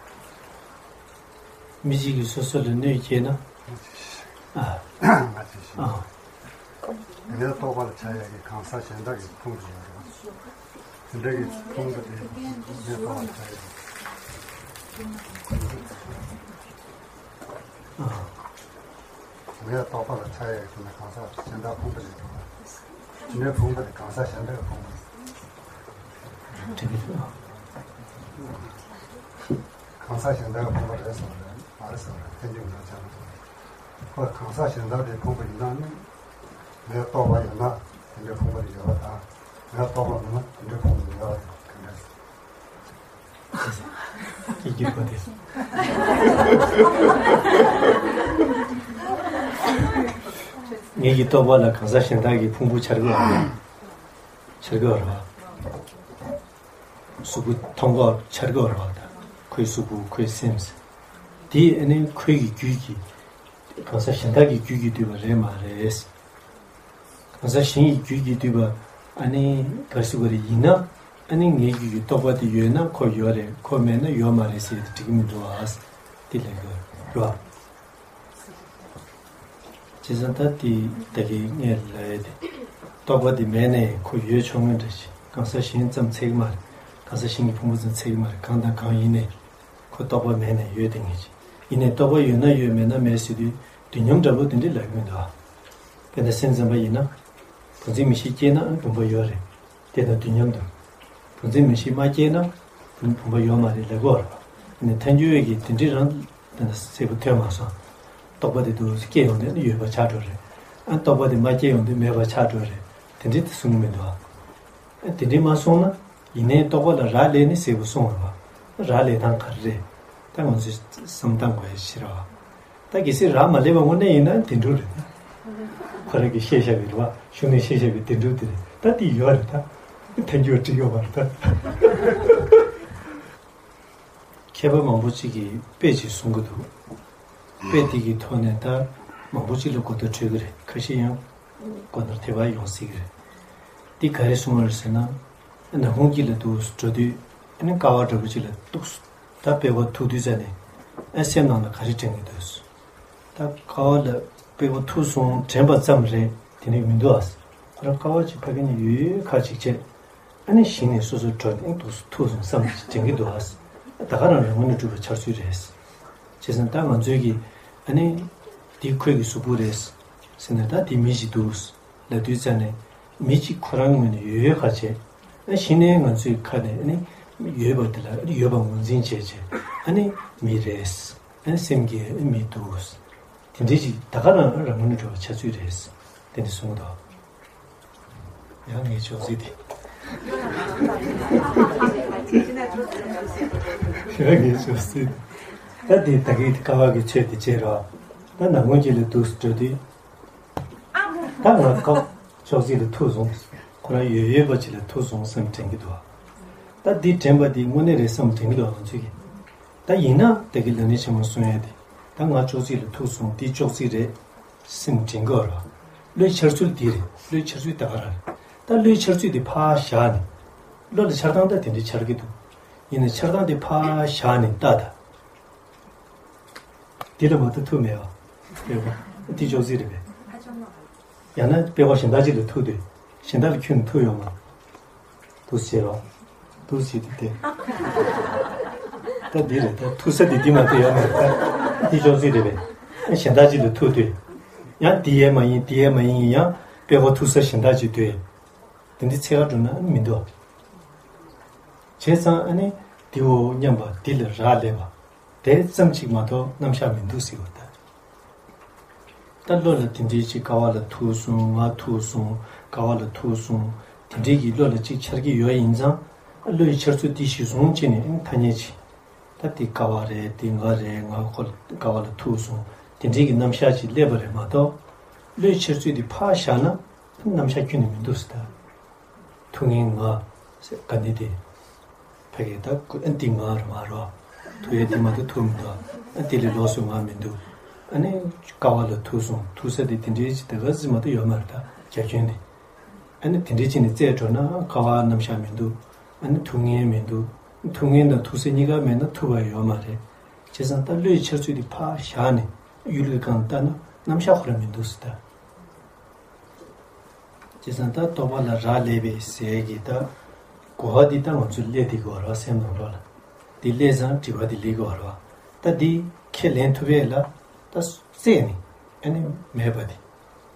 མི་གཅིག་གིས་སོ་སོ་ལ་གནོད་སྐྱེལ་ན། ཨ། ང་ཚོས་ཤེས། ཨ། ངའི་རྟོག་པ་ལ་ཆགས་ཡག་གི་གང་ཟག་གཞན་དག་གིས་ཕུང་དགོས་རེད། དེ་འདྲ་གི་ཕུང་པ་དེ་ངའི་རྟོག་པ་ལ་ཆགས་ཡག་གི། ཨ། ངའི་རྟོག་པ་ལ་ཆགས་ཡག་གི་དེ་ནི་གང་ཟག་གཞན་དག་ཕུང་པ་ལས་གྲུབ་པ། དེ་འདྲའི་ཕུང་པ་དེ་གང་ཟག་གཞན་དག་གིས་ཕུང་པ་རེད། དེ་འདྲ་གི་ཕུང་པ། གང་ཟག་གཞན་དག་གིས་ཕུང་པ་རེད་ཟེར་བ་རེད། མ་རེད་ཟེར་བ་རེད། ཐལ་འགྱུར་ངོ་ཚ་ལ་སོགས་རེད། ཁོ་གང་ཟག་གཞན་དག་དེ་ཕུང་པ་ཡིན་ན་ནི། ངའི་རྟོག་པ་ཡོད་ན་དེ་འདྲའི་ཕུང་པོ་དེ་ཡོད་པ་དང་། ངའི་རྟོག་པ་མེད་ན་དེ་འདྲའི་ཕུང་པོ་དེ་ཡོད་པ་དང་གང་འདྲ་ཟེར། ཀྱི་རྒྱུད་པ་དེ། ངེད་ཀྱི་རྟོག་པ་ལ་གང་ཟག་གཞན་དག་གི་ཕུང་པོ་འཆར་གི་ཡོད་རེད། འཆར་གི་ཡོད་རེད་བ། གཟུགས་པོ་མཐོང་གི་འཆར་གི་ཡོད་རེད་བ། ད་ཁོའི་གཟུགས་པོ། ཁོའི་སེམས། དེ་ཨ་ནི་ཁོའི་གི་རྒྱུད་ཀྱི། གང་ཟག་གཞན་དག་གི་རྒྱུད་ཀྱིས་བསྡུས་པ་རེད་མ་རེད། གང་ཟག་གཞན་གྱི་རྒྱུད་ཀྱིས་བསྡུས་པ། ཨ་ནི་ག་རེ་ཟེར་དགོས་རེད། ཡིན་ན་ཨ་ནི་ངའི་རྒྱུད་ཀྱི་རྟོག་པ་དེ་ཡོད་ན་ཁོ་ཡོད་རེད། ཁོ་མེད་ན་ཡོད་མ་རེད་ཟེར་ཡས་དེ་འགྲིག་གི་མི་འདུག་ཨ། དེ་ལབ་དགོས་རེད་བ། བྱས་ཙང་ད་དེ་ད་གིན་ངས་ལབ་ཡས་དེ། རྟོག་པ་དེ་མེད་ནའི་ཁོ་ཡོད་ཆོག་མིན་འདྲ་ཞིག་གང་ཟག་གཞན་ཙམ་ཚད་ཀྱི་མ་རེད། གང་ཟག་གཞན་གྱི་ཕུང་པོ་ཙམ་ཚད་ཀྱི་མ་རེད། གང་དང་གང་ཡིན་ནའི་ཁོ་རྟོག་པ་མེད་ནའི་ཡོད་དེ་ངེས་ཅིག་ཡིན་ནའི་རྟོག་པ་ཡོད་ན་ཡོད། མེད་ན་མེད་ཟེར་དུས་དུས་མཉམ་འདྲ་པོ་དེ་འདྲ་ལབ་ཀྱི་མི་འདུག་ཨ། དཔེར་ན་སེམས་ཙམ་པ་ཡིན་ན། བུམ་འཛིན་མིག་ཤེས་སྐྱེས་ན་ཨ་ནི་བུམ་པ་ཡོད་རེད། དེ་དང་དུས་མཉམ་དུ། བུམ་འཛིན་མིག་ཤེས་མ་སྐྱེས་ན་བུམ་བུམ་པ་ཡོད་མ་རེད་ལབ་ཀྱི་ཡོད་རེད་བ། ཨ་ནི་ཐལ་འགྱུར་བའི་གི་དེ་འདྲ་རང་དེ་འདྲ་གསལ་པོ་ཐོན་མ་སོང་། རྟོག་པ་དེ་འདུག་སེ་སྐྱེས་ཡོང་དུས་ཨ་ནི་ཡོད་པ་ཆགས་འགྲོ་རེད། ཨ་རྟོག་པ་དེ་མ་སྐྱེས་ཡོང་དུས་མེད་པ་ཆགས་འགྲོ་རེད། དེ་འདྲའི་དེ་གསུང་གི་མི་འདུག་ཨ། ཨ་དེ་འདྲའི་མ་གསུངས་ན། ཡིན་ནའི་རྟོག་པ་ལ་རག་ལས་ནི་ཟེར་བ་གསུངས་པ་རེད་བ། རག་ལས་སྟངས་ག་རེ་རེད། ད་ང་ཚོས་བསམ་བཏང་དགོས་ཡ་ཞིག་རེད་བ། ད་གལ་སྲིད་རག་མ་ལས་པ་དངོས་གནས་ཡིན་ན་དེ་འདྲ་རེད་ད། ཁོ་རང་གིས་བཤད་བཞག་པའི་རེད་བ། གཞུག་ནས་བཤད་བཞག་པའི་དེ་འདྲ་དེ་རེད། ད་དེ་ཡོད་རེད་ད། ཐལ་འགྱུར་བ་འགྲིག་ཡོད་པ་རེད་ད། མཁས་པ་མང་པོ་གཅིག་གིས་དཔེ་ཅིག་གསུང་གི་འདུག་དཔེ་དེ་གི་ཐོག་ནས་ད་མང་པོ་གཅིག་ལ་གོ་བརྡ་འཕྲོད་ཀྱི་རེད། ཁ་ཤས་ཡང་གོ་བརྡ་དེ་བ་ཡོང་སྲིད་ཀྱི་རེད། འདི་ག་རེ་གསུང་བ་རེད་ཟེར་ན། ནམ་གུང་གཅིག་ལ་འདུག་འགྲོ་དུས་ཨ་ནི་ཀ་བ་འདྲ་པོ་གཅིག་ལ་འདུག་ད་དཔེ་པོ་ཐུག་དུས་ཙ་ནས་ཨ་སེམས་ནང་ལ་ག་རེ་དྲན་གྱི་འདུག་ད་ཀ་བ་ལ་དཔེ་པོ་ཐུག་སོང་དྲན་པ་ཙམ་རེད། དེ་ནས་མི་འདུག་ཨ། ཁོ་རང་ཀ་བ་གཅིག་ཕ་གི་ནས་ཡོད་ཡོད་ཁ་གཅིག་བྱས། ཨ་ནི་གཞི་ནས་སོ་སོ་འགྲོ་ནས་འདུག་ཐུག་སོང་བསམ་དྲན་གྱི་འདུག་ཨ། ད་ག་རང་རང་ངོས་ནས་གྲུབ་པའི་འཆར་ཚུལ་རེད། བྱས་ཙང་ད་ང་ཚོའི་གི་ཨ་ནི་འདི་ཁོའི་གི་གཟུགས་པོ་རེད་ཟེར་ནས་ད་འདི་མི་ཞིག་འདུག་ལབ་དུས་ཙ་ནས་མི་གཅིག་ཁོ་རང་ངོས་ནས་ཡོད་ཡོད་ཁ་བྱས། ཨ་གཞི་ནས་ང་ཚོའི་ཁ་ནས་ཨ་ནི་ཡོད་པ་དེ་ལ་ཨ་ནི་ཡོད་པ་ངོས་འཛིན་བྱས་བྱས་ཨ་ནི་མི་རེད། ཨ་ནི་སེམས་ཀྱི་ཨ་ནི་མི་འདུག་དེ་འདྲའི་ཅིག་ད་ག་རང་རང་ངོས་ནས་འགྲོ་བའི་འཆར་ཚུལ་རེད། དེ་འདྲ་གསུངས་འདུག་ཡང་ངའི་ཅོག་ཙེ་དེ། ཡང་ངའི་ཅོག་ཙེ་དེ། ད་དེ་ད་གིན་ཀ་བ་གི་ཆོས་དེ་བྱས་རོགས། ད་ནམ་གུང་གཅིག་ལ་འདུག་འགྲོ་དུས། ད་ང་ཀ་ཅོག་ཙེ་ལ་ཐུག་སོང་། ཁོ་རང་ཡོད་ཡོད་པ་ཅིག་ལ་ཐུག་སོང་བསམ་དྲན་གྱི་འདུག་ད་འདི་དྲན་པ་འདི་དངོས་གནས་རེད་བསམ་དྲན་གྱི་འདུག་ང་ཚོས་ཀྱི། ད་ཡིན་ན་དེ་གི་ལ་ནི་ཆེན་མོ་གསུང་ཡ་དེ། ད་ང་ཅོག་ཙེ་ལ་ཐུག་སོང་འདི་ཅོག་ཙེ་རེད། སེམས་དྲན་གྱི་ཡོད་རེད། བློའི་འཆར་ཚུལ་འདི་རེད། བློའི་འཆར་ཚུལ་ད་ག་རང་རེད། ད་བློའི་འཆར་ཚུལ་འདི་ཕར་བཞག་ནས། བློ་ལ་འཆར་སྟངས་ད་དེ་འདྲའི་འཆར་གྱི་འདུག་ཡིན་ན་འཆར་སྟངས་འདི་ཕར་བཞག་ནས་ལྟ་ད། འདི་ལ་མ་ཐུག་ཐུག་མེད་པ། རེད་པ། འདི་ཅོག་ཙེ་རེད་པས། ཡང་ན་དཔེ་བ་གཞན་དག་ཅིག་ལ་ཐུག་དུས་གཞན་དག་ལ་ཁྱོན་ནས་ཐུག་ཡོང་མ། འདུག་ཟེར་རོ། འདུག་ཟེར་དུས་དེ། ད་འདི་རེད་ད། ཐུག་ས་འདི་འདི་མ་གཏོགས་ཡོད་མ་རེད་ད། འདི་ཅོག་ཙེ་རེད་པས། གཞན་དག་ཅིག་ལ་ཐུག་དུས། ཡང་འདི་ཡས་མ་ཡིན་འདི་ཡས་མ་ཡིན་ཡང་དཔེ་བ་ཐུག་ས་གཞན་དག་ཅིག་དུས། དེ་འདི་ཚེ་ག་འགྲོ་ན་མི་འདུག་བྱས་ཙང་ཨ་ནི་འདི་འོ་སྙམ་པ་འདི་ལ་རག་ལས་པ། དེ་ཙམ་གཅིག་མ་གཏོགས་རྣམ་གཞག་མི་འདུག་ཟེར་བ་ད། ད་བློ་ལ་དེ་འདྲའི་ཅིག་ཀ་བ་ལ་ཐུག་སོང་ང་ཐུག་སོང་ཀ་བ་ལ་ཐུག་སོང་། དེ་འདྲའི་གི་བློ་ལ་ཅིག་འཆར་གྱི་ཡོད་ཡིན་ཙང་། བློའི་འཆར་ཚུལ་འདི་གཞི་བཟུང་བྱས་ནས་ཨ་ནི་ཐ་སྙད་ཅིག་ད་འདི་ཀ་བ་རེད། འདི་ང་རེད། ང་ཁོ་ཀ་བ་ལ་ཐུག་སོང་། དེ་འདྲའི་གི་རྣམ་གཞག་ཅིག་སླེབས་པ་རེད་མ་གཏོགས། བློའི་འཆར་ཚུལ་འདི་ཕར་བཞག་ན་རྣམ་གཞག་ཁྱོན་ནས་མི་འདུག་ཟེར་ད། ཐུག་ངེས་ང་། ག་ནི་དེ། ཕ་གི་ད་ཁོ་ཨ་འདི་ང་རེད་མ་རོ། ཐུག་ཡས་དེ་མ་གཏོགས་ཐུག་མི་འདུག་ཨ་འདི་ལས་ལོགས་སུ་ང་མི་འདུག་ཨ་ནི་ཀ་བ་ལ་ཐུག་སོང་། ཐུག་ས་དེ་དེ་འདྲའི་ཅིག་ད་ག་ཟིག་མ་གཏོགས་ཡོད་མ་རེད་ད། རྒྱ་ཁྱོན་དེ། ཨ་ནི་དེ་འདྲའི་ཅིག་ནས་རྩད་འགྲོ་ན་ཀ་བ་རྣམ་གཞག་མི་འདུག་ཨ་ནི་ཐུག་ངེས་མི་འདུག་ཐུག་ངེས་དང་ཐུག་ས་གཉིས་ཀ་མེད་ན་ཐུག་པ་ཡོད་མ་རེད། བྱས་ཙང་ད་བློའི་འཆར་ཚུལ་དེ་ཕར་བཞག་ནས་གཡུལ་ལས་སྒང་ལྟ་ན་རྣམ་གཞག་ཁོ་རང་མི་འདུག་ཟེར་ད། བྱས་ཙང་ད་རྟོག་པ་ལ་རག་ལས་པས་ཟེར་གྱི་ད། གོ་བ་འདི་ད་ང་ཚོས་སླེབས་བསྡད་ཀྱི་ཡོད་རེད་བ། སེམས་ནང་ལོགས་ལ། འདི་སླེབས་ཙང་དྲི་བ་འདི་སླེབས་ཀྱི་ཡོད་རེད་བ། ད་འདི་ཁས་ལེན་ཐུབ་ཡས་ལ་ད་རྩད་ནས་ཨ་ནི་མེད་པ་འདི།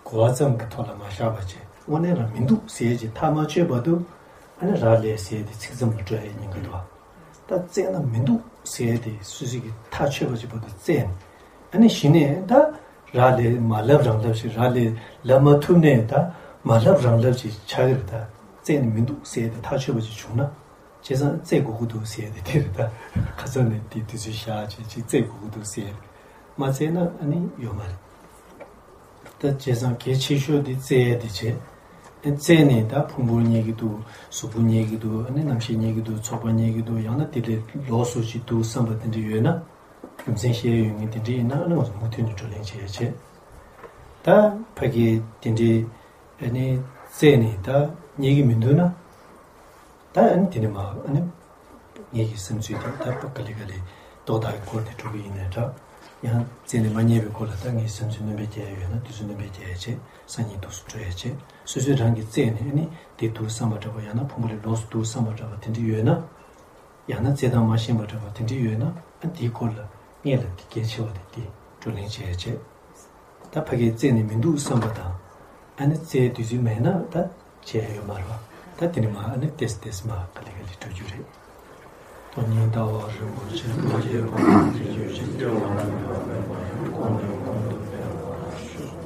གོ་བ་ཙམ་གྱི་ཐོག་ལ་མ་བཞག་པ་བྱས། དངོས་གནས་རང་མི་འདུག་ཟེར་གྱི་ཐག་མ་ཆོད་བར་དུ་ཨ་ནི་རག་ལས་ཟེར་དེ་ཚིག་ཙམ་ལ་འགྲོ་ཡས་ཉེན་ཁ་འདུག་བ། ད་རྩད་ན་མི་འདུག་ཟེར་དེ་སུ་ཞིག་གིས་ཐག་ཆོད་པ་ཅིག་བར་དུ་རྩད་ནས། ཨ་ནི་གཞི་ནས་ད་རག་ལས་མ་ལབ་རང་ལབ་ཞིག་རག་ལས་ལབ་མ་ཐུབ་ནས་ད་མ་ལབ་རང་ལབ་ཅིག་ཆགས་ཀྱི་རེད་ད། རྩད་ནས་མི་འདུག་ཟེར་དེ་ཐག་ཆོད་པ་ཅིག་བྱུང་ན། བྱས་ཙང་རྩད་དགོས་ཀྱི་འདུག་ཟེར་དེ་དེ་རེད་ད། ཁ་སང་ནས་དེ་དུས་ཚོད་བཞག་བྱས་ཅིག་རྩད་དགོས་ཀྱི་འདུག་ཟེར། མ་རྩད་ན་ཨ་ནི་ཡོད་མ་རེད། ད་བྱས་ཙང་གལ་ཆེ་ཤོས་དེ་རྩད་དེ་བྱས། ཨ་རྩད་ནས་ད་ཕུང་པོ་རྙེད་ཀྱི་འདུག་གཟུགས་པོ་རྙེད་ཀྱི་འདུག་ཨ་ནི་རྣམ་ཤེས་རྙེད་ཀྱི་འདུག་ཚོགས་པ་རྙེད་ཀྱི་འདུག་ཡང་ན་དེ་ལས་ལོགས་སུ་ཅིག་འདུག་བསམ་པ་དེ་འདྲ་ཡོད་ན། རྒྱུ་མཚན་བཤད་ཡོད་མཁན་དེ་འདྲ་ཡིན་ན་ཨ་ནི་ང་ཚོ་མུ་མཐུད་ནས་བགྲོ་གླེང་བྱེད་ཡ་བྱེད། ད་ཕ་གི་དེ་འདྲའི་ཨ་ནི་རྩད་ནས་ད་རྙེད་ཀྱི་མི་འདུག་ན། ད་ཨ་ནི་དེ་ནས་མ་ཨ་ནི་ངེད་ཀྱི་བསམ་ཚུལ་དེ་ད་ཕ་ག་ལེ་ག་ལེ་རྟོག་བཏགས་ཀྱི་སྐོར་དེ་འགྲོ་གི་ཡིན་ནའི་འདྲ། ཡང་རྩད་ནས་མ་རྙེད་པའི་སྐོར་ལ་ད་ངས་བསམ་ཚུལ་སྣོན་པ་རྒྱག་ཡ་ཡོད་ན་དུས་ཚོད་སྣོན་པ་རྒྱག་ཡ་བྱེད། སང་ཉིན་འདུག་སེ་འགྲོ་ཡ་བྱེད། སོ་སོས་རང་གི་རྩད་ནས་ཨ་ནི་དེ་འདུག་བསམ་པ་འདྲ་པོ་ཡང་ན་ཕུང་པོ་ལས་ལོགས་སུ་འདུག་བསམ་པ་འདྲ་པོ་དེ་འདྲ་ཡོད་ན། ཡང་ན་རྩད་ཐང་མ་ཤེས་པ་འདྲ་པོ་དེ་འདྲ་ཡོད་ན་ཨ་དེའི་སྐོར་ལ་སྔོན་ལ་དེ་གལ་ཆེ་བ་དེ་དེ་བགྲོ་གླེང་བྱེད་ཡ་བྱེད། ད་ཕ་གིའི་རྩད་ནས་མི་འདུག་བསམ་པ་དང་། ཨ་ནི་རྩའི་བདུད་རྩི་མེད་ན་ད་བྱས་ཡོད་མ་རེད་བ། ད་དེ་ནི་མ་ཨ་ནི་ཏེས་ཏེས་མ་ག་ལེ་ག་ལེ་འགྲོ་རྒྱུ་རེད། དོན་ཉིད་ལྟ་བ་རིན་པོ་ཆེ་མ་སྐྱེས་པ་ནི་རྒྱུ་ཞིག་སྐྱེ་བ་ན་མེད་པ་མེད་པ་ཡང་གོང་ནས་གོང་དུ་འཕེལ་བར་ཤོག